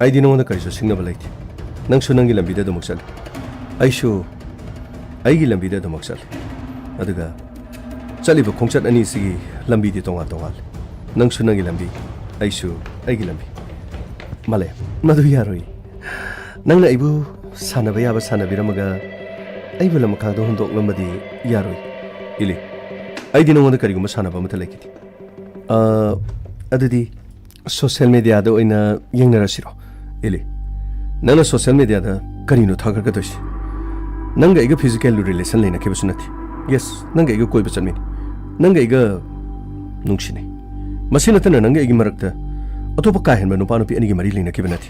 ꯑꯩꯗꯤ ꯅꯉꯣꯟꯗ ꯀꯔꯤꯁꯨ ꯁꯤꯡꯅꯕ ꯂꯩꯇꯦ꯫ ꯅꯪꯁꯨ ꯅꯪꯒꯤ ꯂꯝꯕꯤꯗ ꯑꯗꯨꯃꯛ ꯆꯠꯂꯨ, ꯑꯩꯁꯨ ꯑꯩꯒꯤ ꯂꯝꯕꯤꯗ ꯑꯗꯨꯃꯛ ꯆꯠꯂꯤ꯫ ꯑꯗꯨꯒ ꯆꯠꯂꯤꯕ ꯈꯣꯡꯆꯠ ꯑꯅꯤꯁꯤꯒꯤ ꯂꯝꯕꯤꯗꯤ ꯇꯣꯉꯥꯟ ꯇꯣꯉꯥꯜꯂꯤ꯫ ꯅꯪꯁꯨ ꯅꯪꯒꯤ ꯂꯝꯕꯤ, ꯑꯩꯁꯨ ꯑꯩꯒꯤ ꯂꯝꯕꯤ꯫ ꯃꯥꯂꯦ, ꯃꯗꯨ ꯌꯥꯔꯣꯏ꯫ ꯅꯪꯅ ꯑꯩꯕꯨ ꯁꯥꯟꯅꯕ ꯌꯥꯕ ꯁꯥꯟꯅꯕꯤꯔꯝꯃꯒ ꯑꯩꯕꯨ ꯂꯃꯈꯥꯡꯗ ꯍꯨꯟꯗꯣꯛꯂꯝꯕꯗꯤ ꯌꯥꯔꯣꯏ꯫ ꯏꯂꯤ, ꯑꯩꯗꯤ ꯅꯉꯣꯟꯗ ꯀꯔꯤꯒꯨꯝꯕ ꯁꯥꯟꯅꯕ ꯑꯃꯠꯇ ꯂꯩꯈꯤꯗꯦ꯫ ꯑ, ꯑꯗꯨꯗꯤ social mediaꯗ ꯑꯣꯏꯅ ꯌꯦꯡꯅꯔꯁꯤꯔꯣ? ꯏꯂꯤ, ꯅꯪꯅ social mediaꯗ ꯀꯔꯤꯅꯣ ꯊꯥꯒꯠꯀꯗꯣꯏꯁꯤ? ꯅꯪꯒ ꯑꯩꯒ physical relation ꯂꯩꯅꯈꯤꯕꯁꯨ ꯅꯠꯇꯦ꯫ Yes, ꯅꯪꯒ ꯑꯩꯒ ꯀꯣꯏꯕ ꯆꯠꯃꯤꯟꯅꯩ꯫ ꯅꯪꯒ ꯑꯩꯒ ꯅꯨꯡꯁꯤꯅꯩ꯫ ꯃꯁꯤ ꯅꯠꯇꯅ ꯅꯪꯒ ꯑꯩꯒꯤ ꯃꯔꯛꯇ ꯑꯇꯣꯞꯄ ꯀꯥ ꯍꯦꯟꯕ ꯅꯨꯄꯥ ꯅꯨꯄꯤ ꯑꯅꯤꯒꯤ ꯃꯔꯤ ꯂꯩꯅꯈꯤꯕ ꯅꯠꯇꯦ꯫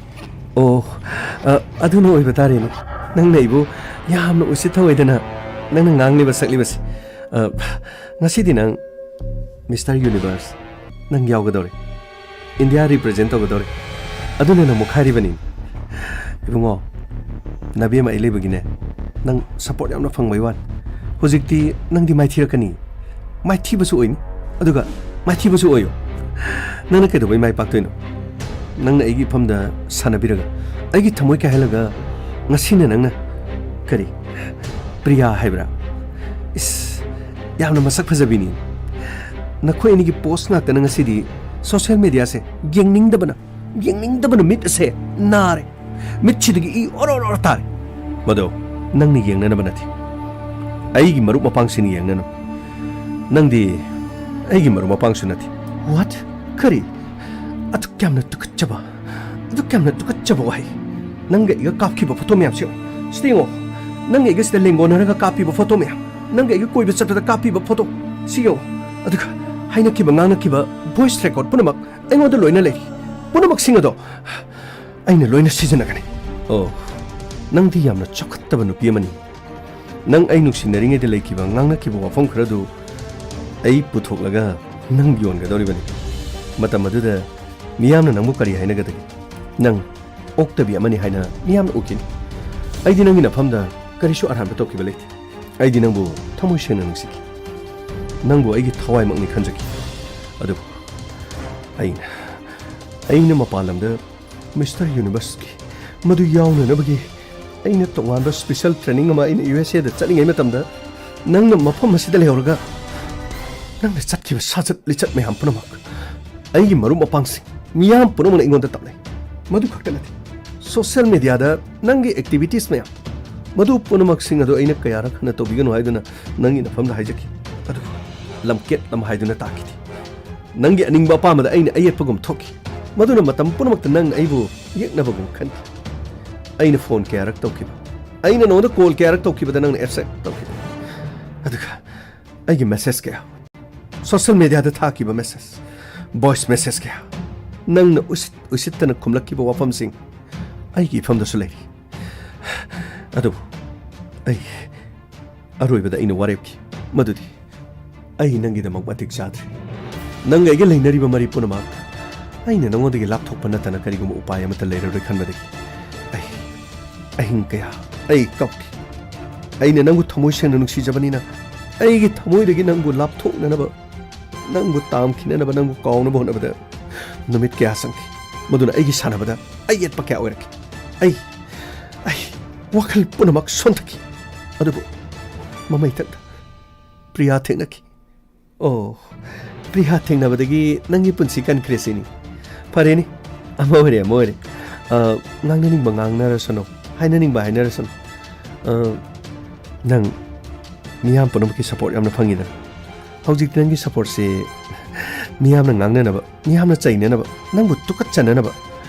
ꯑꯣ, ꯑ, ꯑꯗꯨꯅ ꯑꯣꯏꯕ ꯇꯥꯔꯦꯅꯦ꯫ ꯅꯪꯅ ꯑꯩꯕꯨ ꯌꯥꯝꯅ ꯎꯁꯤꯠ ꯊꯧꯑꯣꯏꯗꯅ ꯅꯪꯅ ꯉꯥꯡꯂꯤꯕ ꯁꯛꯂꯤꯕꯁꯦ꯫ ꯑ, ꯉꯁꯤꯗꯤ ꯅꯪ Mister Universe, ꯅꯪ ꯌꯥꯎꯒꯗꯧꯔꯦ꯫ India represent ꯇꯧꯒꯗꯧꯔꯦ꯫ ꯑꯗꯨꯅ ꯅꯪ ꯃꯨꯛꯈꯥꯏꯔꯤꯕꯅꯤ꯫ ꯏꯕꯨꯡꯉꯣ, ꯅꯕꯦꯝꯃ ꯑꯩ ꯂꯩꯕꯒꯤꯅꯦ, ꯅꯪ support ꯌꯥꯝꯅ ꯐꯪꯕꯩ ꯋꯥꯅꯤ꯫ ꯍꯧꯖꯤꯛꯇꯤ ꯅꯪꯗꯤ ꯃꯥꯏꯊꯤꯔꯛꯀꯅꯤ꯫ ꯃꯥꯏꯊꯤꯕꯁꯨ ꯑꯣꯏꯅꯤ, ꯑꯗꯨꯒ ꯃꯥꯏꯊꯤꯕꯁꯨ ꯑꯣꯏꯌꯨ꯫ ꯅꯪꯅ ꯀꯩꯗꯧꯕꯩ ꯃꯥꯏ ꯄꯥꯛꯇꯣꯏꯅꯣ? ꯅꯪꯅ ꯑꯩꯒꯤ ꯏꯐꯝꯗ ꯁꯥꯟꯅꯕꯤꯔꯒ, ꯑꯩꯒꯤ ꯊꯃꯣꯏ ꯀꯥꯏꯍꯜꯂꯒ, ꯉꯁꯤꯅ ꯅꯪꯅ, ꯀꯔꯤ, ꯄ꯭ꯔꯤꯌꯥ ꯍꯥꯏꯕ꯭ꯔꯥ? ꯏꯁ, ꯌꯥꯝꯅ ꯃꯁꯛ ꯐꯖꯕꯤꯅꯤ꯫ ꯅꯈꯣꯏ ꯑꯅꯤꯒꯤ ꯄꯣꯁ ꯉꯥꯛꯇꯅ ꯉꯁꯤꯗꯤ ꯁꯣꯁꯤꯌꯦꯜ ꯃꯦꯗꯤꯌꯥꯁꯦ ꯌꯦꯡꯅꯤꯡꯗꯕꯅ, ꯌꯦꯡꯅꯤꯡꯗꯕꯅ ꯃꯤꯠ ꯑꯁꯦ ꯅꯥꯔꯦ꯫ ꯃꯤꯠꯁꯤꯗꯒꯤ ꯏ ꯑꯣꯔꯣ ꯑꯣꯔꯣ ꯇꯥꯔꯦ꯫ ꯃꯗꯣ ꯅꯪꯅ ꯌꯦꯡꯅꯅꯕ ꯅꯠꯇꯦ, ꯑꯩꯒꯤ ꯃꯔꯨꯞ ꯃꯄꯥꯡꯁꯤꯡꯅ ꯌꯦꯡꯅꯅꯕ꯫ ꯅꯪꯗꯤ ꯑꯩꯒꯤ ꯃꯔꯨꯞ ꯃꯄꯥꯡꯁꯨ ꯅꯠꯇꯦ꯫ What? ꯀꯔꯤ? ꯑꯗꯨꯛ ꯌꯥꯝꯅ ꯇꯨꯀꯠꯆꯕ, ꯑꯗꯨꯛ ꯌꯥꯝꯅ ꯇꯨꯀꯠꯆꯕ ꯋꯥꯍꯩ꯫ ꯅꯪꯒ ꯑꯩꯒ ꯀꯥꯞꯈꯤꯕ ꯐꯣꯇꯣ ꯃꯌꯥꯝꯁꯤ ꯌꯦꯡꯉꯣ꯫ ꯁꯤꯗ ꯌꯦꯡꯉꯣ꯫ ꯅꯪꯒ ꯑꯩꯒ ꯁꯤꯗ ꯂꯦꯡꯒꯣꯟꯅꯔꯒ ꯀꯥꯞꯄꯤꯕ ꯐꯣꯇꯣ ꯃꯌꯥꯝ, ꯅꯪꯒ ꯑꯩꯒ ꯀꯣꯏꯕ ꯆꯠꯄꯗ ꯀꯥꯞꯄꯤꯕ ꯐꯣꯇꯣ, ꯁꯤ ꯌꯦꯡꯉꯣ꯫ ꯑꯗꯨꯒ ꯍꯥꯏꯅꯈꯤꯕ ꯉꯥꯡꯅꯈꯤꯕ ꯚꯣꯏꯁ ꯔꯦꯀꯣꯔꯗ ꯄꯨꯝꯅꯃꯛ ꯑꯩꯉꯣꯟꯗ ꯂꯣꯏꯅ ꯂꯩꯔꯤ꯫ ꯄꯨꯝꯅꯃꯛꯁꯤꯡ ꯑꯗꯣ ꯑꯩꯅ ꯂꯣꯏꯅ ꯁꯤꯖꯤꯟꯅꯒꯅꯤ꯫ ꯑꯣ, ꯅꯪꯗꯤ ꯌꯥꯝꯅ ꯆꯥꯎꯈꯠꯇꯕ ꯅꯨꯄꯤ ꯑꯃꯅꯤ꯫ ꯅꯪ ꯑꯩ ꯅꯨꯡꯁꯤꯅꯔꯤꯉꯩꯗ ꯂꯩꯈꯤꯕ, ꯉꯥꯡꯅꯈꯤꯕ ꯋꯥꯐꯝ ꯈꯔꯗꯨ ꯑꯩ ꯄꯨꯊꯣꯛꯂꯒ ꯅꯪ ꯌꯣꯟꯒꯗꯧꯔꯤꯕꯅꯤ꯫ ꯃꯇꯝ ꯑꯗꯨꯗ ꯃꯤꯌꯥꯝꯅ ꯅꯪꯕꯨ ꯀꯔꯤ ꯍꯥꯏꯅꯒꯗꯒꯦ? ꯅꯪ ꯑꯣꯛꯇꯕꯤ ꯑꯃꯅꯤ ꯍꯥꯏꯅ ꯃꯤꯌꯥꯝꯅ ꯎꯈꯤꯅꯤ꯫ ꯑꯩꯗꯤ ꯅꯪꯒꯤ ꯅꯐꯝꯗ ꯀꯔꯤꯁꯨ ꯑꯔꯥꯟꯕ ꯇꯧꯈꯤꯕ ꯂꯩꯇꯦ꯫ ꯑꯩꯗꯤ ꯅꯪꯕꯨ ꯊꯃꯣꯏ ꯁꯦꯡꯅ ꯅꯨꯡꯁꯤꯈꯤ꯫ ꯅꯪꯕꯨ ꯑꯩꯒꯤ ꯊꯋꯥꯏꯃꯛꯅꯤ ꯈꯟꯖꯈꯤ꯫ ꯑꯗꯨꯕꯨ ꯑꯩꯅ, ꯑꯩꯅ ꯃꯄꯥꯟ ꯂꯝꯗ ꯃꯤꯁꯇꯔ ꯌꯨꯅꯤꯚꯔꯁꯀꯤ ꯃꯗꯨ ꯌꯥꯎꯅꯅꯕꯒꯤ ꯑꯩꯅ ꯇꯣꯉꯥꯟꯕ ꯁ꯭ꯄꯦꯁꯦꯜ ꯇ꯭ꯔꯦꯅꯤꯡ ꯑꯃ ꯑꯩꯅ ꯌꯨ ꯑꯦꯁ ꯑꯦꯗ ꯆꯠꯂꯤꯉꯩ ꯃꯇꯝꯗ ꯅꯪꯅ ꯃꯐꯝ ꯑꯁꯤꯗ ꯂꯩꯍꯧꯔꯒ ꯅꯪꯅ ꯆꯠꯈꯤꯕ ꯁꯥꯖꯠ ꯂꯤꯆꯠ ꯃꯌꯥꯝ ꯄꯨꯝꯅꯃꯛ ꯑꯩꯒꯤ ꯃꯔꯨꯞ ꯃꯄꯥꯡꯁꯤꯡ, ꯃꯤꯌꯥꯝ ꯄꯨꯝꯅꯃꯛꯅ ꯑꯩꯉꯣꯟꯗ ꯇꯝꯅꯩ꯫ ꯃꯗꯨ ꯈꯛꯇ ꯅꯠꯇꯦ, ꯁꯣꯁꯤꯌꯦꯜ ꯃꯦꯗꯤꯌꯥꯗ ꯅꯪꯒꯤ ꯑꯦꯛꯇꯤꯚꯤꯇꯤꯁ ꯃꯌꯥꯝ, ꯃꯗꯨ ꯄꯨꯝꯅꯃꯛꯁꯤꯡ ꯑꯗꯨ ꯑꯩꯅ ꯀꯌꯥꯔꯛ ꯍꯟꯅ ꯇꯧꯕꯤꯒꯅꯨ ꯍꯥꯏꯗꯨꯅ ꯅꯪꯒꯤ ꯅꯐꯝꯗ ꯍꯥꯏꯖꯈꯤ꯫ ꯑꯗꯨꯕꯨ ꯂꯝꯀꯦꯠ ꯂꯝꯍꯥꯏꯗꯨꯅ ꯇꯥꯈꯤꯗꯦ꯫ ꯅꯪꯒꯤ ꯑꯅꯤꯡꯕ ꯑꯄꯥꯝꯕꯗ ꯑꯩꯅ ꯑꯌꯦꯠꯄꯒꯨꯝ ꯊꯣꯛꯈꯤ꯫ ꯃꯗꯨꯅ ꯃꯇꯝ ꯄꯨꯝꯅꯃꯛꯇ ꯅꯪꯅ ꯑꯩꯕꯨ ꯌꯦꯛꯅꯕꯒꯨꯝ ꯈꯟꯈꯤ꯫ ꯑꯩꯅ ꯐꯣꯟ ꯀꯌꯥꯔꯛ ꯇꯧꯈꯤꯕ, ꯑꯩꯅ ꯅꯉꯣꯟꯗ ꯀꯣꯜ ꯀꯌꯥꯔꯛ ꯇꯧꯈꯤꯕꯗ ꯅꯪꯅ ꯑꯦꯛꯁꯦꯞ ꯇꯧꯈꯤꯕ꯫ ꯑꯗꯨꯒ ꯑꯩꯒꯤ ꯃꯦꯁꯦꯖ ꯀꯌꯥ, ꯁꯣꯁꯤꯌꯦꯜ ꯃꯦꯗꯤꯌꯥꯗ ꯊꯥꯈꯤꯕ ꯃꯦꯁꯦꯖ, ꯚꯣꯏꯁ ꯃꯦꯁꯦꯖ ꯀꯌꯥ, ꯅꯪꯅ ꯎꯁꯤꯠ ꯎꯁꯤꯠꯇꯅ ꯈꯨꯝꯂꯛꯈꯤꯕ ꯋꯥꯐꯝꯁꯤꯡ ꯑꯩꯒꯤ ꯏꯐꯝꯗꯁꯨ ꯂꯩꯔꯤ꯫ ꯑꯗꯨꯕꯨ ꯑꯩ ꯑꯔꯣꯏꯕꯗ ꯑꯩꯅ ꯋꯥꯔꯦꯞꯈꯤ ꯃꯗꯨꯗꯤ ꯑꯩ ꯅꯪꯒꯤꯗꯃꯛ ꯃꯇꯤꯛ ꯆꯥꯗ꯭ꯔꯦ꯫ ꯅꯪꯒ ꯑꯩꯒ ꯂꯩꯅꯔꯤꯕ ꯃꯔꯤ ꯄꯨꯝꯅꯃꯛ ꯑꯩꯅ ꯅꯉꯣꯟꯗꯒꯤ ꯂꯥꯞꯊꯣꯛꯄ ꯅꯠꯇꯅ ꯀꯔꯤꯒꯨꯝꯕ ꯎꯄꯥꯏ ꯑꯃꯠꯇ ꯂꯩꯔꯔꯣꯏ ꯈꯟꯕꯗꯒꯤ ꯑꯩ ꯑꯍꯤꯡ ꯀꯌꯥ ꯑꯩ ꯀꯞꯈꯤ꯫ ꯑꯩꯅ ꯅꯪꯕꯨ ꯊꯃꯣꯏ ꯁꯦꯡꯅ ꯅꯨꯡꯁꯤꯖꯕꯅꯤꯅ ꯑꯩꯒꯤ ꯊꯃꯣꯏꯗꯒꯤ ꯅꯪꯕꯨ ꯂꯥꯞꯊꯣꯛꯅꯅꯕ ꯅꯪꯕꯨ ꯇꯥꯝꯈꯤꯅꯅꯕ, ꯅꯪꯕꯨ ꯀꯥꯎꯅꯕ ꯍꯣꯠꯅꯕꯗ ꯅꯨꯃꯤꯠ ꯀꯌꯥ ꯆꯪꯈꯤ꯫ ꯃꯗꯨꯅ ꯑꯩꯒꯤ ꯁꯥꯟꯅꯕꯗ ꯑꯌꯦꯠꯄ ꯀꯌꯥ ꯑꯣꯏꯔꯛꯈꯤ꯫ ꯑꯩ, ꯑꯩ ꯋꯥꯈꯜ ꯄꯨꯝꯅꯃꯛ ꯁꯣꯟꯊꯈꯤ꯫ ꯑꯗꯨꯕꯨ ꯃꯃꯩꯊꯛꯇ ꯄ꯭ꯔꯤꯌꯥ ꯊꯦꯡꯅꯈꯤ꯫ ꯑꯣ, ꯄ꯭ꯔꯤꯌꯥ ꯊꯦꯡꯅꯕꯗꯒꯤ ꯅꯪꯒꯤ ꯄꯨꯟꯁꯤ ꯀꯟꯈ꯭ꯔꯦ ꯁꯤꯅꯤ꯫ ꯐꯔꯦꯅꯦ, ꯑꯃ ꯑꯣꯏꯔꯦ, ꯑꯃ ꯑꯣꯏꯔꯦ꯫ ꯑ, ꯉꯥꯡꯅꯅꯤꯡꯕ ꯉꯥꯡꯅꯔꯁꯅꯨ, ꯍꯥꯏꯅꯅꯤꯡꯕ ꯍꯥꯏꯅꯔꯁꯅꯨ꯫ ꯑ, ꯅꯪ ꯃꯤꯌꯥꯝ ꯄꯨꯝꯅꯃꯛꯀꯤ support ꯌꯥꯝꯅ ꯐꯪꯉꯤꯗꯅ꯫ ꯍꯧꯖꯤꯛꯇꯤ ꯅꯪꯒꯤ supportꯁꯦ ꯃꯤꯌꯥꯝꯅ ꯉꯥꯡꯅꯅꯕ, ꯃꯤꯌꯥꯝꯅ ꯆꯩꯅꯅꯕ, ꯅꯪꯕꯨ ꯇꯨꯀꯠꯆꯅꯅꯕ,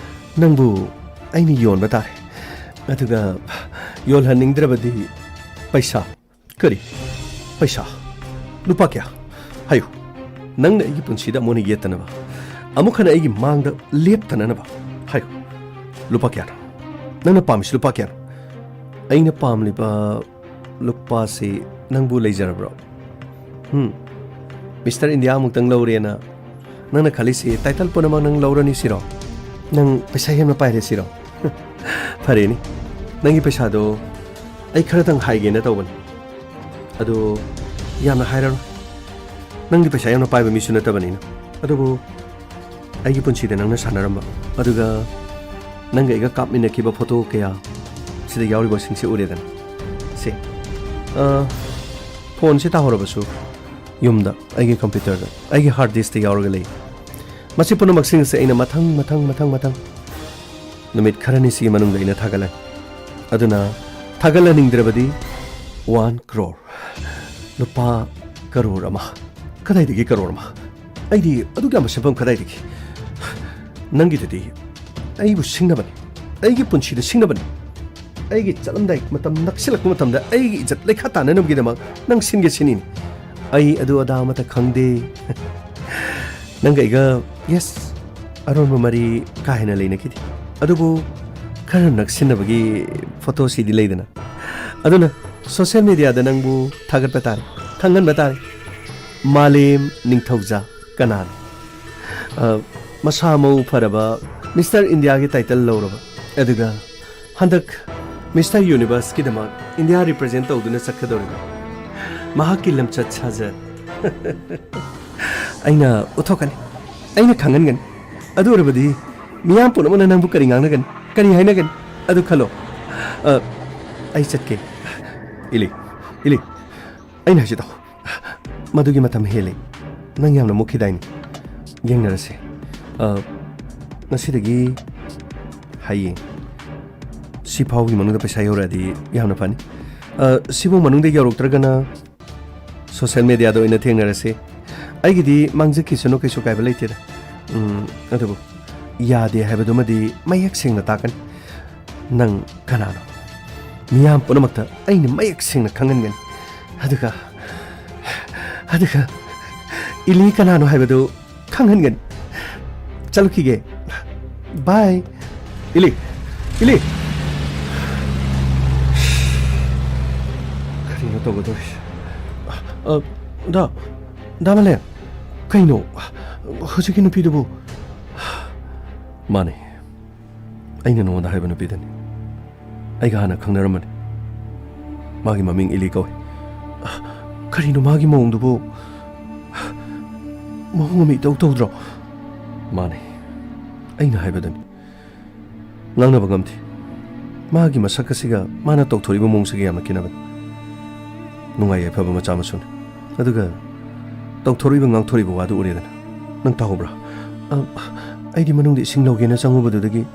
ꯅꯪꯕꯨ ꯑꯩꯅ ꯌꯣꯟꯕ ꯇꯥꯔꯦ꯫ ꯑꯗꯨꯒ ꯌꯣꯜꯍꯟꯅꯤꯡꯗ꯭ꯔꯕꯗꯤ ꯄꯩꯁꯥ꯫ ꯀꯔꯤ? ꯄꯩꯁꯥ? ꯂꯨꯄꯥ ꯀꯌꯥ? ꯍꯥꯏꯌꯨ꯫ ꯅꯪꯅ ꯑꯩꯒꯤ ꯄꯨꯟꯁꯤꯗ ꯑꯃꯨꯛ ꯍꯟꯅ ꯌꯦꯠꯇꯅꯕ, ꯑꯃꯨꯛ ꯍꯟꯅ ꯑꯩꯒꯤ ꯃꯥꯡꯗ ꯂꯦꯞꯇꯅꯅꯕ ꯍꯥꯏꯌꯨ꯫ ꯂꯨꯄꯥ ꯀꯌꯥꯅꯣ? ꯅꯪꯅ ꯄꯥꯝꯃꯤꯁꯤ ꯂꯨꯄꯥ ꯀꯌꯥꯅꯣ? ꯑꯩꯅ ꯄꯥꯝꯂꯤꯕ ꯂꯨꯄꯥꯁꯤ ꯅꯪꯕꯨ ꯂꯩꯖꯔꯕ꯭ꯔꯣ? ꯍꯨꯝ? ꯃꯤꯁꯇꯔ ꯏꯟꯗꯤꯌꯥ ꯑꯃꯨꯛꯇꯪ ꯂꯧꯔꯦꯅ ꯅꯪꯅ ꯈꯜꯂꯤꯁꯤ title ꯄꯨꯝꯅꯃꯛ ꯅꯪ ꯂꯧꯔꯅꯤ ꯁꯤꯔꯣ? ꯅꯪ ꯄꯩꯁꯥ ꯍꯦꯟꯅ ꯄꯥꯏꯔꯦ ꯁꯤꯔꯣ? ꯐꯔꯦꯅꯦ, ꯅꯪꯒꯤ ꯄꯩꯁꯥꯗꯣ ꯑꯩ ꯈꯔꯇꯪ ꯍꯥꯏꯒꯦꯅ ꯇꯧꯕꯅꯤ꯫ ꯑꯗꯣ ꯌꯥꯝꯅ ꯍꯥꯏꯔꯔꯣꯏ, ꯅꯪꯗꯤ ꯄꯩꯁꯥ ꯌꯥꯝꯅ ꯄꯥꯏꯕ ꯃꯤꯁꯨ ꯅꯠꯇꯕꯅꯤꯅ꯫ ꯑꯗꯨꯕꯨ ꯑꯩꯒꯤ ꯄꯨꯟꯁꯤꯗ ꯅꯪꯅ ꯁꯥꯟꯅꯔꯝꯕ, ꯑꯗꯨꯒ ꯅꯪꯒ ꯑꯩꯒ ꯀꯥꯞꯃꯤꯟꯅꯈꯤꯕ photo ꯀꯌꯥ ꯁꯤꯗ ꯌꯥꯎꯔꯤꯕꯁꯤꯡꯁꯦ ꯎꯔꯦꯗꯅ꯫ ꯁꯦ, ꯑ, phoneꯁꯦ ꯇꯥꯍꯧꯔꯕꯁꯨ ꯌꯨꯝꯗ ꯑꯩꯒꯤ computerꯗ ꯑꯩꯒꯤ hard diskꯇ ꯌꯥꯎꯔꯒ ꯂꯩ꯫ ꯃꯁꯤ ꯄꯨꯝꯅꯃꯛꯁꯤꯡ ꯑꯁꯦ ꯑꯩꯅ ꯃꯊꯪ, ꯃꯊꯪ, ꯃꯊꯪ, ꯃꯊꯪ ꯅꯨꯃꯤꯠ ꯈꯔꯅꯤꯁꯤꯒꯤ ꯃꯅꯨꯡꯗ ꯑꯩꯅ ꯊꯥꯒꯠꯂꯅꯤ꯫ ꯑꯗꯨꯅ ꯊꯥꯒꯠꯍꯟꯅꯤꯡꯗ꯭ꯔꯕꯗꯤ one crore꯫ ꯂꯨꯄꯥ ꯀꯔꯣꯔ ꯑꯃ꯫ ꯀꯗꯥꯏꯗꯒꯤ ꯀꯔꯣꯔ ꯑꯃ? ꯑꯩꯗꯤ ꯑꯗꯨꯛ ꯌꯥꯝꯕ ꯁꯦꯟꯐꯝ ꯀꯗꯥꯏꯗꯒꯤ? ꯅꯪꯒꯤꯗꯨꯗꯤ ꯑꯩꯕꯨ ꯁꯤꯡꯅꯕꯅꯤ, ꯑꯩꯒꯤ ꯄꯨꯟꯁꯤꯗ ꯁꯤꯡꯅꯕꯅꯤ꯫ ꯑꯩꯒꯤ ꯆꯠꯂꯝꯗꯥꯏ ꯃꯇꯝ ꯅꯛꯁꯤꯜꯂꯛꯄ ꯃꯇꯝꯗ ꯑꯩꯒꯤ ꯏꯖꯠ ꯂꯩꯈꯥ ꯇꯥꯅꯅꯕꯒꯤꯗꯃꯛ ꯅꯪ ꯁꯤꯟꯒꯦ ꯁꯤꯅꯤꯅꯦ꯫ ꯑꯩ ꯑꯗꯨ ꯑꯗꯥ ꯑꯃꯠꯇ ꯈꯪꯗꯦ꯫ ꯅꯪꯒ ꯑꯩꯒ, yes, ꯑꯔꯣꯟꯕ ꯃꯔꯤ ꯀꯥ ꯍꯦꯟꯅ ꯂꯩꯅꯈꯤꯗꯦ꯫ ꯑꯗꯨꯕꯨ ꯈꯔ ꯅꯛꯁꯤꯟꯅꯕꯒꯤ photoꯁꯤꯗꯤ ꯂꯩꯗꯅ꯫ ꯑꯗꯨꯅ social mediaꯗ ꯅꯪꯕꯨ ꯊꯥꯒꯠꯄ ꯇꯥꯔꯦ, ꯈꯪꯍꯟꯕ ꯇꯥꯔꯦ꯫ ꯃꯥꯂꯦꯝ ꯅꯤꯡꯊꯧꯖꯥ ꯀꯅꯥꯅꯣ? ꯑ, ꯃꯁꯥ ꯃꯎ ꯐꯔꯕ ꯃꯤꯁꯇꯔ ꯏꯟꯗꯤꯌꯥꯒꯤ title ꯂꯧꯔꯕ, ꯑꯗꯨꯒ ꯍꯟꯗꯛ ꯃꯤꯁꯇꯔ ꯌꯨꯅꯤꯚꯔꯁꯀꯤꯗꯃꯛ ꯏꯟꯗꯤꯌꯥ represent ꯇꯧꯗꯨꯅ ꯆꯠꯀꯗꯧꯔꯤꯕ ꯃꯍꯥꯛꯀꯤ ꯂꯝꯆꯠ ꯁꯥꯖꯠ꯫ ꯑꯩꯅ ꯎꯠꯊꯣꯛꯀꯅꯤ꯫ ꯑꯩꯅ ꯈꯪꯍꯟꯒꯅꯤ꯫ ꯑꯗꯨ ꯑꯣꯏꯔꯕꯗꯤ ꯃꯤꯌꯥꯝ ꯄꯨꯝꯅꯃꯛꯅ ꯅꯪꯕꯨ ꯀꯔꯤ ꯉꯥꯡꯅꯒꯅꯤ, ꯀꯔꯤ ꯍꯥꯏꯅꯒꯅꯤ? ꯑꯗꯨ ꯈꯜꯂꯣ꯫ ꯑ, ꯑꯩ ꯆꯠꯀꯦ꯫ ꯏꯂꯤ, ꯏꯂꯤ, ꯑꯩꯅ ꯍꯥꯏꯁꯤ ꯇꯧ꯫ ꯃꯗꯨꯒꯤ ꯃꯇꯝ ꯍꯦꯜꯂꯦ꯫ ꯅꯪ ꯌꯥꯝꯅ ꯃꯨꯛꯈꯤꯗꯥꯏꯅꯦ? ꯌꯦꯡꯅꯔꯁꯦ꯫ ꯑ, ꯉꯁꯤꯗꯒꯤ ꯍꯌꯦꯡ ꯁꯤ ꯐꯥꯎꯒꯤ ꯃꯅꯨꯡꯗ ꯄꯩꯁꯥ ꯌꯧꯔꯛꯑꯗꯤ ꯌꯥꯝꯅ ꯐꯅꯤ꯫ ꯑ, ꯁꯤꯐꯥꯎ ꯃꯅꯨꯡꯗ ꯌꯧꯔꯛꯇ꯭ꯔꯒꯅ ꯁꯣꯁꯤꯌꯦꯜ ꯃꯦꯗꯤꯌꯥꯗ ꯑꯣꯏꯅ ꯊꯦꯡꯅꯔꯁꯤ꯫ ꯑꯩꯒꯤꯗꯤ ꯃꯥꯡꯖꯈꯤꯁꯅꯨ, ꯀꯩꯁꯨ ꯀꯥꯏꯕ ꯂꯩꯇꯦꯗ꯫ ꯎꯝ, ꯑꯗꯨꯕꯨ ꯌꯥꯗꯦ ꯍꯥꯏꯕꯗꯨꯃꯗꯤ ꯃꯌꯦꯛ ꯁꯦꯡꯅ ꯇꯥꯛꯀꯅꯤ꯫ ꯅꯪ ꯀꯅꯥꯅꯣ? ꯃꯤꯌꯥꯝ ꯄꯨꯝꯅꯃꯛꯇ ꯑꯩꯅ ꯃꯌꯦꯛ ꯁꯦꯡꯅ ꯈꯪꯍꯟꯒꯅꯤ꯫ ꯑꯗꯨꯒ, ꯑꯗꯨꯒ ꯏꯂꯤ ꯀꯅꯥꯅꯣ ꯍꯥꯏꯕꯗꯨ ꯈꯪꯍꯟꯒꯅꯤ꯫ ꯆꯠꯂꯨꯈꯤꯒꯦ꯫ ꯕꯥꯏ꯫ ꯏꯂꯤ꯫ ꯏꯂꯤ꯫ ꯀꯔꯤꯅꯣ ꯇꯧꯒꯗꯧꯔꯤꯁꯦ? ꯑ, ꯗꯥ, ꯗꯥ ꯃꯂꯦ, ꯀꯩꯅꯣ? ꯍꯧꯖꯤꯛꯀꯤ ꯅꯨꯄꯤꯗꯨꯕꯨ? ꯃꯥꯅꯦ꯫ ꯑꯩꯅ ꯅꯉꯣꯟꯗ ꯍꯥꯏꯕ ꯅꯨꯄꯤꯗꯨꯅꯤ꯫ ꯑꯩꯒ ꯍꯥꯟꯅ ꯈꯪꯅꯔꯝꯕꯅꯤ꯫ ꯃꯥꯒꯤ ꯃꯃꯤꯡ ꯏꯂꯤ ꯀꯧꯏ꯫ ꯀꯔꯤꯅꯣ ꯃꯥꯒꯤ ꯃꯑꯣꯡꯗꯨꯕꯨ? ꯃꯑꯣꯡ ꯑꯃ ꯏꯇꯧ ꯇꯧꯗ꯭ꯔꯣ? ꯃꯥꯅꯦ꯫ ꯑꯩꯅ ꯍꯥꯏꯕꯗꯨꯅꯤ꯫ ꯉꯥꯡꯅꯕ ꯉꯝꯗꯦ꯫ ꯃꯥꯒꯤ ꯃꯁꯛ ꯑꯁꯤꯒ ꯃꯥꯅ ꯇꯧꯊꯣꯔꯤꯕ ꯃꯑꯣꯡꯁꯤꯒ ꯌꯥꯝꯅ ꯈꯦꯠꯅꯕꯅꯤ꯫ ꯅꯨꯡꯉꯥꯏ ꯌꯥꯏꯐꯕ ꯃꯆꯥ ꯃꯁꯨꯅꯤ꯫ ꯑꯗꯨꯒ ꯇꯧꯊꯣꯔꯛꯏꯕ ꯉꯥꯡꯊꯣꯔꯛꯏꯕ ꯋꯥꯗꯨ ꯎꯔꯦꯗꯅ꯫ ꯅꯪ ꯇꯥꯍꯧꯕ꯭ꯔꯥ? ꯑ, ꯑꯩꯗꯤ ꯃꯅꯨꯡꯗ ꯏꯁꯤꯡ ꯂꯧꯒꯦꯅ ꯆꯪꯉꯨꯕꯗꯨꯗꯒꯤ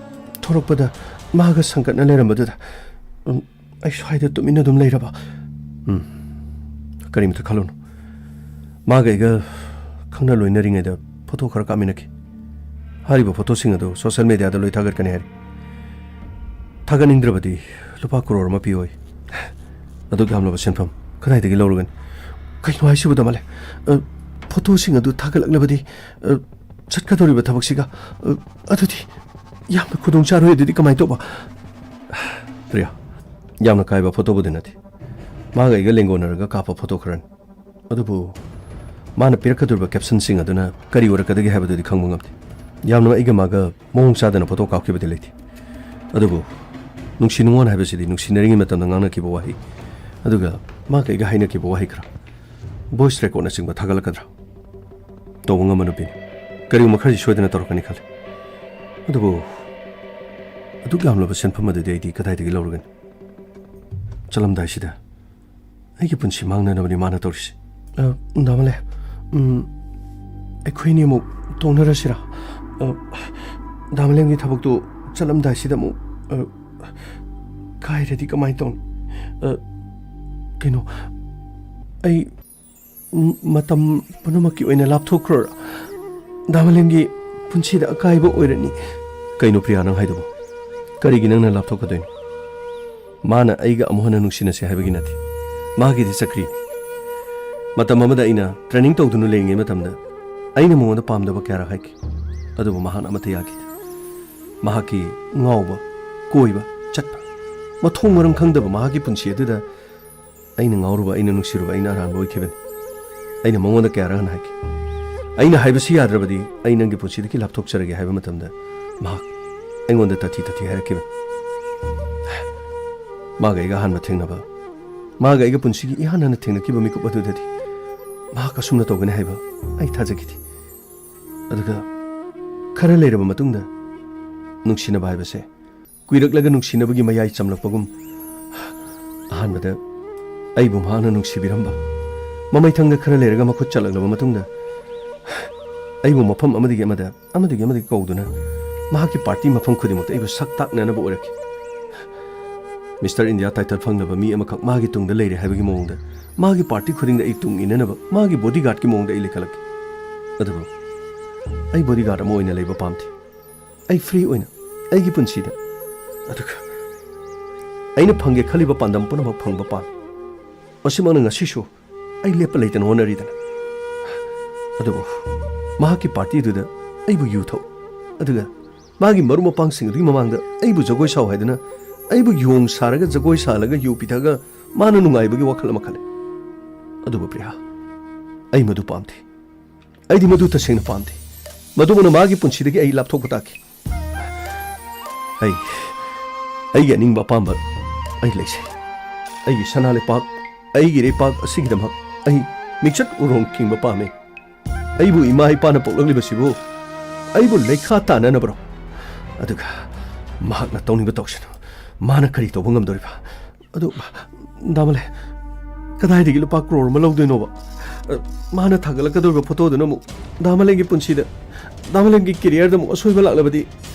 ꯊꯣꯔꯛꯄꯗ ꯃꯥꯒ ꯁꯪꯒꯠꯅ ꯂꯩꯔꯝꯕꯗꯨꯗ, ꯎꯝ, ꯑꯩ ꯁ꯭ꯋꯥꯏꯗ ꯇꯨꯃꯤꯟꯅ ꯑꯗꯨꯝ ꯂꯩꯔꯕ꯫ ꯎꯝ, ꯀꯔꯤꯝꯇ ꯈꯜꯂꯨꯅꯨ꯫ ꯃꯥꯒ ꯑꯩꯒ ꯈꯪꯅ ꯂꯣꯏꯅꯔꯤꯉꯩꯗ ꯐꯣꯇꯣ ꯈꯔ ꯀꯥꯞꯃꯤꯟꯅꯈꯤ꯫ ꯍꯥꯏꯔꯤꯕ ꯐꯣꯇꯣꯁꯤꯡ ꯑꯗꯨ ꯁꯣꯁꯤꯌꯦꯜ ꯃꯦꯗꯤꯌꯥꯗ ꯂꯣꯏ ꯊꯥꯒꯠꯀꯅꯤ ꯍꯥꯏꯔꯤ꯫ ꯊꯥꯒꯠꯅꯤꯡꯗ꯭ꯔꯕꯗꯤ ꯂꯨꯄꯥ ꯀ꯭ꯔꯣꯔ ꯑꯃ ꯄꯤꯌꯣꯏ꯫ ꯑꯗꯨꯛ ꯌꯥꯝꯂꯕ ꯁꯦꯟꯐꯝ ꯀꯗꯥꯏꯗꯒꯤ ꯂꯧꯔꯨꯒꯅꯤ? ꯀꯩꯅꯣ ꯍꯥꯏꯁꯤꯕꯨ, ꯗꯃꯥꯂꯦ? ꯑ, ꯐꯣꯇꯣꯁꯤꯡ ꯑꯗꯨ ꯊꯥꯒꯠꯂꯛꯂꯕꯗꯤ, ꯑ, ꯆꯠꯀꯗꯧꯔꯤꯕ ꯊꯕꯛꯁꯤꯒ, ꯑ, ꯑꯗꯨꯗꯤ ꯌꯥꯝꯅ ꯈꯨꯗꯣꯡ ꯆꯥꯔꯣꯏ꯫ ꯑꯗꯨꯗꯤ ꯀꯃꯥꯏꯅ ꯇꯧꯕ? ꯄ꯭ꯔꯤꯌꯥ, ꯌꯥꯝꯅ ꯀꯥꯏꯕ ꯐꯣꯇꯣꯕꯨꯗꯤ ꯅꯠꯇꯦ꯫ ꯃꯥꯒ ꯑꯩꯒ ꯂꯦꯡꯒꯣꯟꯅꯔꯒ ꯀꯥꯞꯄ ꯐꯣꯇꯣ ꯈꯔꯅꯤ꯫ ꯑꯗꯨꯕꯨ ꯃꯥꯅ ꯄꯤꯔꯛꯀꯗꯧꯔꯤꯕ ꯀꯦꯞꯁꯟꯁꯤꯡ ꯑꯗꯨꯅ ꯀꯔꯤ ꯑꯣꯏꯔꯛꯀꯗꯒꯦ ꯍꯥꯏꯕꯗꯨꯗꯤ ꯈꯪꯕ ꯉꯝꯗꯦ꯫ ꯌꯥꯝꯅ ꯑꯩꯒ ꯃꯥꯒ ꯃꯑꯣꯡ ꯆꯥꯗꯅ ꯐꯣꯇꯣ ꯀꯥꯞꯈꯤꯕꯗꯤ ꯂꯩꯇꯦ꯫ ꯑꯗꯨꯕꯨ ꯅꯨꯡꯁꯤ ꯅꯨꯡꯉꯣꯟ ꯍꯥꯏꯕꯁꯤꯗꯤ ꯅꯨꯡꯁꯤꯅꯔꯤꯉꯩ ꯃꯇꯝꯗ ꯉꯥꯡꯅꯈꯤꯕ ꯋꯥꯍꯩ, ꯑꯗꯨꯒ ꯃꯥꯒ ꯑꯩꯒ ꯍꯥꯏꯅꯈꯤꯕ ꯋꯥꯍꯩ ꯈꯔ, ꯚꯣꯏꯁ ꯔꯦꯀꯣꯔꯗꯅꯆꯤꯡꯕ ꯊꯥꯒꯠꯂꯛꯀꯗ꯭ꯔꯥ? ꯇꯧꯕ ꯉꯝꯕ ꯅꯨꯄꯤꯅꯤ꯫ ꯀꯔꯤꯒꯨꯝꯕ ꯈꯔꯗꯤ ꯁꯣꯏꯗꯅ ꯇꯧꯔꯛꯀꯅꯤ ꯈꯜꯂꯤ꯫ ꯑꯗꯨꯕꯨ ꯑꯗꯨꯛ ꯌꯥꯝꯂꯕ ꯁꯦꯟꯐꯝ ꯑꯗꯨꯗꯤ ꯑꯩꯗꯤ ꯀꯗꯥꯏꯗꯒꯤ ꯂꯧꯔꯒꯅꯤ? ꯆꯠꯂꯝꯗꯥꯏꯁꯤꯗ ꯑꯩꯒꯤ ꯄꯨꯟꯁꯤ ꯃꯥꯡꯅꯅꯕꯅꯤ ꯃꯥꯅ ꯇꯧꯔꯤꯁꯤ꯫ ꯑ, ꯗꯥ ꯃꯂꯦ, ꯎꯝ, ꯑꯩꯈꯣꯏꯅꯤ ꯑꯃꯨꯛ ꯇꯣꯛꯅꯔꯁꯤꯔꯥ? ꯑ, ꯗꯥ ꯃꯂꯦꯝꯒꯤ ꯊꯕꯛꯇꯨ ꯆꯠꯂꯝꯗꯥꯏꯁꯤꯗ ꯑꯃꯨꯛ, ꯑ, ꯀꯥꯏꯔꯗꯤ ꯀꯃꯥꯏꯅ ꯇꯧꯅꯤ? ꯑ, ꯀꯩꯅꯣ, ꯑꯩ ꯃ-, ꯃꯇꯝ ꯄꯨꯝꯅꯃꯛꯀꯤ ꯑꯣꯏꯅ ꯂꯥꯞꯊꯣꯛꯈ꯭ꯔꯣꯔꯥ? ꯗꯥ ꯃꯂꯦꯝꯒꯤ ꯄꯨꯟꯁꯤꯗ ꯑꯀꯥꯏꯕ ꯑꯣꯏꯔꯅꯤ꯫ ꯀꯩꯅꯣ ꯄ꯭ꯔꯤꯌꯥ, ꯅꯪ ꯍꯥꯏꯗꯨꯕꯨ? ꯀꯔꯤꯒꯤ ꯅꯪꯅ ꯂꯥꯞꯊꯣꯛꯀꯗꯣꯏꯅꯣ? ꯃꯥꯅ ꯑꯩꯒ ꯑꯃꯨꯛ ꯍꯟꯅ ꯅꯨꯡꯁꯤꯅꯁꯦ ꯍꯥꯏꯕꯒꯤ ꯅꯠꯇꯦ꯫ ꯃꯥꯒꯤꯗꯤ ꯆꯀ꯭ꯔꯤꯅꯤ꯫ ꯃꯇꯝ ꯑꯃꯗ ꯑꯩꯅ training ꯇꯧꯗꯨꯅ ꯂꯩꯔꯤꯉꯩ ꯃꯇꯝꯗ ꯑꯩꯅ ꯃꯉꯣꯟꯗ ꯄꯥꯝꯗꯕ ꯀꯌꯥꯔꯛ ꯍꯥꯏꯈꯤ, ꯑꯗꯨꯕꯨ ꯃꯍꯥꯛꯅ ꯑꯃꯠꯇ ꯌꯥꯈꯤꯗꯦ꯫ ꯃꯍꯥꯛꯀꯤ ꯉꯥꯎꯕ, ꯀꯣꯏꯕ, ꯆꯠꯄ, ꯃꯊꯣꯡ ꯃꯔꯝ ꯈꯪꯗꯕ ꯃꯍꯥꯛꯀꯤ ꯄꯨꯟꯁꯤ ꯑꯗꯨꯗ ꯑꯩꯅ ꯉꯥꯎꯔꯨꯕ, ꯑꯩꯅ ꯅꯨꯡꯁꯤꯔꯨꯕ, ꯑꯩꯅ ꯑꯔꯥꯟꯕ ꯑꯣꯏꯈꯤꯕꯅꯤ꯫ ꯑꯩꯅ ꯃꯉꯣꯟꯗ ꯀꯌꯥꯔꯛ ꯍꯟꯅ ꯍꯥꯏꯈꯤ, "ꯑꯩꯅ ꯍꯥꯏꯕꯁꯤ ꯌꯥꯗ꯭ꯔꯕꯗꯤ ꯑꯩ ꯅꯪꯒꯤ ꯄꯨꯟꯁꯤꯗꯒꯤ ꯂꯥꯞꯊꯣꯛꯆꯔꯒꯦ" ꯍꯥꯏꯕ ꯃꯇꯝꯗ ꯃꯍꯥꯛ ꯑꯩꯉꯣꯟꯗ ꯇꯥꯊꯤ ꯇꯥꯊꯤ ꯍꯥꯏꯔꯛꯈꯤꯕꯅꯤ꯫ ꯃꯥꯒ ꯑꯩꯒ ꯑꯍꯥꯟꯕ ꯊꯦꯡꯅꯕ, ꯃꯥꯒ ꯑꯩꯒ ꯄꯨꯟꯁꯤꯒꯤ ꯏꯍꯥꯟ ꯍꯥꯟꯅ ꯊꯦꯡꯅꯈꯤꯕ ꯃꯤꯀꯨꯞ ꯑꯗꯨꯗꯗꯤ ꯃꯍꯥꯛ ꯑꯁꯨꯝꯅ ꯇꯧꯒꯅꯤ ꯍꯥꯏꯕ ꯑꯩ ꯊꯥꯖꯈꯤꯗꯦ꯫ ꯑꯗꯨꯒ ꯈꯔ ꯂꯩꯔꯕ ꯃꯇꯨꯡꯗ ꯅꯨꯡꯁꯤꯅꯕ ꯍꯥꯏꯕꯁꯦ ꯀꯨꯏꯔꯛꯂꯒ ꯅꯨꯡꯁꯤꯅꯕꯒꯤ ꯃꯌꯥꯏ ꯆꯝꯂꯛꯄꯒꯨꯝ, ꯑꯍꯥꯟꯕꯗ ꯑꯩꯕꯨ ꯃꯍꯥꯛꯅ ꯅꯨꯡꯁꯤꯕꯤꯔꯝꯕ, ꯃꯃꯩꯊꯪꯗ ꯈꯔ ꯂꯩꯔꯒ ꯃꯈꯨꯠ ꯆꯠꯂꯛꯂꯕ ꯃꯇꯨꯡꯗ ꯑꯩꯕꯨ ꯃꯐꯝ ꯑꯃꯗꯒꯤ ꯑꯃꯗ, ꯑꯃꯗꯒꯤ ꯑꯃꯗꯒꯤ ꯀꯧꯗꯨꯅ ꯃꯍꯥꯛꯀꯤ party ꯃꯐꯝ ꯈꯨꯗꯤꯡꯃꯛꯇ ꯑꯩꯕꯨ ꯁꯛ ꯇꯥꯛꯅꯅꯕ ꯑꯣꯏꯔꯛꯈꯤ꯫ Mister India title ꯐꯪꯂꯕ ꯃꯤ ꯑꯃꯈꯛ ꯃꯥꯒꯤ ꯇꯨꯡꯗ ꯂꯩꯔꯦ ꯍꯥꯏꯕꯒꯤ ꯃꯑꯣꯡꯗ, ꯃꯥꯒꯤ party ꯈꯨꯗꯤꯡꯗ ꯑꯩ ꯇꯨꯡ ꯏꯟꯅꯅꯕ ꯃꯥꯒꯤ bodyguardꯀꯤ ꯃꯑꯣꯡꯗ ꯑꯩ ꯂꯩꯈꯠꯂꯛꯈꯤ꯫ ꯑꯗꯨꯕꯨ ꯑꯩ bodyguard ꯑꯃ ꯑꯣꯏꯅ ꯂꯩꯕ ꯄꯥꯝꯗꯦ꯫ ꯑꯩ free ꯑꯣꯏꯅ ꯑꯩꯒꯤ ꯄꯨꯟꯁꯤꯗ, ꯑꯗꯨꯒ ꯑꯩꯅ ꯐꯪꯒꯦ ꯈꯜꯂꯤꯕ ꯄꯥꯟꯗꯝ ꯄꯨꯝꯅꯃꯛ ꯐꯪꯕ ꯄꯥꯝꯃꯤ꯫ ꯃꯁꯤꯃꯛꯅ ꯉꯁꯤꯁꯨ ꯑꯩ ꯂꯦꯞꯄ ꯂꯩꯇꯅ ꯍꯣꯠꯅꯔꯤꯗꯅ꯫ ꯑꯗꯨꯕꯨ ꯃꯍꯥꯛꯀꯤ partyꯗꯨꯗ ꯑꯩꯕꯨ ꯌꯨ ꯊꯛꯎ, ꯑꯗꯨꯒ ꯃꯥꯒꯤ ꯃꯔꯨꯞ ꯃꯄꯥꯡꯁꯤꯡ ꯑꯗꯨꯒꯤ ꯃꯃꯥꯡꯗ ꯑꯩꯕꯨ ꯖꯒꯣꯏ ꯁꯥꯎ ꯍꯥꯏꯗꯨꯅ ꯑꯩꯕꯨ ꯌꯣꯡ ꯁꯥꯔꯒ ꯖꯒꯣꯏ ꯁꯥꯍꯜꯂꯒ ꯌꯨ ꯄꯤꯊꯛꯑꯒ ꯃꯥꯅ ꯅꯨꯡꯉꯥꯏꯕꯒꯤ ꯋꯥꯈꯜ ꯑꯃ ꯈꯜꯂꯦ꯫ ꯑꯗꯨꯕꯨ ꯄ꯭ꯔꯤꯌꯥ, ꯑꯩ ꯃꯗꯨ ꯄꯥꯝꯗꯦ꯫ ꯑꯩꯗꯤ ꯃꯗꯨ ꯇꯁꯦꯡꯅ ꯄꯥꯝꯗꯦ꯫ ꯃꯗꯨꯃꯛꯅ ꯃꯥꯒꯤ ꯄꯨꯟꯁꯤꯗꯒꯤ ꯑꯩ ꯂꯥꯞꯊꯣꯛꯄ ꯇꯥꯈꯤ꯫ ꯑꯩ, ꯑꯩꯒꯤ ꯑꯅꯤꯡꯕ ꯑꯄꯥꯝꯕ ꯑꯩ ꯂꯩꯖꯩ꯫ ꯑꯩꯒꯤ ꯁꯅꯥ ꯂꯩꯄꯥꯛ, ꯑꯩꯒꯤ ꯏꯔꯩꯄꯥꯛ ꯑꯁꯤꯒꯤꯗꯃꯛ ꯑꯩ ꯃꯤꯡꯆꯠ ꯎꯔꯣꯡ ꯈꯤꯡꯕ ꯄꯥꯝꯃꯤ꯫ ꯑꯩꯕꯨ ꯏꯃꯥ ꯏꯄꯥꯅ ꯄꯣꯛꯂꯛꯂꯤꯕꯁꯤꯕꯨ ꯑꯩꯕꯨ ꯂꯩꯈꯥ ꯇꯥꯅꯅꯕꯔꯣ? ꯑꯗꯨꯒ ꯃꯍꯥꯛꯅ ꯇꯧꯅꯤꯡꯕ ꯇꯧꯁꯅꯨ꯫ ꯃꯥꯅ ꯀꯔꯤ ꯇꯧꯕ ꯉꯝꯗꯣꯔꯤꯕ? ꯑꯗꯨ, ꯗꯥ ꯃꯂꯦ, ꯀꯗꯥꯏꯗꯒꯤ ꯂꯨꯄꯥ ꯀ꯭ꯔꯣꯔ ꯑꯃ ꯂꯧꯗꯣꯏꯅꯣꯕ? ꯑ, ꯃꯥꯅ ꯊꯥꯒꯠꯂꯛꯀꯗꯧꯔꯤꯕ ꯐꯣꯇꯣꯗꯨꯅ ꯑꯃꯨꯛ ꯗꯥ ꯃꯂꯦꯒꯤ ꯄꯨꯟꯁꯤꯗ, ꯗꯥ ꯃꯂꯦꯒꯤ ꯀꯦꯔꯤꯌꯔꯗ ꯑꯃꯨꯛ ꯑꯁꯣꯏꯕ ꯂꯥꯛꯂꯕꯗꯤ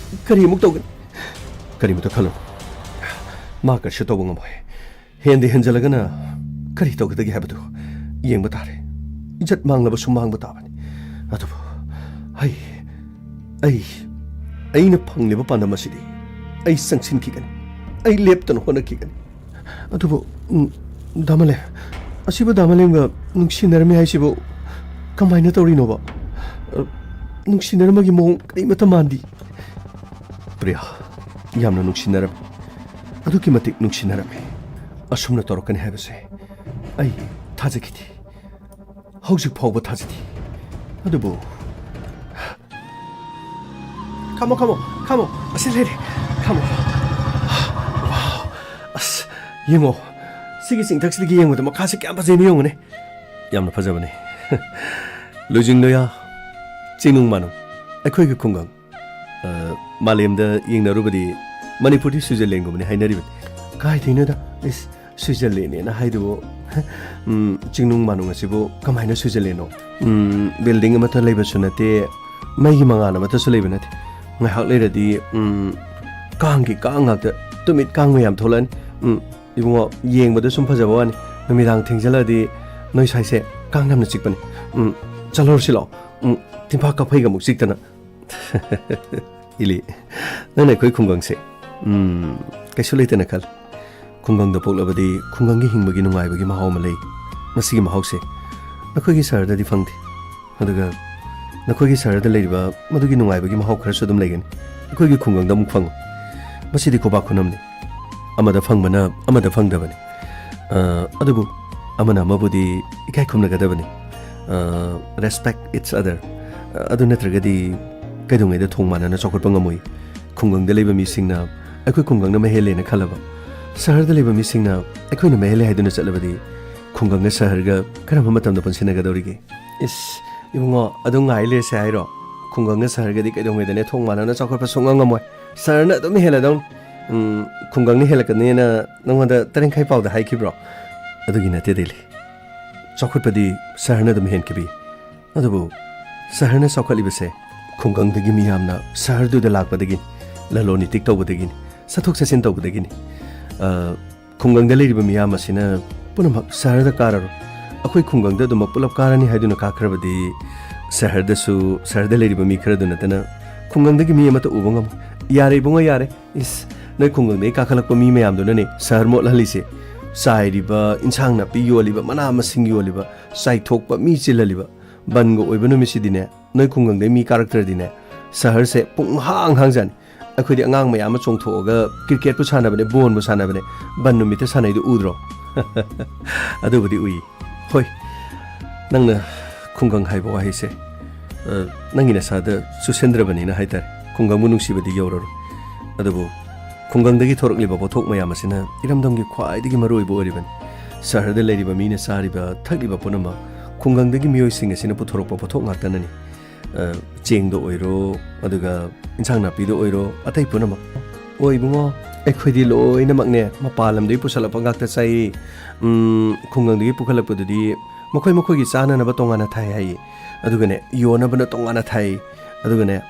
ꯀꯔꯤ ꯑꯃꯨꯛ ꯇꯧꯒꯅꯤ? ꯀꯔꯤꯃꯇ ꯈꯜꯂꯨ꯫ ꯃꯥ ꯀꯔꯤꯁꯨ ꯇꯧꯕ ꯉꯝꯃꯣꯏ꯫ ꯍꯦꯟꯗ ꯍꯦꯟꯖꯜꯂꯒꯅ ꯀꯔꯤ ꯇꯧꯒꯗꯒꯦ ꯍꯥꯏꯕꯗꯨ ꯌꯦꯡꯕ ꯇꯥꯔꯦ꯫ ꯏꯖꯠ ꯃꯥꯡꯂꯕꯁꯨ ꯃꯥꯡꯕ ꯇꯥꯕꯅꯤ꯫ ꯑꯗꯨꯕꯨ ꯑꯩ, ꯑꯩ, ꯑꯩꯅ ꯐꯪꯂꯤꯕ ꯄꯥꯟꯗꯝ ꯑꯁꯤꯗꯤ ꯑꯩ ꯆꯪꯁꯤꯟꯈꯤꯒꯅꯤ꯫ ꯑꯩ ꯂꯦꯞꯇꯅ ꯍꯣꯠꯅꯈꯤꯒꯅꯤ꯫ ꯑꯗꯨꯕꯨ, ꯎꯝ, ꯗꯥ ꯃꯂꯦ, ꯑꯁꯤꯕꯨ ꯗꯥ ꯃꯂꯦꯝꯒ ꯅꯨꯡꯁꯤꯅꯔꯝꯃꯤ ꯍꯥꯏꯁꯤꯕꯨ ꯀꯃꯥꯏꯅ ꯇꯧꯔꯤꯅꯣꯕ? ꯑ, ꯅꯨꯡꯁꯤꯅꯔꯝꯕꯒꯤ ꯃꯑꯣꯡ ꯀꯔꯤꯃꯠꯇ ꯃꯥꯟꯗꯦ꯫ ꯄ꯭ꯔꯤꯌꯥ, ꯌꯥꯝꯅ ꯅꯨꯡꯁꯤꯅꯔꯝꯃꯤ꯫ ꯑꯗꯨꯛꯀꯤ ꯃꯇꯤꯛ ꯅꯨꯡꯁꯤꯅꯔꯝꯃꯤ꯫ ꯑꯁꯨꯝꯅ ꯇꯧꯔꯛꯀꯅꯤ ꯍꯥꯏꯕꯁꯦ ꯑꯩ ꯊꯥꯖꯈꯤꯗꯦ꯫ ꯍꯧꯖꯤꯛ ꯐꯥꯎꯕ ꯊꯥꯖꯗꯦ꯫ ꯑꯗꯨꯕꯨ, ꯈꯥꯃꯣ, ꯈꯥꯃꯣ, ꯈꯥꯃꯣ, ꯑꯁꯤ ꯂꯩꯔꯦ꯫ ꯈꯥꯃꯣ꯫ ꯋꯥꯎ, ꯑꯁ, ꯌꯦꯡꯉꯣ꯫ ꯁꯤꯒꯤ ꯆꯤꯡꯊꯛꯁꯤꯗꯒꯤ ꯌꯦꯡꯕꯗ ꯃꯈꯥꯁꯦ ꯀꯌꯥꯝ ꯐꯖꯩꯅꯣ ꯌꯦꯡꯉꯨꯅꯦ꯫ ꯌꯥꯝꯅ ꯐꯖꯕꯅꯦ꯫ ꯂꯨꯏꯖꯤꯡ ꯂꯣꯌꯥ, ꯆꯤꯡꯅꯨꯡ ꯃꯥꯅꯨꯡ, ꯑꯩꯈꯣꯏꯒꯤ ꯈꯨꯡꯒꯪ꯫ ꯑ, ꯃꯥꯂꯦꯝꯗ ꯌꯦꯡꯅꯔꯨꯕꯗꯤ ꯃꯅꯤꯄꯨꯔꯗꯤ ꯁ꯭ꯋꯤꯖꯔꯂꯦꯟꯒꯨꯝꯕꯅꯤ ꯍꯥꯏꯅꯔꯤꯕꯅꯤ꯫ ꯀꯥꯏꯗꯩꯅꯣꯗ? ꯏꯁ, ꯁ꯭ꯋꯤꯖꯔꯂꯦꯟꯅꯦꯅ ꯍꯥꯏꯗꯨꯕꯨ, ꯎꯝ, ꯆꯤꯡꯅꯨꯡ ꯃꯥꯅꯨꯡ ꯑꯁꯤꯕꯨ ꯀꯃꯥꯏꯅ ꯁ꯭ꯋꯤꯖꯔꯂꯦꯟꯅꯣ? ꯎꯝ, ꯕꯤꯜꯗꯤꯡ ꯑꯃꯠꯇ ꯂꯩꯕꯁꯨ ꯅꯠꯇꯦ, ꯃꯩꯒꯤ ꯃꯉꯥꯜ ꯑꯃꯠꯇꯁꯨ ꯂꯩꯕ ꯅꯠꯇꯦ꯫ ꯉꯥꯏꯍꯥꯛ ꯂꯩꯔꯗꯤ, ꯎꯝ, ꯀꯥꯡꯒꯤ ꯀꯥꯡ ꯉꯥꯛꯇ, ꯇꯨꯃꯤꯠ ꯀꯥꯡ ꯃꯌꯥꯝ ꯊꯣꯛꯂꯛꯑꯅꯤ꯫ ꯎꯝ, ꯏꯕꯨꯡꯉꯣ, ꯌꯦꯡꯕꯗ ꯁꯨꯝ ꯐꯖꯕ ꯋꯥꯅꯤ, ꯅꯨꯃꯤꯗꯥꯡ ꯊꯦꯡꯖꯤꯜꯂꯛꯑꯗꯤ ꯅꯣꯏ ꯁ꯭ꯋꯥꯏꯁꯦ ꯀꯥꯡ ꯌꯥꯝꯅ ꯆꯤꯛꯄꯅꯤ꯫ ꯎꯝ, ꯆꯠꯂꯨꯔꯁꯤ ꯂꯥꯛꯑꯣ꯫ ꯎꯝ, ꯇꯤꯟꯐꯥ ꯀꯥꯐꯩꯒ ꯑꯃꯨꯛ ꯆꯤꯛꯇꯅ꯫ ꯏꯂꯤ, ꯅꯪꯅ ꯑꯩꯈꯣꯏ ꯈꯨꯡꯒꯪꯁꯦ, ꯎꯝ, ꯀꯩꯁꯨ ꯂꯩꯇꯅ ꯈꯜꯂꯨ꯫ ꯈꯨꯡꯒꯪꯗ ꯄꯣꯛꯂꯕꯗꯤ ꯈꯨꯡꯒꯪꯒꯤ ꯍꯤꯡꯕꯒꯤ ꯅꯨꯡꯉꯥꯏꯕꯒꯤ ꯃꯍꯥꯎ ꯑꯃ ꯂꯩ꯫ ꯃꯁꯤꯒꯤ ꯃꯍꯥꯎꯁꯦ ꯑꯩꯈꯣꯏꯒꯤ ꯁꯍꯔꯗꯗꯤ ꯐꯪꯗꯦ꯫ ꯑꯗꯨꯒ ꯅꯈꯣꯏꯒꯤ ꯁꯍꯔꯗ ꯂꯩꯔꯤꯕ ꯃꯗꯨꯒꯤ ꯅꯨꯡꯉꯥꯏꯕꯒꯤ ꯃꯍꯥꯎ ꯈꯔꯁꯨ ꯑꯗꯨꯝ ꯂꯩꯒꯅꯤ꯫ ꯑꯩꯈꯣꯏꯒꯤ ꯈꯨꯡꯒꯪꯗ ꯑꯃꯨꯛ ꯐꯪꯉꯨ꯫ ꯃꯁꯤꯗꯤ ꯈꯨꯕꯥꯛ ꯈꯨꯅꯝꯅꯤ꯫ ꯑꯃꯗ ꯐꯪꯕꯅ ꯑꯃꯗ ꯐꯪꯗꯕꯅꯤ꯫ ꯑ, ꯑꯗꯨꯕꯨ ꯑꯃꯅ ꯑꯃꯕꯨꯗꯤ ꯏꯀꯥꯏ ꯈꯨꯝꯅꯒꯗꯕꯅꯤ꯫ ꯑ, respect each other꯫ ꯑ, ꯑꯗꯨ ꯅꯠꯇ꯭ꯔꯒꯗꯤ ꯀꯩꯗꯧꯉꯩꯗ ꯊꯣꯡ ꯃꯥꯟꯅꯅ ꯆꯥꯎꯈꯠꯄ ꯉꯝꯃꯣꯏ? ꯈꯨꯡꯒꯪꯗ ꯂꯩꯕ ꯃꯤꯁꯤꯡꯅ ꯑꯩꯈꯣꯏ ꯈꯨꯡꯒꯪꯅ ꯃꯍꯦꯜꯂꯦꯅ ꯈꯜꯂꯕ, ꯁꯍꯔꯗ ꯂꯩꯕ ꯃꯤꯁꯤꯡꯅ ꯑꯩꯈꯣꯏꯅ ꯃꯍꯦꯜꯂꯦ ꯍꯥꯏꯗꯨꯅ ꯆꯠꯂꯕꯗꯤ ꯈꯨꯡꯒꯪꯒ ꯁꯍꯔꯒ ꯀꯔꯝꯕ ꯃꯇꯝꯗ ꯄꯨꯟꯁꯤꯟꯅꯒꯗꯧꯔꯤꯒꯦ? ꯏꯁ, ꯏꯕꯨꯡꯉꯣ, ꯑꯗꯨ ꯉꯥꯏ ꯂꯩꯔꯁꯦ ꯍꯥꯏꯔꯣ? ꯈꯨꯡꯒꯪꯒ ꯁꯍꯔꯒꯗꯤ ꯀꯩꯗꯧꯉꯩꯗꯅꯦ ꯊꯣꯡ ꯃꯥꯟꯅꯅ ꯆꯥꯎꯈꯠꯄ ꯁꯨꯡꯉꯝ ꯉꯝꯃꯣꯏ꯫ ꯁꯍꯔꯅ ꯑꯗꯨꯝ ꯍꯦꯜꯂꯗꯧꯅꯤ꯫ ꯎꯝ, ꯈꯨꯡꯒꯪꯅ ꯍꯦꯜꯂꯛꯀꯅꯤꯅ ꯅꯉꯣꯟꯗ ꯇꯔꯦꯡꯈꯥꯏ ꯄꯥꯎꯗ ꯍꯥꯏꯈꯤꯕ꯭ꯔꯣ? ꯑꯗꯨꯒꯤ ꯅꯠꯇꯦ, ꯗꯦꯂꯤ꯫ ꯆꯥꯎꯈꯠꯄꯗꯤ ꯁꯍꯔꯅ ꯑꯗꯨꯝ ꯍꯦꯟꯈꯤꯕꯤ꯫ ꯑꯗꯨꯕꯨ ꯁꯍꯔꯅ ꯆꯥꯎꯈꯠꯂꯤꯕꯁꯦ ꯈꯨꯡꯒꯪꯗꯒꯤ ꯃꯤꯌꯥꯝꯅ ꯁꯍꯔꯗꯨꯗ ꯂꯥꯛꯄꯗꯒꯤ, ꯂꯂꯣꯟ ꯏꯇꯤꯛ ꯇꯧꯕꯗꯒꯤꯅꯤ, ꯆꯠꯊꯣꯛ ꯆꯠꯁꯤꯟ ꯇꯧꯕꯗꯒꯤꯅꯤ꯫ ꯑ, ꯈꯨꯡꯒꯪꯗ ꯂꯩꯔꯤꯕ ꯃꯤꯌꯥꯝ ꯑꯁꯤꯅ ꯄꯨꯝꯅꯃꯛ ꯁꯍꯔꯗ ꯀꯥꯔꯔꯣꯏ꯫ ꯑꯩꯈꯣꯏ ꯈꯨꯡꯒꯪꯗ ꯑꯗꯨꯃꯛ ꯄꯨꯂꯞ ꯀꯥꯔꯅꯤ ꯍꯥꯏꯗꯨꯅ ꯀꯥꯈ꯭ꯔꯕꯗꯤ ꯁꯍꯔꯗꯁꯨ, ꯁꯍꯔꯗ ꯂꯩꯔꯤꯕ ꯃꯤ ꯈꯔꯗꯨ ꯅꯠꯇꯅ ꯈꯨꯡꯒꯪꯗꯒꯤ ꯃꯤ ꯑꯃꯠꯇ ꯎꯕ ꯉꯝꯃꯣꯏ꯫ ꯌꯥꯔꯦ ꯏꯕꯨꯡꯉꯣ, ꯌꯥꯔꯦ꯫ ꯏꯁ, ꯅꯣꯏ ꯈꯨꯡꯒꯪꯗꯒꯤ ꯀꯥꯈꯠꯂꯛꯄ ꯃꯤ ꯃꯌꯥꯝꯗꯨꯅꯅꯦ ꯁꯍꯔ ꯃꯣꯠꯍꯜꯂꯤꯁꯦ꯫ ꯆꯥꯏꯔꯤꯕ, ꯏꯟꯁꯥꯡ ꯅꯥꯄꯤ ꯌꯣꯜꯂꯤꯕ, ꯃꯅꯥ ꯃꯁꯤꯡ ꯌꯣꯜꯂꯤꯕ, ꯆꯥꯏꯊꯣꯛꯄ, ꯃꯤ ꯆꯤꯜꯍꯜꯂꯤꯕ꯫ ꯕꯟꯒ ꯑꯣꯏꯕ ꯅꯨꯃꯤꯠꯁꯤꯗꯤꯅꯦ, ꯅꯣꯏ ꯈꯨꯡꯒꯪꯗꯩ ꯃꯤ ꯀꯥꯔꯛꯇ꯭ꯔꯗꯤꯅꯦ, ꯁꯍꯔꯁꯦ ꯄꯨꯡ ꯍꯥꯡ ꯍꯥꯡꯖꯥꯅꯤ꯫ ꯑꯩꯈꯣꯏꯗꯤ ꯑꯉꯥꯡ ꯃꯌꯥꯝ ꯑꯃ ꯆꯣꯡꯊꯣꯛꯑꯒ ꯀ꯭ꯔꯤꯀꯦꯠꯄꯨ ꯁꯥꯟꯅꯕꯅꯦ, ꯕꯣꯟꯕꯨ ꯁꯥꯟꯅꯕꯅꯦ, ꯕꯟ ꯅꯨꯃꯤꯠꯇ ꯁꯥꯟꯅꯩꯗꯨ ꯎꯗ꯭ꯔꯣ? ꯑꯗꯨꯕꯨꯗꯤ ꯎꯏ꯫ ꯍꯣꯏ, ꯅꯪꯅ ꯈꯨꯡꯒꯪ ꯍꯥꯏꯕ ꯋꯥꯍꯩꯁꯦ, ꯑ, ꯅꯪꯒꯤ ꯅꯁꯥꯗ ꯆꯨꯁꯤꯟꯗ꯭ꯔꯕꯅꯤꯅ ꯍꯥꯏꯇꯥꯔꯦ, ꯈꯨꯡꯒꯪꯕꯨ ꯅꯨꯡꯁꯤꯕꯗꯤ ꯌꯧꯔꯔꯣꯏ꯫ ꯑꯗꯨꯕꯨ ꯈꯨꯡꯒꯪꯗꯒꯤ ꯊꯣꯔꯛꯂꯤꯕ ꯄꯣꯠꯊꯣꯛ ꯃꯌꯥꯝ ꯑꯁꯤꯅ ꯏꯔꯝꯗꯝꯒꯤ ꯈ꯭ꯋꯥꯏꯗꯒꯤ ꯃꯔꯨꯑꯣꯏꯕ ꯑꯣꯏꯔꯤꯕꯅꯤ꯫ ꯁꯍꯔꯗ ꯂꯩꯔꯤꯕ ꯃꯤꯅ ꯆꯥꯔꯤꯕ ꯊꯛꯂꯤꯕ ꯄꯨꯝꯅꯃꯛ ꯈꯨꯡꯒꯪꯗꯒꯤ ꯃꯤꯑꯣꯏꯁꯤꯡ ꯑꯁꯤꯅ ꯄꯨꯊꯣꯔꯛꯄ ꯄꯣꯠꯊꯣꯛ ꯉꯥꯛꯇꯅꯅꯤ꯫ ꯑ, ꯆꯦꯡꯗ ꯑꯣꯏꯔꯣ, ꯑꯗꯨꯒ ꯏꯟꯁꯥꯡ ꯅꯥꯄꯤꯗ ꯑꯣꯏꯔꯣ, ꯑꯇꯩ ꯄꯨꯝꯅꯃꯛ꯫ ꯑꯣ ꯏꯕꯨꯡꯉꯣ, ꯑꯩꯈꯣꯏꯗꯤ ꯂꯣꯏꯅꯃꯛꯅꯦ ꯃꯄꯥꯟ ꯂꯝꯗꯒꯤ ꯄꯨꯁꯜꯂꯛꯄ ꯉꯥꯛꯇ ꯆꯥꯏꯌꯦ꯫ ꯎꯝ, ꯈꯨꯡꯒꯪꯗꯒꯤ ꯄꯨꯈꯠꯂꯛꯄꯗꯨꯗꯤ ꯃꯈꯣꯏ ꯃꯈꯣꯏꯒꯤ ꯆꯥꯅꯅꯕ ꯇꯣꯉꯥꯟꯅ ꯊꯥꯏ ꯍꯥꯏꯌꯦ꯫ ꯑꯗꯨꯒꯅꯦ, ꯌꯣꯟꯅꯕꯅ ꯇꯣꯉꯥꯟꯅ ꯊꯥꯏ꯫ ꯑꯗꯨꯒꯅꯦ,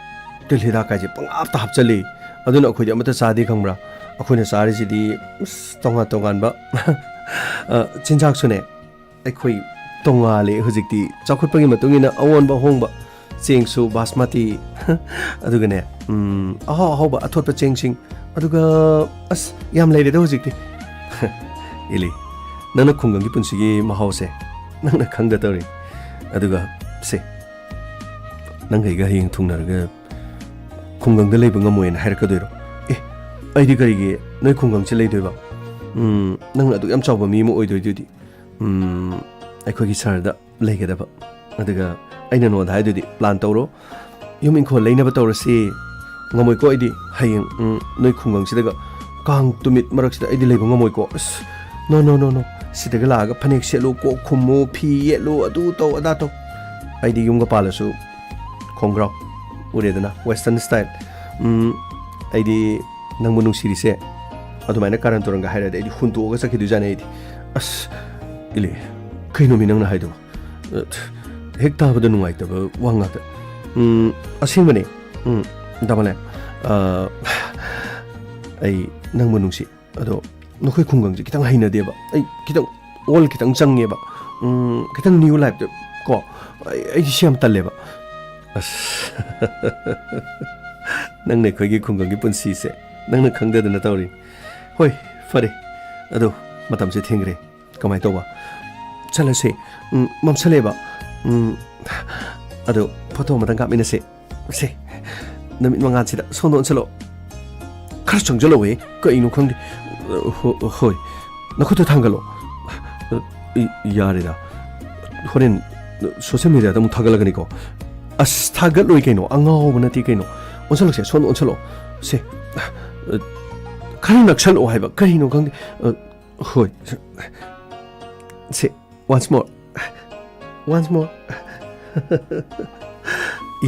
ꯇꯤꯜ ꯍꯤꯗꯥꯛ ꯀꯥꯏꯁꯦ ꯄꯪꯍꯥꯞꯇ ꯍꯥꯞꯆꯜꯂꯤ꯫ ꯑꯗꯨꯅ ꯑꯩꯈꯣꯏꯗꯤ ꯑꯃꯠꯇ ꯆꯥꯗꯦ ꯈꯪꯕ꯭ꯔꯥ? ꯑꯩꯈꯣꯏꯅ ꯆꯥꯔꯤꯁꯤꯗꯤ ꯑꯁ, ꯇꯣꯉꯥꯟ ꯇꯣꯉꯥꯟꯕ, ꯑ, ꯆꯤꯟꯖꯥꯛꯁꯨꯅꯦ, ꯑꯩꯈꯣꯏ ꯇꯣꯉꯥꯜꯂꯦ ꯍꯧꯖꯤꯛꯇꯤ꯫ ꯆꯥꯎꯈꯠꯄꯒꯤ ꯃꯇꯨꯡ ꯏꯟꯅ ꯑꯑꯣꯟꯕ ꯑꯍꯣꯡꯕ꯫ ꯆꯦꯡꯁꯨ ꯕꯥꯁꯃꯇꯤ, ꯑꯗꯨꯒꯅꯦ, ꯎꯝ, ꯑꯍꯥꯎ ꯑꯍꯥꯎꯕ ꯑꯊꯣꯠꯄ ꯆꯦꯡꯁꯤꯡ, ꯑꯗꯨꯒ ꯑꯁ, ꯌꯥꯝ ꯂꯩꯔꯦꯗ ꯍꯧꯖꯤꯛꯇꯤ꯫ ꯏꯂꯤ, ꯅꯪꯅ ꯈꯨꯡꯒꯪꯒꯤ ꯄꯨꯟꯁꯤꯒꯤ ꯃꯍꯥꯎꯁꯦ ꯅꯪꯅ ꯈꯪꯗ ꯇꯧꯔꯤ꯫ ꯑꯗꯨꯒ ꯁꯦ, ꯅꯪꯒ ꯑꯩꯒ ꯍꯌꯦꯡ ꯊꯨꯡꯅꯔꯒ ꯈꯨꯡꯒꯪꯗ ꯂꯩꯕ ꯉꯝꯃꯣꯏꯅ ꯍꯥꯏꯔꯛꯀꯗꯣꯏꯔꯣ? ꯑꯦ, ꯑꯩꯗꯤ ꯀꯔꯤꯒꯤ ꯅꯣꯏ ꯈꯨꯡꯒꯪꯁꯦ ꯂꯩꯗꯣꯏꯕ? ꯎꯝ, ꯅꯪꯅ ꯑꯗꯨꯛ ꯌꯥꯝ ꯆꯥꯎꯕ ꯃꯤ ꯑꯃ ꯑꯣꯏꯗꯣꯏꯗꯨꯗꯤ꯫ ꯎꯝ, ꯑꯩꯈꯣꯏꯒꯤ ꯁꯍꯔꯗ ꯂꯩꯒꯗꯕ꯫ ꯑꯗꯨꯒ ꯑꯩꯅ ꯅꯉꯣꯟꯗ ꯍꯥꯏꯗꯨꯗꯤ, ꯄ꯭ꯂꯥꯟ ꯇꯧꯔꯣ, ꯌꯨꯝ ꯏꯪꯈꯣꯜ ꯂꯩꯅꯕ ꯇꯧꯔꯁꯤ꯫ ꯉꯝꯃꯣꯏꯀꯣ ꯑꯩꯗꯤ꯫ ꯍꯌꯦꯡ, ꯎꯝ, ꯅꯣꯏ ꯈꯨꯡꯒꯪꯁꯤꯗꯒ ꯀꯥꯡ ꯇꯨꯃꯤꯠ ꯃꯔꯛꯁꯤꯗ ꯑꯩꯗꯤ ꯂꯩꯕ ꯉꯝꯃꯣꯏꯀꯣ꯫ ꯑꯁ, no, no, no, no꯫ ꯁꯤꯗꯒ ꯂꯥꯛꯑꯒ ꯐꯅꯦꯛ ꯁꯦꯠꯂꯨ, ꯀꯣꯛ ꯈꯨꯝꯃꯨ, ꯐꯤ ꯌꯦꯠꯂꯨ, ꯑꯗꯨ ꯇꯧ, ꯑꯗꯥ ꯇꯧ꯫ ꯑꯩꯗꯤ ꯌꯨꯝꯒ ꯄꯥꯜꯂꯁꯨ ꯈꯣꯡꯒ꯭ꯔꯥꯎ ꯎꯔꯦꯗꯅ, western style꯫ ꯎꯝ, ꯑꯩꯗꯤ ꯅꯪꯕꯨ ꯅꯨꯡꯁꯤꯔꯤꯁꯦ ꯑꯗꯨꯃꯥꯏꯅ ꯀꯥꯔꯟ ꯇꯨꯔꯟꯒ ꯍꯥꯏꯔꯗꯤ ꯑꯩꯗꯤ ꯍꯨꯟꯗꯣꯛꯑꯒ ꯆꯠꯈꯤꯗꯣꯏꯖꯥꯠꯅꯤ ꯑꯩꯗꯤ꯫ ꯑꯁ, ꯏꯂꯦ, ꯀꯩꯅꯣꯃꯤ ꯅꯪꯅ ꯍꯥꯏꯗꯣ? ꯑ, ꯍꯦꯛ ꯇꯥꯕꯗ ꯅꯨꯡꯉꯥꯏꯇꯕ ꯋꯥ ꯉꯥꯛꯇ꯫ ꯎꯝ, ꯑꯁꯦꯡꯕꯅꯦ꯫ ꯎꯝ, ꯗꯥ ꯃꯥꯂꯦ, ꯑ, ꯑꯩ ꯅꯪꯕꯨ ꯅꯨꯡꯁꯤ꯫ ꯑꯗꯣ ꯅꯈꯣꯏ ꯈꯨꯡꯒꯪꯁꯦ ꯈꯤꯇꯪ ꯍꯩꯅꯗꯦꯕ꯫ ꯑꯩ ꯈꯤꯇꯪ ꯑꯣꯜ ꯈꯤꯇꯪ ꯆꯪꯉꯦꯕ꯫ ꯎꯝ, ꯈꯤꯇꯪ new life ꯇ ꯀꯣ, ꯑꯩ, ꯑꯩꯗꯤ ꯁꯤ ꯌꯥꯝ ꯇꯜꯂꯦꯕ꯫ ꯑꯁ, ꯅꯪꯅ ꯑꯩꯈꯣꯏꯒꯤ ꯈꯨꯡꯒꯪꯒꯤ ꯄꯨꯟꯁꯤꯁꯦ ꯅꯪꯅ ꯈꯪꯗꯗꯅ ꯇꯧꯔꯤ꯫ ꯍꯣꯏ, ꯐꯔꯦ꯫ ꯑꯗꯣ ꯃꯇꯝꯁꯦ ꯊꯦꯡꯈ꯭ꯔꯦ꯫ ꯀꯃꯥꯏꯅ ꯇꯧꯕ? ꯆꯠꯂꯁꯦ꯫ ꯎꯝ, ꯃꯝꯁꯜꯂꯦꯕ꯫ ꯎꯝ, ꯑꯗꯣ ꯐꯣꯇꯣ ꯑꯃꯇꯪ ꯀꯥꯞꯃꯤꯟꯅꯁꯦ꯫ ꯁꯦ, ꯅꯨꯃꯤꯠ ꯃꯉꯥꯜꯁꯤꯗ ꯁꯣꯝꯗ ꯑꯣꯟꯁꯜꯂꯣ꯫ ꯈꯔ ꯆꯪꯁꯜꯂꯛꯑꯣꯍꯦ, ꯀꯩꯅꯣ ꯈꯪꯗꯦ꯫ ꯍꯣ-, ꯍꯣꯏ, ꯅꯈꯨꯠꯇ ꯊꯥꯡꯒꯠꯂꯣ꯫ ꯏ-, ꯌꯥꯔꯦꯗ, ꯍꯣꯔꯦꯟ social media ꯗ ꯑꯃꯨꯛ ꯊꯥꯒꯠꯂꯛꯀꯅꯤꯀꯣ꯫ ꯑꯁ, ꯊꯥꯒꯠꯂꯣꯏ ꯀꯩꯅꯣ, ꯑꯉꯥꯎꯕ ꯅꯠꯇꯦ ꯀꯩꯅꯣ꯫ ꯑꯣꯟꯁꯜꯂꯛꯁꯦ, ꯁꯣꯝꯗ ꯑꯣꯟꯁꯜꯂꯛꯑꯣ꯫ ꯁꯦ, ꯈꯔ ꯅꯛꯁꯜꯂꯛꯑꯣ ꯍꯥꯏꯕ, ꯀꯩꯅꯣ ꯈꯪꯗꯦ꯫ ꯍꯣꯏ, ꯁꯦ, once more꯫ Once more꯫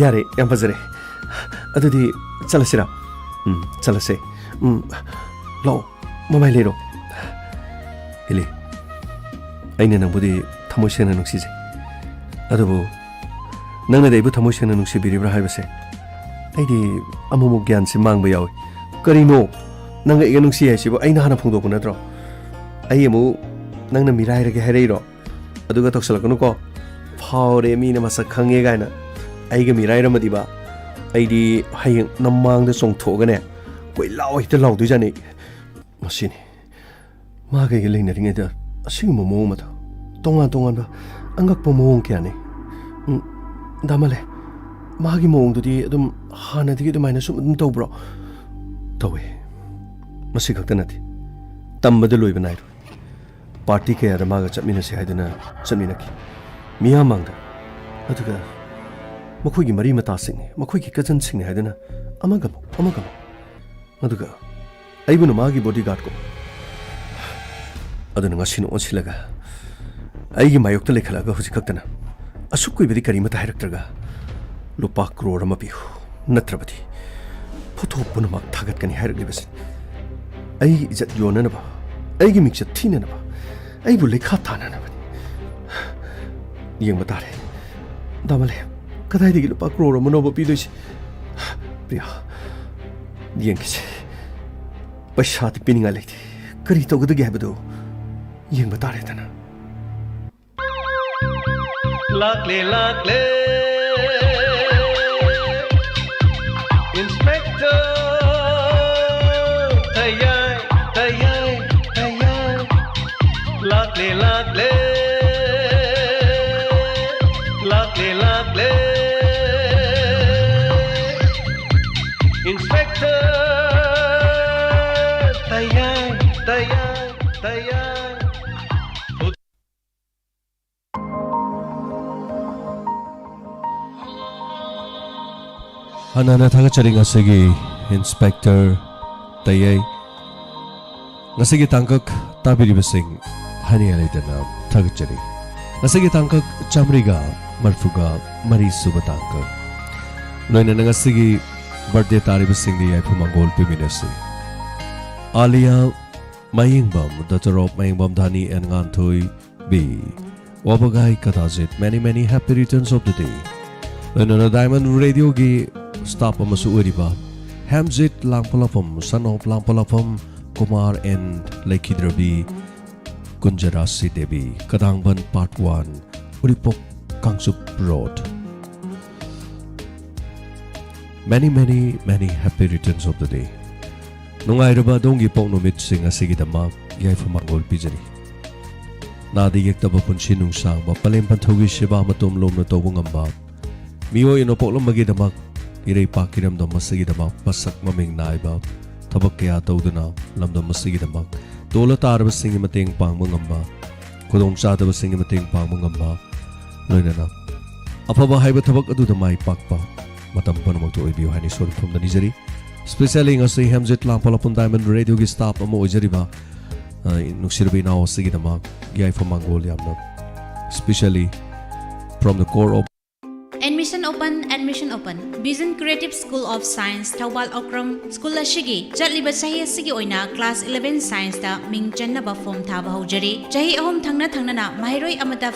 ꯌꯥꯔꯦ, ꯌꯥꯝ ꯐꯖꯔꯦ꯫ ꯑꯗꯨꯗꯤ ꯆꯠꯂꯁꯤꯔꯥ? ꯎꯝ, ꯆꯠꯂꯁꯦ꯫ ꯎꯝ, ꯂꯥꯛꯑꯣ, ꯃꯃꯥꯏ ꯂꯩꯔꯣ꯫ ꯏꯂꯤ, ꯑꯩꯅ ꯅꯪꯕꯨꯗꯤ ꯊꯃꯣꯏ ꯁꯦꯡꯅ ꯅꯨꯡꯁꯤꯖꯩ꯫ ꯑꯗꯨꯕꯨ ꯅꯪꯅꯗꯤ ꯑꯩꯕꯨ ꯊꯃꯣꯏ ꯁꯦꯡꯅ ꯅꯨꯡꯁꯤꯕꯤꯔꯤꯕ꯭ꯔꯥ ꯍꯥꯏꯕꯁꯦ ꯑꯩꯗꯤ ꯑꯃꯨꯛꯃꯨꯛ ꯒ꯭ꯌꯥꯟꯁꯦ ꯃꯥꯡꯕ ꯌꯥꯎꯏ꯫ ꯀꯔꯤꯅꯣ? ꯅꯪꯒ ꯑꯩꯒ ꯅꯨꯡꯁꯤ ꯍꯥꯏꯁꯤꯕꯨ ꯑꯩꯅ ꯍꯥꯟꯅ ꯐꯣꯡꯗꯣꯛꯄ ꯅꯠꯇ꯭ꯔꯣ? ꯑꯩ ꯑꯃꯨꯛ ꯅꯪꯅ ꯃꯤꯔꯥꯏꯔꯒꯦ ꯍꯥꯏꯔꯛꯏꯔꯣ? ꯑꯗꯨꯒ ꯇꯧꯁꯜꯂꯛꯀꯅꯨꯀꯣ꯫ "ꯐꯥꯎꯔꯦ, ꯃꯤꯅ ꯃꯁꯛ ꯈꯪꯉꯦ" ꯀꯥꯏꯅ꯫ ꯑꯩꯒ ꯃꯤꯔꯥꯏꯔꯝꯃꯗꯤꯕ, ꯑꯩꯗꯤ ꯍꯌꯦꯡ ꯅꯃꯥꯡꯗ ꯆꯣꯡꯊꯣꯛꯑꯒꯅꯦ, ꯀꯣꯏ ꯂꯥꯎ ꯍꯦꯛꯇ ꯂꯥꯎꯗꯣꯏꯖꯥꯠꯅꯤ꯫ ꯃꯁꯤꯅꯤ꯫ ꯃꯥꯒ ꯑꯩꯒ ꯂꯩꯅꯔꯤꯉꯩꯗ ꯑꯁꯤꯒꯨꯝꯕ ꯃꯑꯣꯡ ꯑꯃꯗ ꯇꯣꯉꯥꯟ ꯇꯣꯉꯥꯟꯕ ꯑꯉꯛꯄ ꯃꯑꯣꯡ ꯀꯌꯥꯅꯤ꯫ ꯎꯝ, ꯗꯥ ꯃꯥꯂꯦ, ꯃꯥꯒꯤ ꯃꯑꯣꯡꯗꯨꯗꯤ ꯑꯗꯨꯝ ꯍꯥꯟꯅꯗꯒꯤ ꯑꯗꯨꯃꯥꯏꯅ ꯁꯨꯝ ꯑꯗꯨꯝ ꯇꯧꯕ꯭ꯔꯣ? ꯇꯧꯋꯦ꯫ ꯃꯁꯤ ꯈꯛꯇ ꯅꯠꯇꯦ, ꯇꯝꯕꯗ ꯂꯣꯏꯕ ꯅꯥꯏꯔꯣꯏ꯫ ꯄꯥꯔꯇꯤ ꯀꯌꯥꯗ ꯃꯥꯒ ꯆꯠꯃꯤꯟꯅꯁꯤ ꯍꯥꯏꯗꯨꯅ ꯆꯠꯃꯤꯟꯅꯈꯤ꯫ ꯃꯤꯌꯥꯝ ꯃꯥꯡꯗ꯫ ꯑꯗꯨꯒ ꯃꯈꯣꯏꯒꯤ ꯃꯔꯤ ꯃꯇꯥꯁꯤꯡꯅꯤ, ꯃꯈꯣꯏꯒꯤ ꯀꯖꯟꯁꯤꯡꯅꯤ ꯍꯥꯏꯗꯨꯅ ꯑꯃꯒ ꯑꯃꯨꯛ, ꯑꯃꯒ ꯑꯃꯨꯛ꯫ ꯑꯗꯨꯒ ꯑꯩꯕꯨꯅ ꯃꯥꯒꯤ ꯕꯣꯗꯤꯒꯥꯔꯗꯀꯣ꯫ ꯑꯗꯨꯅ ꯉꯁꯤꯅ ꯑꯣꯟꯁꯤꯜꯂꯒ ꯑꯩꯒꯤ ꯃꯥꯌꯣꯛꯇ ꯂꯩꯈꯠꯂꯛꯑꯒ ꯍꯧꯖꯤꯛ ꯈꯛꯇꯅ ꯑꯁꯨꯛ ꯀꯨꯏꯕꯗꯤ ꯀꯔꯤꯃꯠꯇ ꯍꯥꯏꯔꯛꯇ꯭ꯔꯒ ꯂꯨꯄꯥ ꯀ꯭ꯔꯣꯔ ꯑꯃ ꯄꯤꯌꯨ, ꯅꯠꯇ꯭ꯔꯕꯗꯤ ꯐꯣꯇꯣ ꯄꯨꯝꯅꯃꯛ ꯊꯥꯒꯠꯀꯅꯤ ꯍꯥꯏꯔꯛꯂꯤꯕꯁꯤ ꯑꯩꯒꯤ ꯏꯖꯠ ꯌꯣꯟꯅꯅꯕ, ꯑꯩꯒꯤ ꯃꯤꯡꯆꯠ ꯊꯤꯅꯅꯕ, ꯑꯩꯕꯨ ꯂꯩꯈꯥ ꯇꯥꯅꯅꯕꯅꯤ꯫ ꯌꯦꯡꯕ ꯇꯥꯔꯦ꯫ ꯗꯥ ꯃꯥꯂꯦ, ꯀꯗꯥꯏꯗꯒꯤ ꯂꯨꯄꯥ ꯀ꯭ꯔꯣꯔ ꯑꯃꯅꯣꯕ ꯄꯤꯗꯣꯏꯁꯤ? ꯄ꯭ꯔꯤꯌꯥ, ꯌꯦꯡꯈꯤꯁꯦ꯫ ꯄꯩꯁꯥꯗꯤ ꯄꯤꯅꯤꯡꯉꯥꯏ ꯂꯩꯇꯦ꯫ ꯀꯔꯤ ꯇꯧꯒꯗꯒꯦ ꯍꯥꯏꯕꯗꯨ ꯌꯦꯡꯕ ꯇꯥꯔꯦꯗꯅ꯫ ꯂꯥꯛꯂꯦ, ꯂꯥꯛꯂꯦ꯫ Inspector ꯇꯌꯥꯏ, ꯇꯌꯥꯏ, ꯇꯌꯥꯏ꯫ ꯂꯥꯛꯂꯦ, ꯂꯥꯛꯂꯦ꯫ ꯂꯥꯛꯂꯦ, ꯂꯥꯛꯂꯦ꯫ Inspector ꯇꯌꯥꯏ, ꯇꯌꯥꯏ, ꯇꯌꯥꯏ꯫ ꯍꯥꯟꯅ ꯍꯥꯟꯅ ꯊꯥꯒꯠꯆꯔꯤ ꯉꯁꯤꯒꯤ Inspector ꯇꯌꯥꯏ꯫ ꯉꯁꯤꯒꯤ ꯇꯥꯡꯀꯛ ꯇꯥꯕꯤꯔꯤꯕꯁꯤꯡ ꯍꯥꯏꯅꯤꯡꯉꯥꯏ ꯂꯩꯇꯅ ꯊꯥꯒꯠꯆꯔꯤ꯫ ꯉꯁꯤꯒꯤ ꯇꯥꯡꯀꯛ ꯆꯥꯃꯔꯤꯒ ꯃꯔꯤꯐꯨꯒ ꯃꯔꯤ ꯁꯨꯕ ꯇꯥꯡꯀꯛ꯫ ꯂꯣꯏꯅꯅ ꯉꯁꯤꯒꯤ birthday ꯇꯥꯔꯤꯕꯁꯤꯡꯗ ꯌꯥꯏꯐ ꯃꯪꯒꯣꯜ ꯄꯤꯃꯤꯟꯅꯁꯤ꯫ Alia Mayengbam, daughter of Mayengbam Dhani and ꯉꯥꯟꯊꯣꯏꯕꯤ꯫ ꯋꯥꯕꯒꯥꯏ ꯀꯗꯥꯖꯤꯠ, many many happy returns of the day꯫ ꯂꯣꯏꯅꯅ Diamond Radio ꯒꯤ staff ꯑꯃꯁꯨ ꯑꯣꯏꯔꯤꯕ Hemjit ꯂꯥꯡꯄꯂꯥꯐꯝ, son of ꯂꯥꯡꯄꯂꯥꯐꯝ Kumar and ꯂꯩꯈꯤꯗ꯭ꯔꯕꯤ ꯀꯨꯟꯖꯔꯥꯁꯤ Devi, ꯀꯗꯥꯡꯕꯟ Part One, Uripok Kangchup Road꯫ Many, many, many happy returns of the day꯫ ꯅꯨꯡꯉꯥꯏꯔꯕ ꯑꯗꯣꯝꯒꯤ ꯄꯣꯛ ꯅꯨꯃꯤꯠꯁꯤꯡ ꯑꯁꯤꯒꯤꯗꯃꯛ ꯌꯥꯏꯐ ꯃꯪꯒꯣꯜ ꯄꯤꯖꯔꯤ꯫ ꯅꯥꯗ ꯌꯦꯛꯇꯕ ꯄꯨꯟꯁꯤ ꯅꯨꯡꯁꯥꯡꯕ, ꯄꯂꯦꯝ ꯄꯟꯊꯧꯒꯤ ꯁꯦꯕꯥ ꯃꯇꯣꯝ ꯂꯣꯝꯅ ꯇꯧꯕ ꯉꯝꯕ, ꯃꯤꯑꯣꯏ ꯑꯣꯏꯅ ꯄꯣꯛꯂꯝꯕꯒꯤꯗꯃꯛ, ꯏꯔꯩꯄꯥꯛꯀꯤ ꯏꯔꯝꯗꯝ ꯑꯁꯤꯒꯤꯗꯃꯛ ꯃꯁꯛ ꯃꯃꯤꯡ ꯅꯥꯏꯕ ꯊꯕꯛ ꯀꯌꯥ ꯇꯧꯗꯨꯅ ꯂꯝꯗꯝ ꯑꯁꯤꯒꯤꯗꯃꯛ ꯇꯣꯜꯂ ꯇꯥꯔꯕꯁꯤꯡꯒꯤ ꯃꯇꯦꯡ ꯄꯥꯡꯕ ꯉꯝꯕ, ꯈꯨꯗꯣꯡ ꯆꯥꯗꯕꯁꯤꯡꯒꯤ ꯃꯇꯦꯡ ꯄꯥꯡꯕ ꯉꯝꯕ, ꯂꯣꯏꯅꯅ ꯑꯐꯕ ꯍꯥꯏꯕ ꯊꯕꯛ ꯑꯗꯨꯗ ꯃꯥꯏ ꯄꯥꯛꯄ ꯃꯇꯝ ꯄꯨꯝꯅꯃꯛꯇ ꯑꯣꯏꯕꯤꯌꯨ ꯍꯥꯏꯅ ꯏꯁꯣꯔ ꯃꯐꯝꯗ ꯅꯤꯖꯔꯤ꯫ Specially ꯉꯁꯤ ꯍꯦꯝꯖꯤꯠ ꯂꯥꯡꯄꯂꯥꯐꯝ Diamond Radio ꯒꯤ staff ꯑꯃ ꯑꯣꯏꯖꯔꯤꯕ, ꯑ, ꯅꯨꯡꯁꯤꯔꯕ ꯏꯅꯥꯎ ꯑꯁꯤꯒꯤꯗꯃꯛ ꯌꯥꯏꯐ ꯃꯪꯒꯣꯜ ꯌꯥꯝꯅ specially from the core of Admission open, admission open. Vision Creative School of Science, Thoubal Okram School ꯑꯁꯤꯒꯤ ꯆꯠꯂꯤꯕ ꯆꯍꯤ ꯑꯁꯤꯒꯤ ꯑꯣꯏꯅ class eleven Scienceꯇ ꯃꯤꯡ ꯆꯟꯅꯕ form ꯊꯥꯕ ꯍꯧꯖꯔꯤ꯫ ꯆꯍꯤ ꯑꯍꯨꯝ ꯊꯪꯅ ꯊꯪꯅꯅ ꯃꯍꯩꯔꯣꯏ ꯑꯃꯗ